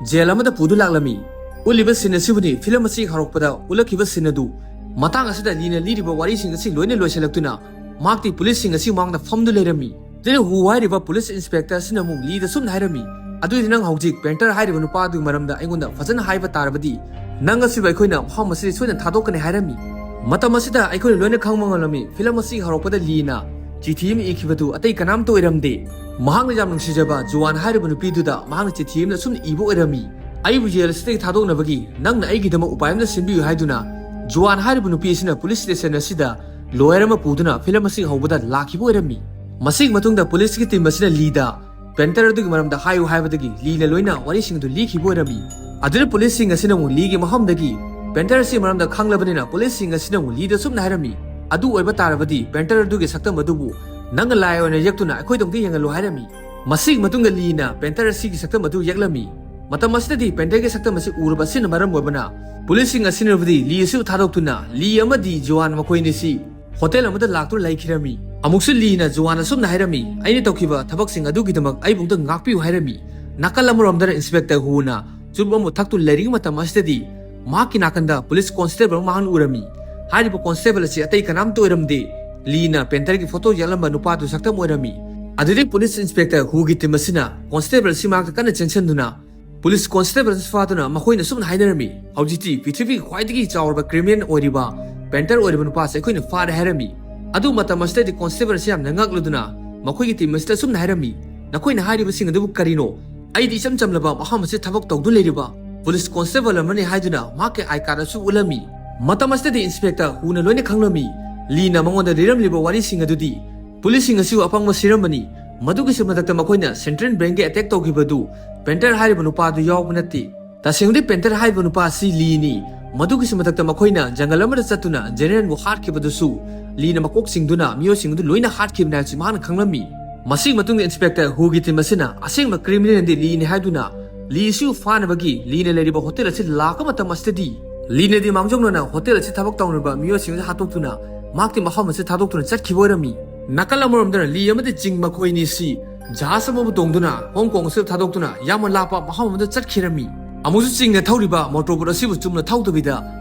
ꯖꯦꯜ ꯑꯃꯗ ꯄꯨꯗꯨ ꯂꯥꯛꯂꯝꯃꯤ꯫ ꯎꯠꯂꯤꯕ ꯁꯤꯟ ꯑꯁꯤꯕꯨꯅꯤ ꯐꯤꯂꯝ ꯑꯁꯤꯒꯤ ꯍꯧꯔꯛꯄꯗ ꯎꯠꯂꯛꯈꯤꯕ ꯁꯤꯟ ꯑꯗꯨ꯫ ꯃꯇꯥꯡ ꯑꯁꯤꯗ ꯂꯤꯅ ꯂꯤꯔꯤꯕ ꯋꯥꯔꯤꯁꯤꯡ ꯑꯁꯤ ꯂꯣꯏꯅ ꯂꯣꯏꯁꯤꯜꯂꯛꯇꯨꯅ ꯃꯍꯥꯛꯇꯤ ꯄꯨꯂꯤꯁꯁꯤꯡ ꯑꯁꯤ ꯃꯃꯥꯡꯗ ꯐꯝꯗꯨ ꯂꯩꯔꯝꯃꯤ꯫ ꯇꯤꯟ ꯍꯨ ꯍꯥꯏꯔꯤꯕ ꯄꯨꯂꯤꯁ ꯏꯟꯁꯄꯦꯛꯇꯔ ꯑꯁꯤꯅ ꯑꯃꯨꯛ ꯂꯤꯗ ꯁꯨꯝꯅ ꯍꯥꯏꯔꯝꯃꯤ, "ꯑꯗꯨꯗꯤ ꯅꯪ ꯍꯧꯖꯤꯛ ꯄꯦꯟꯇꯔ ꯍꯥꯏꯔꯤꯕ ꯅꯨꯄꯥ ꯑꯗꯨꯒꯤ ꯃꯔꯝꯗ ꯑꯩꯉꯣꯟꯗ ꯐꯖꯅ ꯍꯥꯏꯕ ꯇꯥꯔꯕꯗꯤ, ꯅꯪ ꯑꯁꯤꯕꯨ ꯑꯩꯈꯣꯏꯅ ꯃꯐꯝ ꯑꯁꯤꯗ ꯁꯣꯏꯗꯅ ꯊꯥꯗꯣꯛꯀꯅꯤ" ꯍꯥꯏꯔꯝꯃꯤ꯫ ꯃꯇꯝ ꯑꯁꯤꯗ ꯑꯩꯈꯣꯏꯅ ꯂꯣꯏꯅ ꯈꯪꯕ ꯉꯝꯂꯝꯃꯤ, ꯐꯤꯂꯝ ꯑꯁꯤꯒꯤ ꯍꯧꯔꯛꯄꯗ ꯂꯤꯅ ꯆꯤꯊꯤ ꯑꯃ ꯏꯈꯤꯕꯗꯨ ꯑꯇꯩ ꯀꯅꯥꯝꯇ ꯑꯣꯏꯔꯝꯗꯦ꯫ ꯃꯍꯥꯛꯅ ꯌꯥꯝ ꯅꯨꯡꯁꯤꯖꯕ ꯖꯨꯋꯥꯟ ꯍꯥꯏꯔꯤꯕ ꯅꯨꯄꯤꯗꯨꯗ ꯃꯍꯥꯛꯅ ꯆꯤꯊꯤ ꯑꯃꯗ ꯁꯨꯝꯅ ꯏꯕ ꯑꯣꯏꯔꯝꯃꯤ, "ꯑꯩꯕꯨ ꯖꯦꯜ ꯑꯁꯤꯗꯒꯤ ꯊꯥꯗꯣꯛꯅꯕꯒꯤ ꯅꯪꯅ ꯑꯩꯒꯤꯗꯃꯛ ꯎꯄꯥꯏ ꯑꯃꯗ ꯁꯤꯟꯕꯤꯌꯨ" ꯍꯥꯏꯗꯨꯅ꯫ ꯖꯨꯋꯥꯟ ꯍꯥꯏꯔꯤꯕ ꯅꯨꯄꯤ ꯑꯁꯤꯅ ꯄꯨꯂꯤꯁ ꯁ꯭ꯇꯦꯁꯟ ꯑꯁꯤꯗ ꯂꯣꯌꯔ ꯑꯃ ꯄꯨꯗꯨꯅ ꯐꯤꯂꯝ ꯑꯁꯤꯒꯤ ꯍꯧꯕꯗ ꯂꯥꯛꯈꯤꯕ ꯑꯣꯏꯔꯝꯃꯤ꯫ ꯃꯁꯤꯒꯤ ꯃꯇꯨꯡꯗ ꯄꯨꯂꯤꯁꯀꯤ ꯇꯤꯝ ꯑꯁꯤꯅ ꯂꯤꯗ ꯄꯦꯟꯇꯔ ꯑꯗꯨꯒꯤ ꯃꯔꯝꯗ ꯍꯥꯏꯌꯨ ꯍꯥꯏꯕꯗꯒꯤ ꯂꯤꯅ ꯂꯣꯏꯅ ꯋꯥꯔꯤꯁꯤꯡ ꯑꯗꯨ ꯂꯤꯈꯤꯕ ꯑꯣꯏꯔꯝꯃꯤ꯫ ꯑꯗꯨꯅ ꯄꯨꯂꯤꯁꯁꯤꯡ ꯑꯁꯤꯅ ꯑꯃꯨꯛ ꯂꯤꯒꯤ ꯃꯐꯝꯗꯒꯤ ꯄꯦꯟꯇꯔ ꯑꯁꯤꯒꯤ ꯃꯔꯝꯗ ꯈꯪꯂꯕꯅꯤꯅ ꯄꯨꯂꯤꯁꯁꯤꯡ ꯑꯁꯤꯅ ꯑꯃꯨꯛ ꯂꯤꯗ ꯁꯨꯝꯅ ꯍꯥꯏꯔꯝꯃꯤ, "ꯑꯗꯨ ꯑꯣꯏꯕ ꯇꯥꯔꯕꯗꯤ ꯄꯦꯟꯇꯔ ꯑꯗꯨꯒꯤ ꯁꯛꯇꯝ ꯑꯗꯨꯕꯨ ꯅꯪꯅ ꯂꯥꯏ ꯑꯣꯏꯅ ꯌꯦꯛꯇꯨꯅ ꯑꯩꯈꯣꯏꯗꯃꯛꯇ ꯌꯦꯡꯍꯜꯂꯨ" ꯍꯥꯏꯔꯝꯃꯤ꯫ ꯃꯁꯤꯒꯤ ꯃꯇꯨꯡꯗ ꯂꯤꯅ ꯄꯦꯟꯇꯔ ꯑꯁꯤꯒꯤ ꯁꯛꯇꯝ ꯑꯗꯨ ꯌꯦꯛꯂꯝꯃꯤ꯫ ꯃꯇꯝ ꯑꯁꯤꯗꯗꯤ ꯄꯦꯟꯇꯔꯒꯤ ꯁꯛꯇꯝ ꯑꯁꯤ ꯎꯔꯕ ꯑꯁꯤꯅ ꯃꯔꯝ ꯑꯣꯏꯕꯅ ꯄꯨꯂꯤꯁꯁꯤꯡ ꯑꯁꯤꯅꯕꯨꯗꯤ ꯂꯤ ꯑꯁꯤꯕꯨ ꯊꯥꯗꯣꯛꯇꯨꯅ ꯂꯤ ꯑꯃꯗꯤ ꯖꯨꯋꯥꯟ ꯃꯈꯣꯏ ꯑꯅꯤꯁꯤ ꯍꯣꯇꯦꯜ ꯑꯃꯗ ꯂꯥꯛꯇꯨꯅ ꯂꯩꯈꯤꯔꯝꯃꯤ꯫ ꯑꯃꯨꯛꯁꯨ ꯂꯤꯅ ꯖꯨꯋꯥꯟ ꯑꯁꯨꯝꯅ ꯍꯥꯏꯔꯝꯃꯤ, "ꯑꯩꯅ ꯇꯧꯈꯤꯕ ꯊꯕꯛꯁꯤꯡ ꯑꯗꯨꯒꯤꯗꯃꯛ ꯑꯩꯕꯨ ꯑꯝꯇ ꯉꯥꯛꯄꯤꯌꯨ" ꯍꯥꯏꯔꯝꯃꯤ꯫ ꯅꯥꯀꯜ ꯑꯃꯔꯣꯝꯗꯅ ꯏꯟꯁꯄꯦꯛꯇꯔ ꯍꯨꯅ ꯆꯨꯔꯨꯞ ꯑꯃ ꯊꯛꯇꯨꯅ ꯂꯩꯔꯤꯉꯩ ꯃꯇꯝ ꯑꯁꯤꯗꯗꯤ ꯃꯍꯥꯛꯀꯤ ꯅꯥꯀꯟꯗ ꯄꯨꯂꯤꯁ ꯀꯣꯟꯁꯇꯦꯕꯜ ꯑꯃ ꯃꯍꯥꯛꯅ ꯎꯔꯝꯃꯤ꯫ ꯍꯥꯏꯔꯤꯕ ꯀꯣꯟꯁꯇꯦꯕꯜ ꯑꯁꯤ ꯑꯇꯩ ꯀꯅꯥꯝꯇ ꯑꯣꯏꯔꯝꯗꯦ, ꯂꯤꯅ ꯄꯦꯟꯇꯔꯒꯤ ꯐꯣꯇꯣ ꯌꯦꯛꯂꯝꯕ ꯅꯨꯄꯥꯗꯨ ꯁꯛꯇꯝ ꯑꯣꯏꯔꯝꯃꯤ꯫ ꯑꯗꯨꯗꯩ ꯄꯨꯂꯤꯁ ꯏꯟꯁꯄꯦꯛꯇꯔ ꯍꯨꯒꯤ ꯇꯤꯝ ꯑꯁꯤꯅ ꯀꯣꯟꯁꯇꯦꯕꯜ ꯑꯁꯤ ꯃꯅꯥꯛꯇ ꯀꯟꯅ ꯆꯦꯟꯁꯤꯟꯗꯨꯅ ꯄꯨꯂꯤꯁ ꯀꯣꯟꯁꯇꯦꯕꯜ ꯑꯁꯤ ꯐꯥꯗꯨꯅ ꯃꯈꯣꯏꯅ ꯑꯁꯨꯝꯅ ꯍꯥꯏꯅꯔꯝꯃꯤ, "ꯍꯧꯖꯤꯛꯇꯤ ꯄ꯭ꯔꯤꯊꯤꯕꯤꯒꯤ ꯈ꯭ꯋꯥꯏꯗꯒꯤ ꯆꯥꯎꯔꯕ ꯀ꯭ꯔꯤꯃꯤꯅꯦꯜ ꯑꯣꯏꯔꯤꯕ ꯄꯦꯟꯇꯔ ꯑꯣꯏꯔꯤꯕ ꯅꯨꯄꯥꯁꯦ ꯑꯩꯈꯣꯏꯅ ꯐꯥꯔꯦ" ꯍꯥꯏꯔꯝꯃꯤ꯫ ꯑꯗꯨ ꯃꯇꯝ ꯑꯁꯤꯗꯗꯤ ꯀꯣꯟꯁꯇꯦꯕꯜ ꯑꯁꯤ ꯌꯥꯝꯅ ꯉꯛꯂꯗꯨꯅ ꯃꯈꯣꯏꯒꯤ ꯇꯤꯝ ꯑꯁꯤꯗ ꯑꯁꯨꯝꯅ ꯍꯥꯏꯔꯝꯃꯤ, "ꯅꯈꯣꯏꯅ ꯍꯥꯏꯔꯤꯕꯁꯤꯡ ꯑꯗꯨꯕꯨ ꯀꯔꯤꯅꯣ? ꯑꯩꯗꯤ ꯏꯆꯝ ꯆꯝꯂꯕ ꯃꯐꯝ ꯑꯁꯤꯗ ꯊꯕꯛ ꯇꯧꯗꯨꯅ ꯂꯩꯔꯤꯕ ꯄꯨꯂꯤꯁ ꯀꯣꯟꯁꯇꯦꯕꯜ ꯑꯃꯅꯤ" ꯍꯥꯏꯗꯨꯅ ꯃꯍꯥꯛꯀꯤ ꯑꯥꯏ ꯀꯥꯔꯗ ꯑꯁꯨ ꯎꯠꯂꯝꯃꯤ꯫ ꯃꯇꯝ ꯑꯁꯤꯗꯗꯤ ꯏꯟꯁꯄꯦꯛꯇꯔ ꯍꯨꯅ ꯂꯣꯏꯅ ꯈꯪꯂꯝꯃꯤ꯫ ꯂꯤꯅ ꯃꯉꯣꯟꯗ ꯂꯤꯔꯝꯂꯤꯕ ꯋꯥꯔꯤꯁꯤꯡ ꯑꯗꯨꯗꯤ ꯄꯨꯂꯤꯁꯁꯤꯡ ꯑꯁꯤꯕꯨ ꯑꯄꯪꯕ ꯁꯤꯔꯝꯕꯅꯤ꯫ ꯃꯗꯨꯒꯤꯁꯨ ꯃꯊꯛꯇ ꯃꯈꯣꯏꯅ ꯁꯦꯟꯇ꯭ꯔꯦꯜ ꯕꯦꯡꯒꯤ ꯑꯦꯇꯦꯛ ꯇꯧꯈꯤꯕꯗꯨ ꯄꯦꯟꯇꯔ ꯍꯥꯏꯔꯤꯕ ꯅꯨꯄꯥ ꯑꯗꯨ ꯌꯥꯎꯕ ꯅꯠꯇꯦ꯫ ꯇꯁꯦꯡꯕꯗꯤ ꯄꯦꯟꯇꯔ ꯍꯥꯏꯔꯤꯕ ꯅꯨꯄꯥ ꯑꯁꯤ ꯂꯤꯅꯤ꯫ ꯃꯗꯨꯒꯤꯁꯨ ꯃꯊꯛꯇ ꯃꯈꯣꯏꯅ ꯖꯪꯒꯜ ꯑꯃꯗ ꯆꯠꯇꯨꯅ ꯖꯦꯅꯦꯔꯦꯜꯕꯨ ꯍꯥꯠꯈꯤꯕꯗꯨꯁꯨ ꯂꯤꯅ ꯃꯀꯣꯛ ꯆꯤꯡꯗꯨꯅ ꯃꯤꯑꯣꯏꯁꯤꯡ ꯑꯗꯨ ꯂꯣꯏꯅ ꯍꯥꯠꯈꯤꯕꯅꯤ ꯍꯥꯏꯕꯁꯤ ꯃꯍꯥꯛꯅ ꯈꯪꯂꯝꯃꯤ꯫ ꯃꯁꯤꯒꯤ ꯃꯇꯨꯡꯗ ꯏꯟꯁꯄꯦꯛꯇꯔ ꯍꯨꯒꯤ ꯇꯤꯝ ꯑꯁꯤꯅ ꯑꯁꯦꯡꯕ ꯀ꯭ꯔꯤꯃꯤꯅꯦꯜꯗꯤ ꯂꯤꯅꯤ ꯍꯥꯏꯗꯨꯅ ꯂꯤꯁꯨ ꯐꯥꯅꯕꯒꯤ ꯂꯤꯅ ꯂꯩꯔꯤꯕ ꯍꯣꯇꯦꯜ ꯑꯁꯤ ꯂꯥꯛꯄ ꯃꯇꯝ ꯑꯁꯤꯗꯗꯤ ꯂꯤꯅꯗꯤ ꯃꯥꯡꯖꯧꯅꯅ ꯍꯣꯇꯦꯜ ꯑꯁꯤ ꯊꯕꯛ ꯇꯧꯔꯤꯕ ꯃꯤꯑꯣꯏꯁꯤꯡ ꯑꯁꯤ ꯍꯥꯠꯇꯣꯛꯇꯨꯅ ꯃꯍꯥꯛꯇꯤ ꯃꯐꯝ ꯑꯁꯤ ꯊꯥꯗꯣꯛꯇꯨꯅ ꯆꯠꯈꯤꯕ ꯑꯣꯏꯔꯝꯃꯤ꯫ ꯅꯥꯀꯜ ꯑꯃꯔꯣꯝꯗꯅ ꯂꯤ ꯑꯃꯗꯤ ꯆꯤꯡ ꯃꯈꯣꯏ ꯑꯅꯤꯁꯤ ꯖꯍꯥꯖ ꯑꯃꯕꯨ ꯇꯣꯡꯗꯨꯅ ꯍꯣꯡ ꯀꯣꯡ ꯑꯁꯤꯗ ꯊꯥꯗꯣꯛꯇꯨꯅ ꯌꯥꯝꯅ ꯂꯥꯞꯄ ꯃꯐꯝ ꯑꯃꯗ ꯆꯠꯈꯤꯔꯝꯃꯤ꯫ ꯑꯃꯨꯛꯁꯨ ꯆꯤꯡꯅ ꯊꯧꯔꯤꯕ ꯃꯣꯇꯣꯔ ꯕꯣꯠ ꯑꯁꯤꯕꯨ ꯆꯨꯝꯅ ꯊꯧꯗꯕꯤꯗ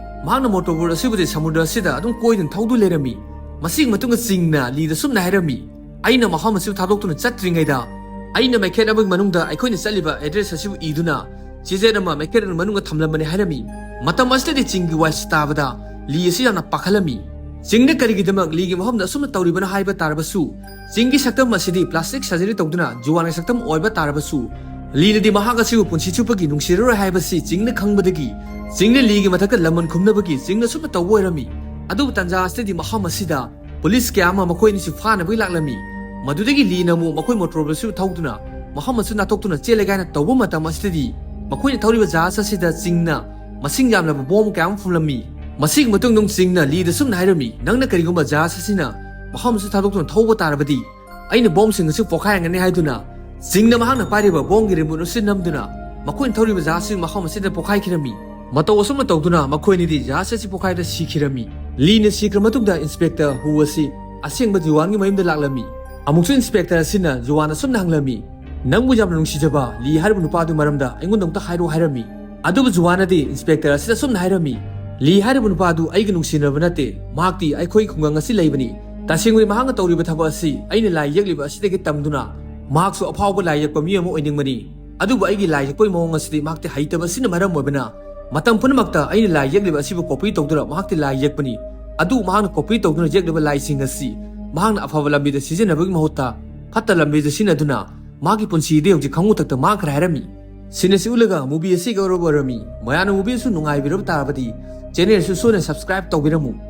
ꯃꯍꯥꯛꯅ ꯃꯣꯇꯣꯔ ꯕꯣꯠ ꯑꯁꯤꯕꯨꯗꯤ ꯁꯃꯨꯗ꯭ꯔ ꯑꯁꯤꯗ ꯑꯗꯨꯝ ꯀꯣꯏꯗꯨꯅ ꯊꯧꯗꯨꯅ ꯂꯩꯔꯝꯃꯤ꯫ ꯃꯁꯤꯒꯤ ꯃꯇꯨꯡꯗ ꯆꯤꯡꯅ ꯂꯤꯗ ꯁꯨꯝꯅ ꯍꯥꯏꯔꯝꯃꯤ, "ꯑꯩꯅ ꯃꯐꯝ ꯑꯁꯤꯕꯨ ꯊꯥꯗꯣꯛꯇꯨꯅ ꯆꯠꯇ꯭ꯔꯤꯉꯩꯗ ꯑꯩꯅ ꯃꯩꯈꯦꯠ ꯑꯃꯒꯤ ꯃꯅꯨꯡꯗ ꯑꯩꯈꯣꯏꯅ ꯆꯠꯂꯤꯕ ꯑꯦꯗ꯭ꯔꯦꯁ ꯑꯁꯤꯕꯨ ꯏꯗꯨꯅ ꯆꯦꯆꯦꯠ ꯑꯃ ꯃꯩꯈꯦꯠ ꯑꯗꯨꯒꯤ ꯃꯅꯨꯡꯗ ꯊꯝꯂꯝꯕꯅꯤ" ꯍꯥꯏꯔꯝꯃꯤ꯫ ꯃꯇꯝ ꯑꯁꯤꯗꯗꯤ ꯆꯤꯡꯒꯤ ꯋꯥꯏꯁꯤ ꯇꯥꯕꯗ ꯂꯤ ꯑꯁꯤ ꯌꯥꯝꯅ ꯄꯥꯈꯠꯂꯝꯃꯤ꯫ ꯆꯤꯡꯅ ꯀꯔꯤꯒꯤꯗꯃꯛ ꯂꯤꯒꯤ ꯃꯐꯝꯗ ꯑꯁꯨꯝꯅ ꯇꯧꯔꯤꯕꯅꯣ ꯍꯥꯏꯕ ꯇꯥꯔꯕꯁꯨ ꯆꯤꯡꯒꯤ ꯁꯛꯇꯝ ꯑꯁꯤꯗꯤ ꯄ꯭ꯂꯥꯁꯇꯤꯛ ꯁꯔꯖꯔꯤ ꯇꯧꯗꯨꯅ ꯖꯨꯋꯥꯟꯒꯤ ꯁꯛꯇꯝ ꯑꯣꯏꯕ ꯇꯥꯔꯕꯁꯨ ꯂꯤꯅꯗꯤ ꯃꯍꯥꯛ ꯑꯁꯤꯕꯨ ꯄꯨꯟꯁꯤ ꯆꯨꯞꯄꯒꯤ ꯅꯨꯡꯁꯤꯔꯔꯣꯏ ꯍꯥꯏꯕꯁꯤ ꯆꯤꯡꯅ ꯈꯪꯕꯗꯒꯤ ꯆꯤꯡꯅ ꯂꯤꯒꯤ ꯃꯊꯛꯇ ꯂꯃꯟ ꯈꯨꯝꯅꯕꯒꯤ ꯆꯤꯡꯅ ꯑꯁꯨꯝꯅ ꯇꯧꯕ ꯑꯣꯏꯔꯝꯃꯤ꯫ ꯑꯗꯨꯕꯨ ꯇꯟꯖꯥ ꯑꯁꯤꯗꯗꯤ ꯃꯐꯝ ꯑꯁꯤꯗ ꯄꯨꯂꯤꯁ ꯀꯌꯥ ꯑꯃ ꯃꯈꯣꯏ ꯑꯅꯤꯁꯤ ꯐꯥꯅꯕꯒꯤ ꯂꯥꯛꯂꯝꯃꯤ꯫ ꯃꯗꯨꯗꯒꯤ ꯂꯤꯅ ꯑꯃꯨꯛ ꯃꯈꯣꯏ ꯃꯣꯇꯣꯔ ꯕꯣꯠꯁꯨ ꯊꯧꯗꯨꯅ ꯃꯐꯝ ꯑꯁꯤ ꯅꯥꯟꯊꯣꯛꯇꯨꯅ ꯆꯦꯜꯂꯦ ꯀꯥꯏꯅ ꯇꯧꯕ ꯃꯇꯝ ꯑꯁꯤꯗꯗꯤ ꯃꯈꯣꯏꯅ ꯊꯧꯔꯤꯕ ꯖꯍꯥꯖ ꯑꯁꯤꯗ ꯆꯤꯡꯅ ꯃꯁꯤꯡ ꯌꯥꯝꯂꯕ ꯕꯣꯝ ꯀꯌꯥ ꯑꯃ ꯐꯨꯝꯂꯝꯃꯤ꯫ ꯃꯁꯤꯒꯤ ꯃꯇꯨꯡꯗ ꯆꯤꯡꯅ ꯂꯤꯗ ꯁꯨꯝꯅ ꯍꯥꯏꯔꯝꯃꯤ, "ꯅꯪꯅ ꯀꯔꯤꯒꯨꯝꯕ ꯖꯍꯥꯖ ꯑꯁꯤꯅ ꯃꯐꯝ ꯑꯁꯤ ꯊꯥꯗꯣꯛꯇꯨꯅ ꯊꯧꯕ ꯇꯥꯔꯕꯗꯤ ꯑꯩꯅ ꯕꯣꯝꯁꯤꯡ ꯑꯁꯤ ꯄꯣꯈꯥꯏꯍꯟꯒꯅꯤ" ꯍꯥꯏꯗꯨꯅ ꯆꯤꯡꯅ ꯃꯍꯥꯛꯅ ꯄꯥꯏꯔꯤꯕ ꯕꯣꯝꯒꯤ ꯔꯤꯃꯣꯠ ꯑꯁꯤ ꯅꯝꯗꯨꯅ ꯃꯈꯣꯏꯅ ꯊꯧꯔꯤꯕ ꯖꯍꯥꯖ ꯑꯁꯤ ꯃꯐꯝ ꯑꯁꯤꯗ ꯄꯣꯈꯥꯏꯈꯤꯔꯝꯃꯤ꯫ ꯃꯇꯧ ꯑꯁꯨꯝꯅ ꯇꯧꯗꯨꯅ ꯃꯈꯣꯏ ꯑꯅꯤꯗꯤ ꯖꯍꯥꯖ ꯑꯁꯤ ꯄꯣꯈꯥꯏꯗ ꯁꯤꯈꯤꯔꯝꯃꯤ꯫ ꯂꯤꯅ ꯁꯤꯈ꯭ꯔ ꯃꯇꯨꯡꯗ ꯏꯟꯁꯄꯦꯛꯇꯔ ꯍꯨ ꯑꯁꯤ ꯑꯁꯦꯡꯕ ꯖꯨꯋꯥꯟꯒꯤ ꯃꯌꯨꯝꯗ ꯂꯥꯛꯂꯝꯃꯤ꯫ ꯑꯃꯨꯛꯁꯨ ꯏꯟꯁꯄꯦꯛꯇꯔ ꯑꯁꯤꯅ ꯖꯨꯋꯥꯟ ꯑꯁꯨꯝꯅ ꯍꯪꯂꯝꯃꯤ, "ꯅꯪꯕꯨ ꯌꯥꯝꯅ ꯅꯨꯡꯁꯤꯖꯕ ꯂꯤ ꯍꯥꯏꯔꯤꯕ ꯅꯨꯄꯥꯗꯨꯒꯤ ꯃꯔꯝꯗ ꯑꯩꯉꯣꯟꯗ ꯑꯃꯨꯛꯇ ꯍꯥꯏꯔꯛꯑꯣ" ꯍꯥꯏꯔꯝꯃꯤ꯫ ꯑꯗꯨꯕꯨ ꯖꯨꯋꯥꯟꯅꯗꯤ ꯏꯟꯁꯄꯦꯛꯇꯔ ꯑꯁꯤꯗ ꯑꯁꯨꯝꯅ ꯍꯥꯏꯔꯝꯃꯤ, "ꯂꯤ ꯍꯥꯏꯔꯤꯕ ꯅꯨꯄꯥꯗꯨ ꯑꯩꯒ ꯅꯨꯡꯁꯤꯅꯕ ꯅꯠꯇꯦ, ꯃꯍꯥꯛꯇꯤ ꯑꯩꯈꯣꯏ ꯈꯨꯡꯒꯪ ꯑꯁꯤ ꯂꯩꯕꯅꯤ, ꯇꯁꯦꯡꯕꯗꯤ ꯃꯍꯥꯛꯅ ꯇꯧꯔꯤꯕ ꯊꯕꯛ ꯑꯁꯤ ꯑꯩꯅ ꯂꯥꯏ ꯌꯦꯛꯂꯤꯕ ꯑꯁꯤꯗꯒꯤ ꯇꯝꯗꯨꯅ ꯃꯍꯥꯛꯁꯨ ꯑꯐꯥꯎꯕ ꯂꯥꯏ ꯌꯦꯛꯄ ꯃꯤ ꯑꯃ ꯑꯣꯏꯅꯤꯡꯕꯅꯤ꯫ ꯑꯗꯨꯕꯨ ꯑꯩꯒꯤ ꯂꯥꯏ ꯌꯦꯛꯄꯒꯤ ꯃꯑꯣꯡ ꯑꯁꯤꯗꯤ ꯃꯍꯥꯛꯇꯤ ꯍꯩꯇꯕ ꯑꯁꯤꯅ ꯃꯔꯝ ꯑꯣꯏꯕꯅ ꯃꯇꯝ ꯄꯨꯝꯅꯃꯛꯇ ꯑꯩꯅ ꯂꯥꯏ ꯌꯦꯛꯂꯤꯕ ꯑꯁꯤꯕꯨ copy ꯇꯧꯗꯨꯅ ꯃꯍꯥꯛꯇꯤ ꯂꯥꯏ ꯌꯦꯛꯄꯅꯤ꯫ ꯑꯗꯨꯕꯨ ꯃꯍꯥꯛꯅ copy ꯇꯧꯗꯨꯅ ꯌꯦꯛꯂꯤꯕ ꯂꯥꯏꯁꯤꯡ ꯑꯁꯤ ꯃꯍꯥꯛꯅ ꯑꯐꯕ ꯂꯝꯕꯤꯗ ꯁꯤꯖꯤꯟꯅꯕꯒꯤ ꯃꯍꯨꯠꯇ ꯐꯠꯇ ꯂꯝꯕꯤꯗ ꯁꯤꯖꯤꯟꯅꯗꯨꯅ ꯃꯍꯥꯛꯀꯤ ꯄꯨꯟꯁꯤꯗꯤ ꯍꯧꯖꯤꯛ ꯈꯪꯉꯨꯊꯛꯇ ꯃꯥꯡꯈ꯭ꯔꯦ ꯍꯥꯏꯔꯝꯃꯤ꯫ Scene ꯑꯁꯤ ꯎꯠꯂꯒ movie ꯑꯁꯤ ꯌꯧꯔꯕ ꯑꯣꯏꯔꯝꯃꯤ꯫ ꯃꯌꯥꯝꯅ movie ꯑꯁꯤ ꯅꯨꯡꯉꯥꯏꯕꯤꯔꯕ ꯇꯥꯔꯕꯗꯤ channel ꯑꯁꯤ ꯁꯣꯏꯗꯅ subscribe ꯇꯧꯕꯤꯔꯝꯃꯨ꯫